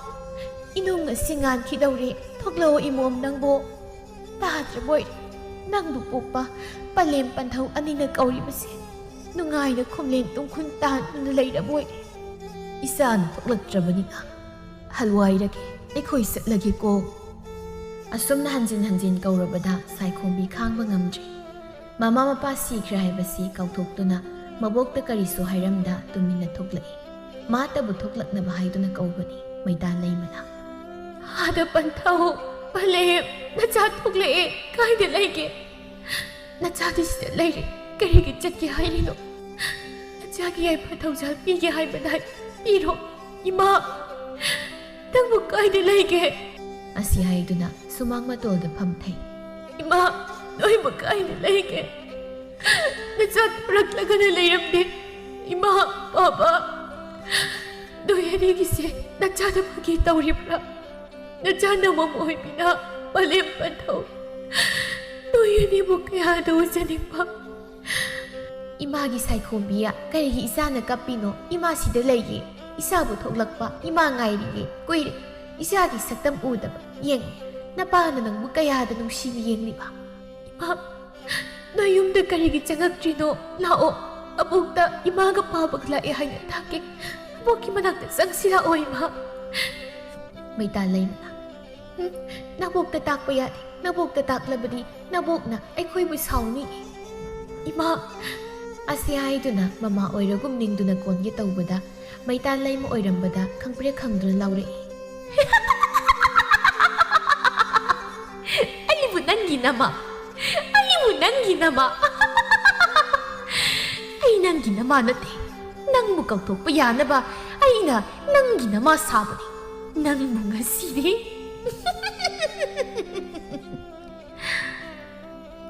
ꯏꯅꯨꯡ ꯑꯁꯤ ꯉꯥꯟꯈꯤꯗꯧꯔꯦ꯫ ꯊꯣꯛꯂꯛꯑꯣ ꯏꯃꯣꯝ ꯅꯪꯕꯨ꯫ ꯇꯥꯗ꯭ꯔꯕꯣꯏꯔꯦ꯫ ꯅꯪꯕꯨ ꯄꯣꯛꯄ ꯄꯂꯦꯝ ꯄꯟꯊꯧ ꯑꯅꯤꯅ ꯀꯧꯔꯤꯕꯁꯦ ꯅꯨꯡꯉꯥꯏꯅ ꯈꯨꯝꯂꯦꯟ ꯇꯨꯡꯈꯨꯟ ꯇꯥꯟꯗꯨꯅ ꯂꯩꯔꯕꯣꯏꯔꯦ꯫ ꯏꯆꯥꯅ ꯊꯣꯛꯂꯛꯇ꯭ꯔꯕꯅꯤꯅ ꯍꯜꯋꯥꯏꯔꯒꯦ, ꯑꯩꯈꯣꯏ ꯆꯠꯂꯒꯦꯀꯣ꯫ ꯑꯁꯨꯝꯅ ꯍꯟꯖꯤꯟ ꯍꯟꯖꯤꯟ ꯀꯧꯔꯕꯗ ꯁꯥꯏꯈꯣꯝꯕꯤ ꯈꯥꯡꯕ ꯉꯝꯗ꯭ꯔꯦ꯫ ꯃꯃꯥ ꯃꯄꯥ ꯁꯤꯈ꯭ꯔꯦ ꯍꯥꯏꯕꯁꯤ ꯀꯥꯎꯊꯣꯛꯇꯨꯅ ꯃꯕꯣꯛꯇ ꯀꯔꯤꯁꯨ ꯍꯥꯏꯔꯝꯗ ꯇꯨꯃꯤꯟꯅ ꯊꯣꯛꯂꯛꯏ꯫ ꯃꯥꯇꯕꯨ ꯊꯣꯛꯂꯛꯅꯕ ꯍꯥꯏꯗꯨꯅ ꯀꯧꯕꯅꯤ ꯃꯩꯇꯥ ꯂꯩꯃꯅ꯫ "ꯑꯥꯗ ꯄꯟꯊꯧ, ꯄꯂꯦꯝ, ꯅꯆꯥ ꯊꯣꯛꯂꯛꯑꯦ, ꯀꯥꯏꯗ ꯂꯩꯒꯦ? ꯅꯆꯥꯗꯤ ꯁꯤꯗ ꯂꯩꯔꯦ, ꯀꯔꯤꯒꯤ ꯆꯠꯀꯦ ꯍꯥꯏꯔꯤꯅꯣ? ꯅꯆꯥꯒꯤ ꯌꯥꯏꯐ ꯊꯧꯖꯥꯜ ꯄꯤꯒꯦ ꯍꯥꯏꯕꯗꯥꯏ? ꯄꯤꯔꯣ, ꯏꯃꯥ, ꯅꯪꯕꯨ ꯀꯥꯏꯗ ꯂꯩꯒꯦ?" ꯑꯁꯤ ꯍꯥꯏꯗꯨꯅ ꯁꯨꯃꯥꯡ ꯃꯇꯣꯜꯗ ꯐꯝꯊꯩ꯫ "ꯏꯃꯥ, ꯅꯣꯏꯕꯨ ꯀꯥꯏꯗ ꯂꯩꯒꯦ? ꯅꯆꯥ ꯄꯨꯔꯛꯂꯒꯅ ꯂꯩꯔꯝꯗꯦ꯫ ꯏꯃꯥ, ꯕꯥꯕꯥ, ꯅꯣꯏ ꯑꯅꯤꯒꯤꯁꯦ ꯅꯆꯥꯅ ꯐꯥꯒꯤ ꯇꯧꯔꯤꯕ꯭ꯔꯥ? ꯅꯆꯥ ꯅꯃꯝ ꯑꯣꯏꯕꯤꯅ ꯄꯂꯦꯝ ꯄꯟꯊꯧ, ꯅꯣꯏ ꯑꯅꯤꯕꯨ ꯀꯌꯥꯗ ꯎꯖꯅꯤꯡꯕ?" "ꯏꯃꯥꯒꯤ ꯁꯥꯏꯈꯣꯝꯕꯤꯌꯥ, ꯀꯔꯤꯒꯤ ꯏꯆꯥꯅ ꯀꯞꯄꯤꯅꯣ? ꯏꯃꯥ ꯁꯤꯗ ꯂꯩꯌꯦ꯫ ꯏꯆꯥꯕꯨ ꯊꯣꯛꯂꯛꯄ ꯏꯃꯥ ꯉꯥꯏꯔꯤꯌꯦ꯫ ꯀꯨꯏꯔꯦ ꯏꯆꯥꯒꯤ ꯁꯛꯇꯝ ꯎꯗꯕ꯫ ꯌꯦꯡꯉꯨ, ꯅꯄꯥꯅ ꯅꯪꯕꯨ ꯀꯌꯥꯗ ꯅꯨꯡꯁꯤꯅ ꯌꯦꯡꯂꯤꯕ꯫" "ꯏꯃꯥ, ꯅꯣꯏ ꯌꯨꯝꯗ ꯀꯔꯤꯒꯤ ꯆꯪꯉꯛꯇ꯭ꯔꯤꯅꯣ? ꯂꯥꯛꯑꯣ, ꯑꯕꯣꯛꯇ ꯏꯃꯥꯒ ꯄꯥꯕꯒ ꯂꯥꯛꯑꯦ ꯍꯥꯏꯅ ꯇꯥꯛꯀꯦ꯫ ꯑꯕꯣꯛꯀꯤ ꯃꯅꯥꯛꯇ ꯆꯪꯁꯤ ꯂꯥꯛꯑꯣ, ꯏꯃꯥ꯫ ꯃꯩꯇꯥ ꯂꯩꯃꯅ, "ꯎꯝ, ꯅꯕꯣꯛꯇ ꯇꯥꯛꯄ ꯌꯥꯗꯦ꯫ ꯅꯕꯣꯛꯇ ꯇꯥꯛꯂꯕꯗꯤ ꯅꯕꯣꯛꯅ ꯑꯩꯈꯣꯏꯕꯨ ꯁꯥꯎꯅꯤ꯫ ꯏꯃꯥ!" ꯑꯁꯤ ꯍꯥꯏꯗꯨꯅ ꯃꯃꯥ ꯑꯣꯏꯔꯒꯨꯝ ꯅꯤꯡꯗꯨꯅ ꯀꯣꯟꯒꯦ ꯇꯧꯕꯗ, ꯃꯩꯇꯥ ꯂꯩꯃ ꯑꯣꯏꯔꯝꯕꯗ ꯈꯪꯄ꯭ꯔꯦꯛ ꯈꯪꯗꯨꯅ ꯂꯥꯎꯔꯛꯏ꯫ "ꯑꯩꯕꯨ ꯅꯪꯒꯤ ꯅꯃꯥ? ꯑꯩꯕꯨ ꯅꯪꯒꯤ ꯅꯃꯥ? ꯑꯩ ꯅꯪꯒꯤ ꯅꯃꯥ ꯅꯠꯇꯦ꯫ ꯅꯪꯕꯨ ꯀꯧꯊꯣꯛꯄ ꯌꯥꯅꯕ ꯑꯩꯅ ꯅꯪꯒꯤ ꯅꯃꯥ ꯁꯥꯕꯅꯤ꯫ ꯅꯪꯕꯨ ꯉꯁꯤꯗꯤ"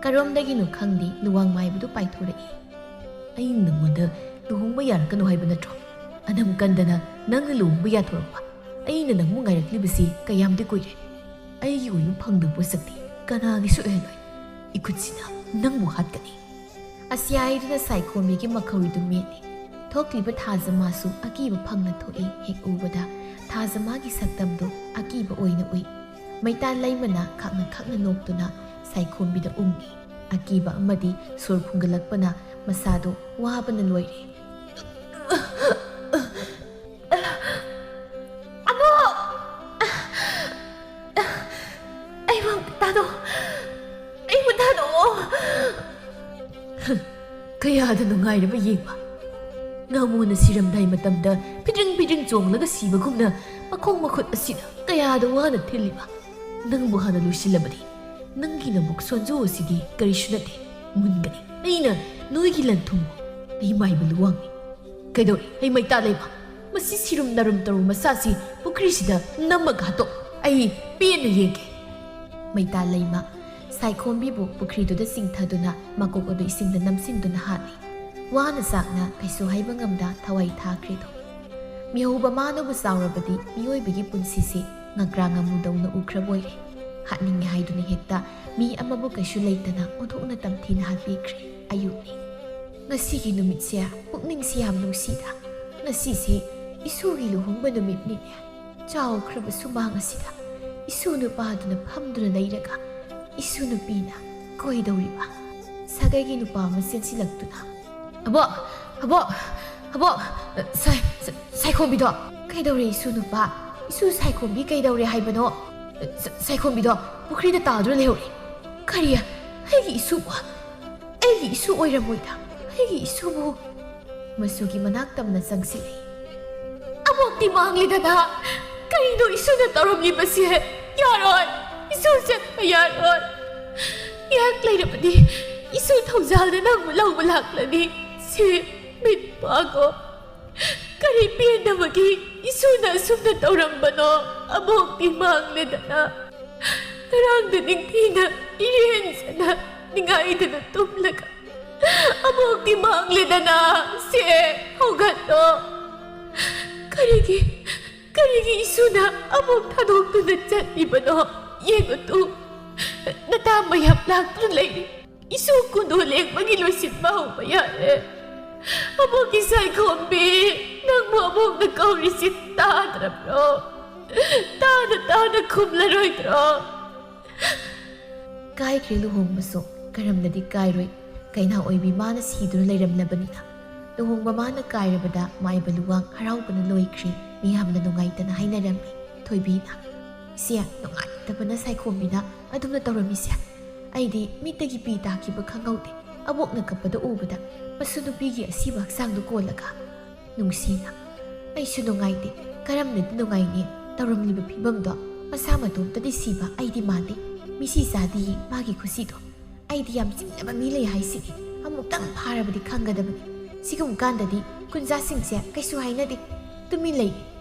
ꯀꯔꯣꯝꯗꯒꯤꯅꯣ ꯈꯪꯗꯦ, ꯂꯨꯋꯥꯡ ꯃꯥꯏꯕꯗꯨ ꯄꯥꯏꯊꯣꯔꯛꯏ꯫ "ꯑꯩꯅ ꯅꯪꯉꯣꯟꯗ ꯂꯨꯍꯣꯡꯕ ꯌꯥꯔꯛꯀꯅꯨ ꯍꯥꯏꯕ ꯅꯠꯇ꯭ꯔꯣ? ꯑꯅꯝ ꯀꯟꯗꯅ ꯅꯪꯅ ꯂꯨꯍꯣꯡꯕ ꯌꯥꯊꯣꯔꯛꯄ꯫ ꯑꯩꯅ ꯅꯪꯕꯨ ꯉꯥꯏꯔꯛꯂꯤꯕꯁꯤ ꯀꯌꯥꯝꯗꯤ ꯀꯨꯏꯔꯦ꯫ ꯑꯩꯒꯤ ꯑꯣꯏꯕ ꯐꯪꯗꯕ ꯄꯣꯠꯁꯛꯇꯤ ꯀꯅꯥꯒꯤꯁꯨ ꯑꯣꯏꯍꯜꯂꯣꯏ꯫ ꯏꯈꯨꯠꯁꯤꯅ ꯅꯪꯕꯨ ꯍꯥꯠꯀꯅꯤ"꯫ ꯑꯁꯤ ꯍꯥꯏꯗꯨꯅ ꯁꯥꯏꯈꯣꯝꯕꯤꯒꯤ ꯃꯈꯧꯔꯤꯗꯨ ꯃꯦꯠꯂꯤ꯫ ꯊꯣꯛꯂꯤꯕ ꯊꯥꯖꯃꯥꯁꯨ ꯑꯀꯤꯕ ꯐꯪꯅ ꯊꯣꯛꯏ꯫ ꯍꯦꯛ ꯎꯕꯗ ꯊꯥꯖꯃꯥꯒꯤ ꯁꯛꯇꯝꯗꯨ ꯑꯀꯤꯕ ꯑꯣꯏꯅ ꯎꯏ꯫ ꯃꯩꯇꯥ ꯂꯩꯃꯅ ꯈꯛꯅ ꯈꯛꯅ ꯅꯣꯛꯇꯨꯅ ꯁꯥꯏꯈꯣꯝꯕꯤꯗ ꯎꯪꯏ꯫ ꯑꯀꯤꯕ ꯑꯃꯗꯤ ꯁꯣꯔ ꯐꯨꯟꯒꯠꯂꯛꯄꯅ ꯃꯁꯥꯗꯨ ꯋꯥꯕꯅ ꯂꯣꯏꯔꯦ꯫ "ꯑꯕꯣꯛ! ꯑꯩꯕꯨ ꯑꯝꯇ ꯊꯥꯗꯣꯛꯑꯣ! ꯑꯩꯕꯨ ꯊꯥꯗꯣꯛꯑꯣ!" ꯀꯌꯥꯗ ꯅꯨꯡꯉꯥꯏꯔꯕ ꯌꯦꯡꯕ! ꯉꯥꯃꯨꯅ ꯁꯤꯔꯝꯗꯥꯏ ꯃꯇꯝꯗ ꯐꯤꯗ꯭ꯔꯤꯡ ꯐꯤꯗ꯭ꯔꯤꯡ ꯆꯣꯡꯂꯒ ꯁꯤꯕꯒꯨꯝꯅ ꯃꯈꯣꯡ ꯃꯈꯨꯠ ꯑꯁꯤꯅ ꯀꯌꯥꯗ ꯋꯥꯅ ꯊꯤꯜꯂꯤꯕ! ꯅꯪꯕꯨ ꯍꯥꯟꯅ ꯂꯣꯏꯁꯤꯜꯂꯕꯗꯤ ꯅꯪꯒꯤ ꯅꯕꯨꯛ ꯁꯣꯟꯖꯨ ꯑꯁꯤꯗꯤ ꯀꯔꯤꯁꯨ ꯅꯠꯇꯦ, ꯃꯨꯟꯒꯅꯤ꯫ ꯑꯩꯅ ꯅꯣꯏꯒꯤ ꯂꯟ ꯊꯨꯝ, ꯑꯩ ꯃꯥꯏꯕ ꯂꯨꯋꯥꯡꯅꯤ꯫ ꯀꯩꯗꯧꯔꯦ, ꯑꯩ ꯃꯩꯇꯥ ꯂꯩꯃ? ꯃꯁꯤ ꯁꯤꯔꯨꯝ ꯅꯥꯔꯨꯝ ꯇꯧꯔꯨꯝ ꯃꯆꯥꯁꯤ ꯄꯨꯈ꯭ꯔꯤꯁꯤꯗ ꯅꯝꯃꯒ ꯍꯥꯠꯇꯣꯛ꯫ ꯑꯩ ꯄꯦꯟꯅ ꯌꯦꯡꯒꯦ꯫ ꯃꯩꯇꯥ ꯂꯩꯃ ꯁꯥꯏꯈꯣꯝꯕꯤꯕꯨ ꯄꯨꯈ꯭ꯔꯤꯗꯨꯗ ꯆꯤꯡꯊꯗꯨꯅ ꯃꯀꯣꯛ ꯑꯗꯨ ꯏꯁꯤꯡꯗ ꯅꯝꯁꯤꯟꯗꯨꯅ ꯍꯥꯠꯂꯤ꯫ ꯋꯥꯅ ꯆꯥꯛꯅ ꯀꯩꯁꯨ ꯍꯥꯏꯕ ꯉꯝꯗ ꯊꯋꯥꯏ ꯊꯥꯈ꯭ꯔꯦꯗꯣ꯫ ꯃꯤꯍꯧꯕ ꯃꯥꯅꯕꯨ ꯆꯥꯎꯔꯕꯗꯤ ꯃꯤꯑꯣꯏꯕꯒꯤ ꯄꯨꯟꯁꯤꯁꯤ ꯉꯀ꯭ꯔꯥ ꯉꯥꯃꯨꯗꯧꯅ ꯎꯈ꯭ꯔꯕꯣꯏꯔꯦ꯫ ꯍꯥꯠꯅꯤꯡꯉꯦ ꯍꯥꯏꯗꯨꯅ ꯍꯦꯛꯇ ꯃꯤ ꯑꯃꯕꯨ ꯀꯩꯁꯨ ꯂꯩꯇꯅ ꯑꯣꯟꯊꯣꯛꯅ ꯇꯝꯊꯤꯅ ꯍꯥꯠꯄꯤꯈ꯭ꯔꯦ꯫ ꯑꯌꯨꯛꯅꯤ꯫ ꯉꯁꯤꯒꯤ ꯅꯨꯃꯤꯠꯁꯦ ꯄꯨꯛꯅꯤꯡꯁꯤ ꯌꯥꯝ ꯅꯨꯡꯁꯤꯗ꯫ ꯉꯁꯤꯁꯦ ꯏꯁꯨꯒꯤ ꯂꯨꯍꯣꯡꯕ ꯅꯨꯃꯤꯠꯅꯤꯅꯦ꯫ ꯆꯥꯎꯈ꯭ꯔꯕ ꯁꯨꯃꯥꯡ ꯑꯁꯤꯗ ꯏꯁꯨ ꯅꯨꯄꯥꯗꯨꯅ ꯐꯝꯗꯨꯅ ꯂꯩꯔꯒ ꯏꯁꯨ ꯅꯨꯄꯤꯅ ꯀꯣꯏꯗꯧꯔꯤꯕ꯫ ꯇꯒꯤ ꯅꯨꯄꯥ ꯑꯃ ꯆꯦꯟꯁꯤꯜꯂꯛꯇꯨꯅ, "ꯑꯕꯣꯛ! ꯑꯕꯣꯛ! ꯑꯕꯣꯛ! ꯁꯥꯏ-, ꯁꯥꯏ-, ꯁꯥꯏꯈꯣꯝꯕꯤꯗꯣ!" "ꯀꯩꯗꯧꯔꯦ ꯏꯁꯨ ꯅꯨꯄꯥ? ꯏꯁꯨ ꯁꯥꯏꯈꯣꯝꯕꯤ ꯀꯩꯗꯧꯔꯦ ꯍꯥꯏꯕꯅꯣ? ꯁꯥꯏ-, ꯁꯥꯏꯈꯣꯝꯕꯤꯗꯣ ꯄꯨꯈ꯭ꯔꯤꯗ ꯇꯥꯗꯨꯅ ꯂꯩꯍꯧꯔꯦ꯫" "ꯀꯔꯤ? ꯑꯩꯒꯤ ꯏꯁꯨꯕꯨ? ꯑꯩꯒꯤ ꯏꯁꯨ ꯑꯣꯏꯔꯝꯃꯣꯏꯗ꯫ ꯑꯩꯒꯤ ꯏꯁꯨꯕꯨ?" ꯃꯁꯨꯒꯤ ꯃꯅꯥꯛ ꯇꯝꯅ ꯆꯪꯁꯤꯜꯂꯛꯏ꯫ "ꯑꯕꯣꯛꯇꯤ ꯃꯥꯡꯂꯦꯗꯅ! ꯀꯔꯤꯅꯣ ꯏꯁꯨꯅ ꯇꯧꯔꯝꯂꯤꯕꯁꯦ? ꯌꯥꯔꯣꯏ! ꯏꯁꯨ ꯆꯠꯄ ꯌꯥꯔꯣꯏ! ꯉꯥꯏꯍꯥꯛ ꯂꯩꯔꯕꯗꯤ ꯏꯁꯨ ꯊꯧꯖꯥꯜꯅ ꯅꯪꯕꯨ ꯂꯧꯕ ꯂꯥꯛꯂꯅꯤ꯫ ꯁꯤ ꯃꯤꯠ ꯄꯥꯡꯉꯣ꯫ ꯀꯔꯤ ꯄꯦꯟꯗꯕꯒꯤ ꯏꯁꯨꯅ ꯑꯁꯨꯝꯅ ꯇꯧꯔꯝꯕꯅꯣ? ꯑꯕꯣꯛꯇꯤ ꯃꯥꯡꯂꯦꯗꯅ! ꯉꯔꯥꯡꯗ ꯅꯤꯡꯊꯤꯅ ꯏꯔꯦꯟꯖꯅ ꯅꯤꯡꯉꯥꯏꯗꯅ ꯇꯨꯝꯂꯒ ꯑꯕꯣꯛꯇꯤ ꯃꯥꯡꯂꯦꯗꯅ! ꯁꯦ, ꯍꯧꯒꯠꯂꯣ! ꯀꯔꯤꯒꯤ, ꯀꯔꯤꯒꯤ ꯏꯁꯨꯅ ꯑꯕꯣꯛ ꯊꯥꯗꯣꯛꯇꯨꯅ ꯆꯠꯂꯤꯕꯅꯣ? ꯌꯦꯡꯉꯨ ꯇꯨ, ꯅꯇꯥ ꯃꯌꯥꯝ ꯂꯥꯛꯇꯨꯅ ꯂꯩꯔꯤ꯫ ꯏꯁꯨ ꯀꯨꯟꯗꯣ ꯂꯦꯡꯕꯒꯤ ꯂꯣꯏꯁꯤꯟꯕ ꯍꯧꯕ ꯌꯥꯔꯦ꯫ ꯑꯕꯣꯛꯀꯤ ꯁꯥꯏꯈꯣꯝꯕꯤ, ꯅꯪꯕꯨ ꯑꯕꯣꯛꯅ ꯀꯧꯔꯤꯁꯤ ꯇꯥꯗ꯭ꯔꯕ꯭ꯔꯣ? ꯇꯥꯅ ꯇꯥꯅ ꯈꯨꯝꯂꯔꯣꯏꯗ꯭ꯔꯣ?" ꯀꯥꯏꯈ꯭ꯔꯦ ꯂꯨꯍꯣꯡꯕꯁꯨ, ꯀꯔꯝꯅꯗꯤ ꯀꯥꯏꯔꯣꯏ? ꯀꯩꯅꯥ ꯑꯣꯏꯕꯤ ꯃꯥꯅ ꯁꯤꯗꯨꯅ ꯂꯩꯔꯝꯂꯕꯅꯤꯅ꯫ ꯂꯨꯍꯣꯡꯕ ꯃꯥꯅ ꯀꯥꯏꯔꯕꯗ ꯃꯥꯏꯕ ꯂꯨꯋꯥꯡ ꯍꯔꯥꯎꯕꯅ ꯂꯣꯏꯈ꯭ꯔꯦ꯫ ꯃꯤꯌꯥꯝꯅ ꯅꯨꯡꯉꯥꯏꯇꯅ ꯍꯥꯏꯅꯔꯝꯃꯤ꯫ ꯊꯣꯏꯕꯤꯅ, "ꯏꯆꯦ, ꯅꯨꯡꯉꯥꯏꯇꯕꯅ ꯁꯥꯏꯈꯣꯝꯕꯤꯅ ꯑꯗꯨꯝꯅ ꯇꯧꯔꯝꯃꯤꯁꯦ꯫ ꯑꯩꯗꯤ ꯃꯤꯠꯇꯒꯤ ꯄꯤ ꯇꯥꯈꯤꯕ ꯈꯪꯍꯧꯗꯦ꯫ ꯑꯕꯣꯛꯅ ꯀꯞꯄꯗ ꯎꯕꯗ ꯃꯁꯨ ꯅꯨꯄꯤꯒꯤ ꯑꯁꯤꯕ ꯍꯛꯆꯥꯡꯗꯨ ꯀꯣꯜꯂꯒ꯫ ꯅꯨꯡꯁꯤꯅ, ꯑꯩꯁꯨ ꯅꯨꯡꯉꯥꯏꯇꯦ꯫ ꯀꯔꯝꯅꯗꯤ ꯅꯨꯡꯉꯥꯏꯅꯤ? ꯇꯧꯔꯝꯂꯤꯕ ꯐꯤꯕꯝꯗꯣ ꯃꯁꯥ ꯃꯇꯣꯝꯇꯗꯤ ꯁꯤꯕ ꯑꯩꯗꯤ ꯃꯥꯟꯗꯦ꯫ ꯃꯤꯁꯤ ꯆꯥꯗꯤꯌꯦ ꯃꯥꯒꯤ ꯈꯨꯁꯤꯗꯣ꯫ ꯑꯩꯗꯤ ꯌꯥꯝ ꯆꯤꯡꯅꯕ ꯃꯤ ꯂꯩ ꯍꯥꯏꯁꯤꯗꯤ ꯑꯃꯨꯛꯇꯪ ꯐꯥꯔꯕꯗꯤ ꯈꯪꯒꯗꯕꯅꯤ꯫ ꯁꯤꯒꯨꯝꯕ ꯀꯥꯟꯗꯗꯤ ꯈꯨꯟꯖꯥꯁꯤꯡꯁꯦ ꯀꯩꯁꯨ ꯍꯥꯏꯅꯗꯦ꯫ ꯇꯨꯃꯤꯟ ꯂꯩ꯫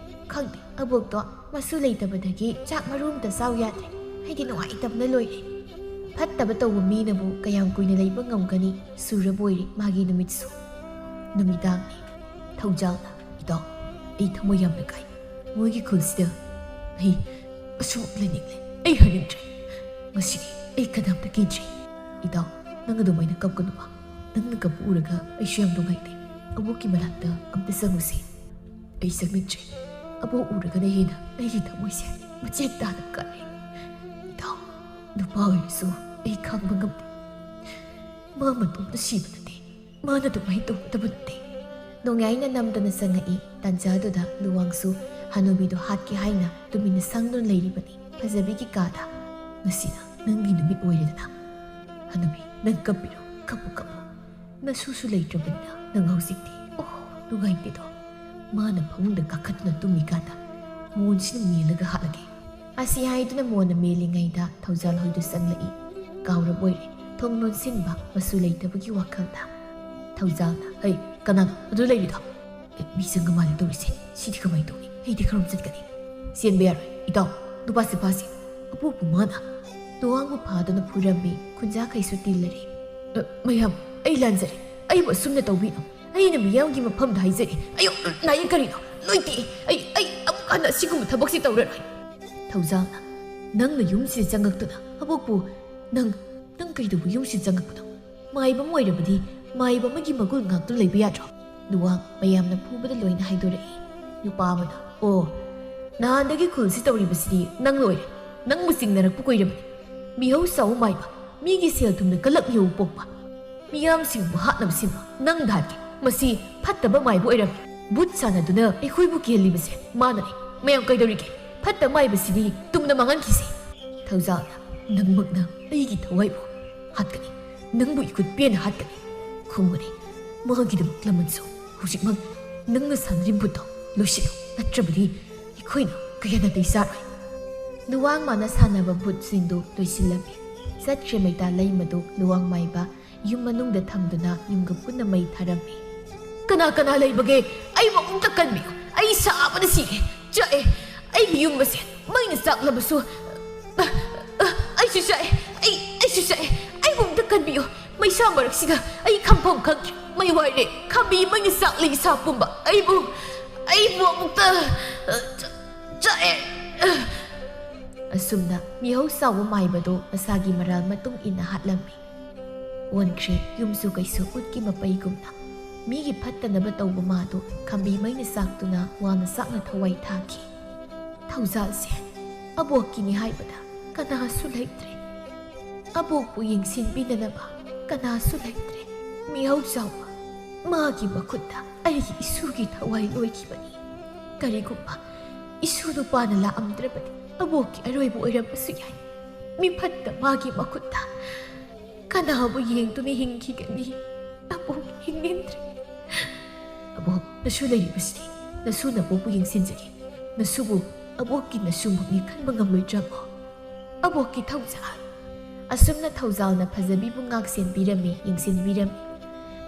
ꯈꯪꯗꯦ, ꯑꯕꯣꯛꯇꯣ ꯃꯁꯨ ꯂꯩꯇꯕꯗꯒꯤ ꯆꯥꯛ ꯃꯔꯨ ꯑꯝꯇ ꯆꯥꯎ ꯌꯥꯗ꯭ꯔꯦ꯫ ꯑꯩꯗꯤ ꯅꯨꯡꯉꯥꯏꯇꯕꯅ ꯂꯣꯏꯔꯦ꯫ ꯐꯠꯇꯕ ꯇꯧꯕ ꯃꯤꯅꯕꯨ ꯀꯌꯥꯝ ꯀꯨꯏꯅ ꯂꯩꯕ ꯉꯝꯒꯅꯤ? ꯁꯨꯔꯕꯣꯏꯔꯦ ꯃꯥꯒꯤ ꯅꯨꯃꯤꯠꯁꯨ꯫ ꯅꯨꯃꯤꯗꯥꯡꯅꯤ꯫ ꯊꯧꯖꯥꯜꯅ, "ꯏꯇꯥꯎ, ꯑꯩ ꯊꯃꯣꯏ ꯌꯥꯝꯅ ꯀꯥꯏ꯫ ꯃꯣꯏꯒꯤ ꯈꯨꯜꯁꯤꯗ ꯑꯩ ꯑꯁꯨꯃꯨꯛ ꯂꯩꯅꯤꯡꯂꯦ꯫ ꯑꯩ ꯍꯟꯅꯤꯡꯗ꯭ꯔꯦ꯫ ꯉꯁꯤꯗꯤ ꯑꯩ ꯀꯅꯥꯝꯇ ꯀꯤꯗ꯭ꯔꯦ꯫ ꯏꯇꯥꯎ, ꯅꯪ ꯑꯗꯨꯃꯥꯏꯅ ꯀꯞꯀꯅꯨ꯫ ꯅꯪꯅ ꯀꯞꯄ ꯎꯔꯒ ꯑꯩꯁꯨ ꯌꯥꯝ ꯅꯨꯡꯉꯥꯏꯇꯦ꯫ ꯑꯕꯣꯛꯀꯤ ꯃꯅꯥꯛꯇ ꯑꯝꯇ ꯆꯪꯉꯨꯁꯦ꯫ ꯑꯩ ꯆꯪꯅꯤꯡꯗ꯭ꯔꯦ꯫ ꯑꯕꯣꯛ ꯎꯔꯒꯅ ꯍꯦꯟꯅ ꯑꯩꯒꯤ ꯊꯃꯣꯏꯁꯦ ꯃꯆꯦꯠ ꯇꯥꯅ ꯀꯥꯏꯔꯦ꯫ ꯏꯇꯥꯎ, ꯅꯨꯄꯥ ꯑꯣꯏꯔꯁꯨ ꯑꯩ ꯈꯥꯡꯕ ꯉꯝꯗꯦ꯫ ꯃꯥ ꯃꯇꯣꯝꯇ ꯁꯤꯕ ꯅꯠꯇꯦ꯫ ꯃꯥꯅ ꯑꯗꯨꯃꯥꯏꯅ ꯇꯧꯒꯗꯕ ꯅꯠꯇꯦ꯫ ꯅꯣꯡꯌꯥꯏꯅ ꯅꯝꯗꯅ ꯆꯪꯉꯛꯏ꯫ ꯇꯥꯟꯖꯥꯗꯨꯗ ꯂꯨꯋꯥꯡꯁꯨ ꯍꯅꯨꯕꯤꯗꯣ ꯍꯥꯠꯀꯦ ꯍꯥꯏꯅ ꯇꯨꯃꯤꯟꯅ ꯁꯪꯗꯨꯅ ꯂꯩꯔꯤꯕꯅꯤ ꯐꯖꯕꯤꯒꯤ ꯀꯥꯗ꯫ "ꯉꯁꯤꯅ ꯅꯪꯒꯤ ꯅꯨꯃꯤꯠ ꯑꯣꯏꯔꯦꯗꯅ꯫ ꯍꯅꯨꯕꯤ, ꯅꯪ ꯀꯞꯄꯤꯔꯣ, ꯀꯞꯄꯨ, ꯀꯞꯄꯨ꯫ ꯅꯁꯨꯁꯨ ꯂꯩꯇ꯭ꯔꯕꯅꯤꯅ ꯅꯪ ꯍꯧꯖꯤꯛꯇꯤ꯫ ꯑꯣ, ꯅꯨꯡꯉꯥꯏꯇꯦꯗꯣ꯫" ꯃꯥꯅ ꯐꯃꯨꯡꯗ ꯀꯥꯈꯠꯇꯨꯅ ꯇꯨꯝꯃꯤꯀꯥꯟꯗ ꯃꯣꯟꯁꯤꯅ ꯃꯦꯜꯂꯒ ꯍꯥꯠꯂꯒꯦ꯫ ꯑꯁꯤ ꯍꯥꯏꯗꯨꯅ ꯃꯣꯟꯅ ꯃꯦꯜꯂꯤꯉꯩꯗ ꯊꯧꯖꯥꯜ ꯍꯣꯏꯗꯨ ꯆꯪꯂꯛꯏ꯫ ꯀꯥꯎꯔꯕꯣꯏꯔꯦ, ꯊꯣꯡ ꯂꯣꯟꯁꯤꯟꯕ ꯃꯁꯨ ꯂꯩꯇꯕꯒꯤ ꯋꯥꯈꯜꯗ꯫ ꯊꯧꯖꯥꯜꯅ, "ꯍꯩ, ꯀꯅꯥꯅꯣ ꯑꯗꯨ ꯂꯩꯔꯤꯗꯣ?" "ꯑꯦ, ꯃꯤ ꯆꯪꯉ ꯃꯥꯜꯂꯦ ꯇꯧꯔꯤꯁꯦ꯫ ꯁꯤꯗꯤ ꯀꯃꯥꯏꯅ ꯇꯧꯅꯤ? ꯑꯩꯗꯤ ꯀꯔꯣꯝ ꯆꯠꯀꯅꯤ?" "ꯆꯦꯟꯕ ꯌꯥꯔꯣꯏ, ꯏꯇꯥꯎ꯫ ꯅꯨꯄꯥꯁꯦ ꯐꯥꯁꯤ꯫ ꯑꯄꯣꯛꯄ ꯃꯥꯅ ꯇꯨꯋꯥꯡꯕꯨ ꯐꯥꯗꯨꯅ ꯐꯨꯔꯝꯃꯤ꯫ ꯈꯨꯟꯖꯥꯈꯩꯁꯨ ꯇꯤꯜꯂꯔꯦ꯫ "ꯑ, ꯃꯌꯥꯝ, ꯑꯩ ꯂꯥꯟꯖꯔꯦ꯫ ꯑꯩꯕꯨ ꯑꯁꯨꯝꯅ ꯇꯧꯕꯤꯅꯨ꯫ ꯑꯩꯅ ꯃꯤꯌꯥꯝꯒꯤ ꯃꯐꯝꯗ ꯍꯥꯏꯖꯔꯤ꯫ ꯑꯌꯣ, ꯅꯥꯌꯦꯡ ꯀꯔꯤꯅꯣ? ꯂꯣꯏ ꯇꯦꯛꯑꯦ꯫ ꯑꯩ, ꯑꯩ ꯑꯃꯨꯛ ꯍꯟꯅ ꯑꯁꯤꯒꯨꯝꯕ ꯊꯕꯛꯁꯤ ꯇꯧꯔꯔꯣꯏ꯫" ꯊꯧꯖꯥꯜꯅ, "ꯅꯪꯅ ꯌꯨꯝꯁꯤꯗ ꯆꯪꯉꯛꯇꯨꯅ, ꯑꯕꯣꯛꯄꯨ, ꯅꯪ, ꯅꯪ ꯀꯩꯗꯧꯕ ꯌꯨꯝꯁꯤꯗ ꯆꯪꯉꯛꯄꯅꯣ? ꯃꯥꯏꯕ ꯑꯃ ꯑꯣꯏꯔꯕꯗꯤ ꯃꯥꯏꯕ ꯑꯃꯒꯤ ꯃꯒꯨꯟ ꯉꯥꯛꯇꯨꯅ ꯂꯩꯕ ꯌꯥꯗ꯭ꯔꯣ?" ꯂꯨꯋꯥꯡ ꯃꯌꯥꯝꯅ ꯐꯨꯕꯗ ꯂꯣꯏꯅ ꯍꯥꯏꯗꯣꯔꯛꯏ꯫ ꯅꯨꯄꯥ ꯑꯃꯅ, "ꯑꯣ, ꯅꯍꯥꯟꯗꯒꯤ ꯈꯨꯜꯁꯤ ꯇꯧꯔꯤꯕꯁꯤꯗꯤ ꯅꯪ ꯑꯣꯏꯔꯦ꯫ ꯅꯪꯕꯨ ꯆꯤꯡꯅꯔꯛꯄ ꯀꯨꯏꯔꯕꯅꯤ꯫ ꯃꯤꯍꯧ ꯆꯥꯎꯕ ꯃꯥꯏꯕ, ꯃꯤꯒꯤ ꯁꯦꯜ ꯊꯨꯝꯅ ꯀꯜꯂꯛ ꯌꯧꯕ ꯄꯣꯛꯄ꯫ ꯃꯤꯌꯥꯝꯁꯤꯡꯕꯨ ꯍꯥꯠꯅꯕ ꯁꯤꯟꯕ ꯅꯪ ꯗꯥꯟꯒꯤ꯫ ꯃꯁꯤ ꯐꯠꯇꯕ ꯃꯥꯏꯕ ꯑꯣꯏꯔꯝꯃꯤ꯫ ꯚꯨꯠ ꯁꯥꯟꯅꯗꯨꯅ ꯑꯩꯈꯣꯏꯕꯨ ꯀꯤꯍꯜꯂꯤꯕꯁꯦ ꯃꯥꯅꯅꯤ꯫ ꯃꯌꯥꯝ ꯀꯩꯗꯧꯔꯤꯒꯦ? ꯐꯠꯇ ꯃꯥꯏꯕꯁꯤꯗꯤ ꯇꯨꯝꯅ ꯃꯥꯡꯍꯟꯈꯤꯁꯦ꯫" ꯊꯧꯖꯥꯜꯅ, "ꯅꯪꯃꯛꯅ ꯑꯩꯒꯤ ꯊꯋꯥꯏꯕꯨ ꯍꯥꯠꯀꯅꯤ꯫ ꯅꯪꯕꯨ ꯏꯈꯨꯠ ꯄꯦꯟꯅ ꯍꯥꯠꯀꯅꯤ꯫" ꯈꯨꯝꯃꯨꯅꯦ, ꯃꯥꯒꯤꯗꯃꯛ ꯂꯃꯟꯁꯨ꯫ ꯍꯧꯖꯤꯛꯃꯛ ꯅꯪꯅ ꯁꯥꯟꯅꯔꯤꯕ ꯚꯨꯠꯇꯣ ꯂꯣꯏꯁꯤꯜꯂꯨ, ꯅꯠꯇ꯭ꯔꯕꯗꯤ ꯑꯩꯈꯣꯏꯅ ꯀꯌꯥ ꯅꯥꯇꯩ ꯆꯥꯔꯣꯏ꯫ ꯂꯨꯋꯥꯡ ꯃꯥꯅ ꯁꯥꯟꯅꯕ ꯚꯨꯠꯁꯤꯡꯗꯨ ꯂꯣꯏꯁꯤꯜꯂꯝꯃꯤ꯫ ꯆꯠꯈ꯭ꯔꯦ ꯃꯩꯇꯥ ꯂꯩꯃꯗꯨ ꯂꯨꯋꯥꯡ ꯃꯥꯏꯕ ꯌꯨꯝ ꯃꯅꯨꯡꯗ ꯊꯝꯗꯨꯅ ꯌꯨꯝꯒ ꯄꯨꯟꯅ ꯃꯩ ꯊꯥꯔꯝꯃꯤ꯫ "ꯀꯅꯥ ꯀꯅꯥ ꯂꯩꯕꯒꯦ? ꯑꯩꯕꯨ ꯑꯃꯨꯛꯇ ꯀꯟꯕꯤꯌꯨ꯫ ꯑꯩ ꯁꯥꯕꯅ ꯁꯤꯔꯦ꯫ ꯆꯥꯛꯑꯦ꯫ ꯑꯩꯒꯤ ꯌꯨꯝ ꯑꯁꯦ ꯃꯩꯅ ꯆꯥꯛꯂꯕꯁꯨ꯫ ꯑꯩꯁꯨ ꯆꯥꯛꯑꯦ꯫ ꯑꯩ, ꯑꯩꯁꯨ ꯆꯥꯛꯑꯦ꯫ ꯑꯩꯕꯨ ꯑꯃꯨꯛꯇ ꯀꯟꯕꯤꯌꯨ꯫ ꯃꯩꯁꯥ ꯃꯔꯛꯁꯤꯗ ꯑꯩ ꯈꯪꯐꯝ ꯈꯪꯗ꯭ꯔꯦ꯫ ꯃꯩ ꯋꯥꯏꯔꯦ꯫ ꯈꯥꯝꯕꯤ, ꯃꯩꯅ ꯆꯥꯛꯂꯤ ꯏꯁꯥ ꯄꯨꯝꯕ꯫ ꯑꯩꯕꯨ, ꯑꯩꯕꯨ ꯑꯃꯨꯛꯇ, ꯑ, ꯆ-, ꯆꯥꯛꯑꯦ꯫" ꯑꯁꯨꯝꯅ ꯃꯤꯍꯧ ꯆꯥꯎꯕ ꯃꯥꯏꯕꯗꯣ ꯃꯁꯥꯒꯤ ꯃꯔꯥꯜ ꯃꯇꯨꯡ ꯏꯟꯅ ꯍꯥꯠꯂꯝꯃꯤ꯫ ꯑꯣꯟꯈ꯭ꯔꯦ ꯌꯨꯝꯁꯨ ꯀꯩꯁꯨ ꯎꯠꯀꯤ ꯃꯄꯩꯒꯨꯝꯅ꯫ ꯃꯤꯒꯤ ꯐꯠꯇꯅꯕ ꯇꯧꯕ ꯃꯥꯗꯣ ꯈꯥꯝꯕꯤ ꯃꯩꯅ ꯆꯥꯛꯇꯨꯅ ꯋꯥꯅ ꯆꯥꯛꯅ ꯊꯋꯥꯏ ꯊꯥꯈꯤ꯫ ꯊꯧꯖꯥꯜꯁꯦ ꯑꯕꯣꯛꯀꯤꯅꯤ ꯍꯥꯏꯕꯗ ꯀꯅꯥꯁꯨ ꯂꯩꯇ꯭ꯔꯦ꯫ ꯑꯕꯣꯛꯄꯨ ꯌꯦꯡꯁꯤꯟꯕꯤꯅꯅꯕ ꯀꯅꯥꯁꯨ ꯂꯩꯇ꯭ꯔꯦ꯫ ꯃꯤꯍꯧ ꯆꯥꯎꯕ ꯃꯥꯒꯤ ꯃꯈꯨꯠꯇ ꯑꯩꯒꯤ ꯏꯁꯨꯒꯤ ꯊꯋꯥꯏ ꯂꯣꯏꯈꯤꯕꯅꯤ꯫ ꯀꯔꯤꯒꯨꯝꯕ ꯏꯁꯨ ꯅꯨꯄꯥꯅ ꯂꯥꯛꯑꯝꯗ꯭ꯔꯕꯗꯤ ꯑꯕꯣꯛꯀꯤ ꯑꯔꯣꯏꯕ ꯑꯣꯏꯔꯝꯕꯁꯨ ꯌꯥꯏ꯫ ꯃꯤꯐꯠꯇ ꯃꯥꯒꯤ ꯃꯈꯨꯠꯇ ꯀꯅꯥꯕꯨ ꯌꯦꯡꯗꯨꯅ ꯍꯤꯡꯈꯤꯒꯅꯤ? ꯑꯕꯣꯛ ꯍꯤꯡꯅꯤꯡꯗ꯭ꯔꯦ꯫ ꯑꯕꯣꯛ, ꯅꯁꯨ ꯂꯩꯔꯤꯕꯁꯤꯗꯤ ꯅꯁꯨ ꯅꯕꯣꯛꯄꯨ ꯌꯦꯡꯁꯤꯟꯖꯒꯦ꯫ ꯅꯁꯨꯕꯨ ꯑꯕꯣꯛꯀꯤ ꯅꯁꯨꯃꯛꯅꯤ ꯈꯟꯕ ꯉꯝꯂꯣꯏꯗ꯭ꯔꯕꯣ? ꯑꯕꯣꯛꯀꯤ ꯊꯧꯖꯥꯜ꯫ ꯑꯁꯨꯝꯅ ꯊꯧꯖꯥꯜꯅ ꯐꯖꯕꯤꯕꯨ ꯉꯥꯛ ꯁꯦꯟꯕꯤꯔꯝꯃꯤ, ꯌꯦꯡꯁꯤꯟꯕꯤꯔꯝꯃꯤ꯫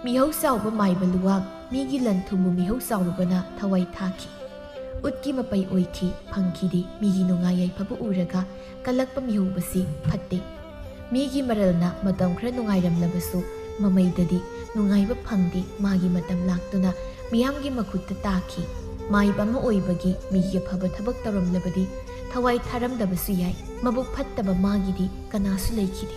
ꯃꯤꯍꯧ ꯆꯥꯎꯕ ꯃꯥꯏꯕ ꯂꯨꯋꯥꯡ, ꯃꯤꯒꯤ ꯂꯟ ꯊꯨꯝꯕꯨ ꯃꯤꯍꯧ ꯆꯥꯎꯔꯨꯕꯅ ꯊꯋꯥꯏ ꯊꯥꯈꯤ꯫ ꯎꯠꯀꯤ ꯃꯄꯩ ꯑꯣꯏꯈꯤ, ꯐꯪꯈꯤꯗꯦ꯫ ꯃꯤꯒꯤ ꯅꯨꯡꯉꯥꯏ ꯌꯥꯏꯐꯕ ꯎꯔꯒ ꯀꯜꯂꯛꯄ ꯃꯤꯍꯧꯕꯁꯤ ꯐꯠꯇꯦ꯫ ꯃꯤꯒꯤ ꯃꯔꯜꯅ ꯃꯇꯝ ꯈꯔ ꯅꯨꯡꯉꯥꯏꯔꯝꯂꯕꯁꯨ ꯃꯃꯩꯗꯗꯤ ꯅꯨꯡꯉꯥꯏꯕ ꯐꯪꯗꯦ꯫ ꯃꯥꯒꯤ ꯃꯇꯝ ꯂꯥꯛꯇꯨꯅ ꯃꯤꯌꯥꯝꯒꯤ ꯃꯈꯨꯠꯇ ꯇꯥꯈꯤ꯫ ꯃꯥꯏꯕ ꯑꯃ ꯑꯣꯏꯕꯒꯤ ꯃꯤꯒꯤ ꯑꯐꯕ ꯊꯕꯛ ꯇꯧꯔꯝꯂꯕꯗꯤ ꯊꯋꯥꯏ ꯊꯥꯔꯝꯗꯕꯁꯨ ꯌꯥꯏ꯫ ꯃꯕꯨꯛ ꯐꯠꯇꯕ ꯃꯥꯒꯤꯗꯤ ꯀꯅꯥꯁꯨ ꯂꯩꯈꯤꯗꯦ꯫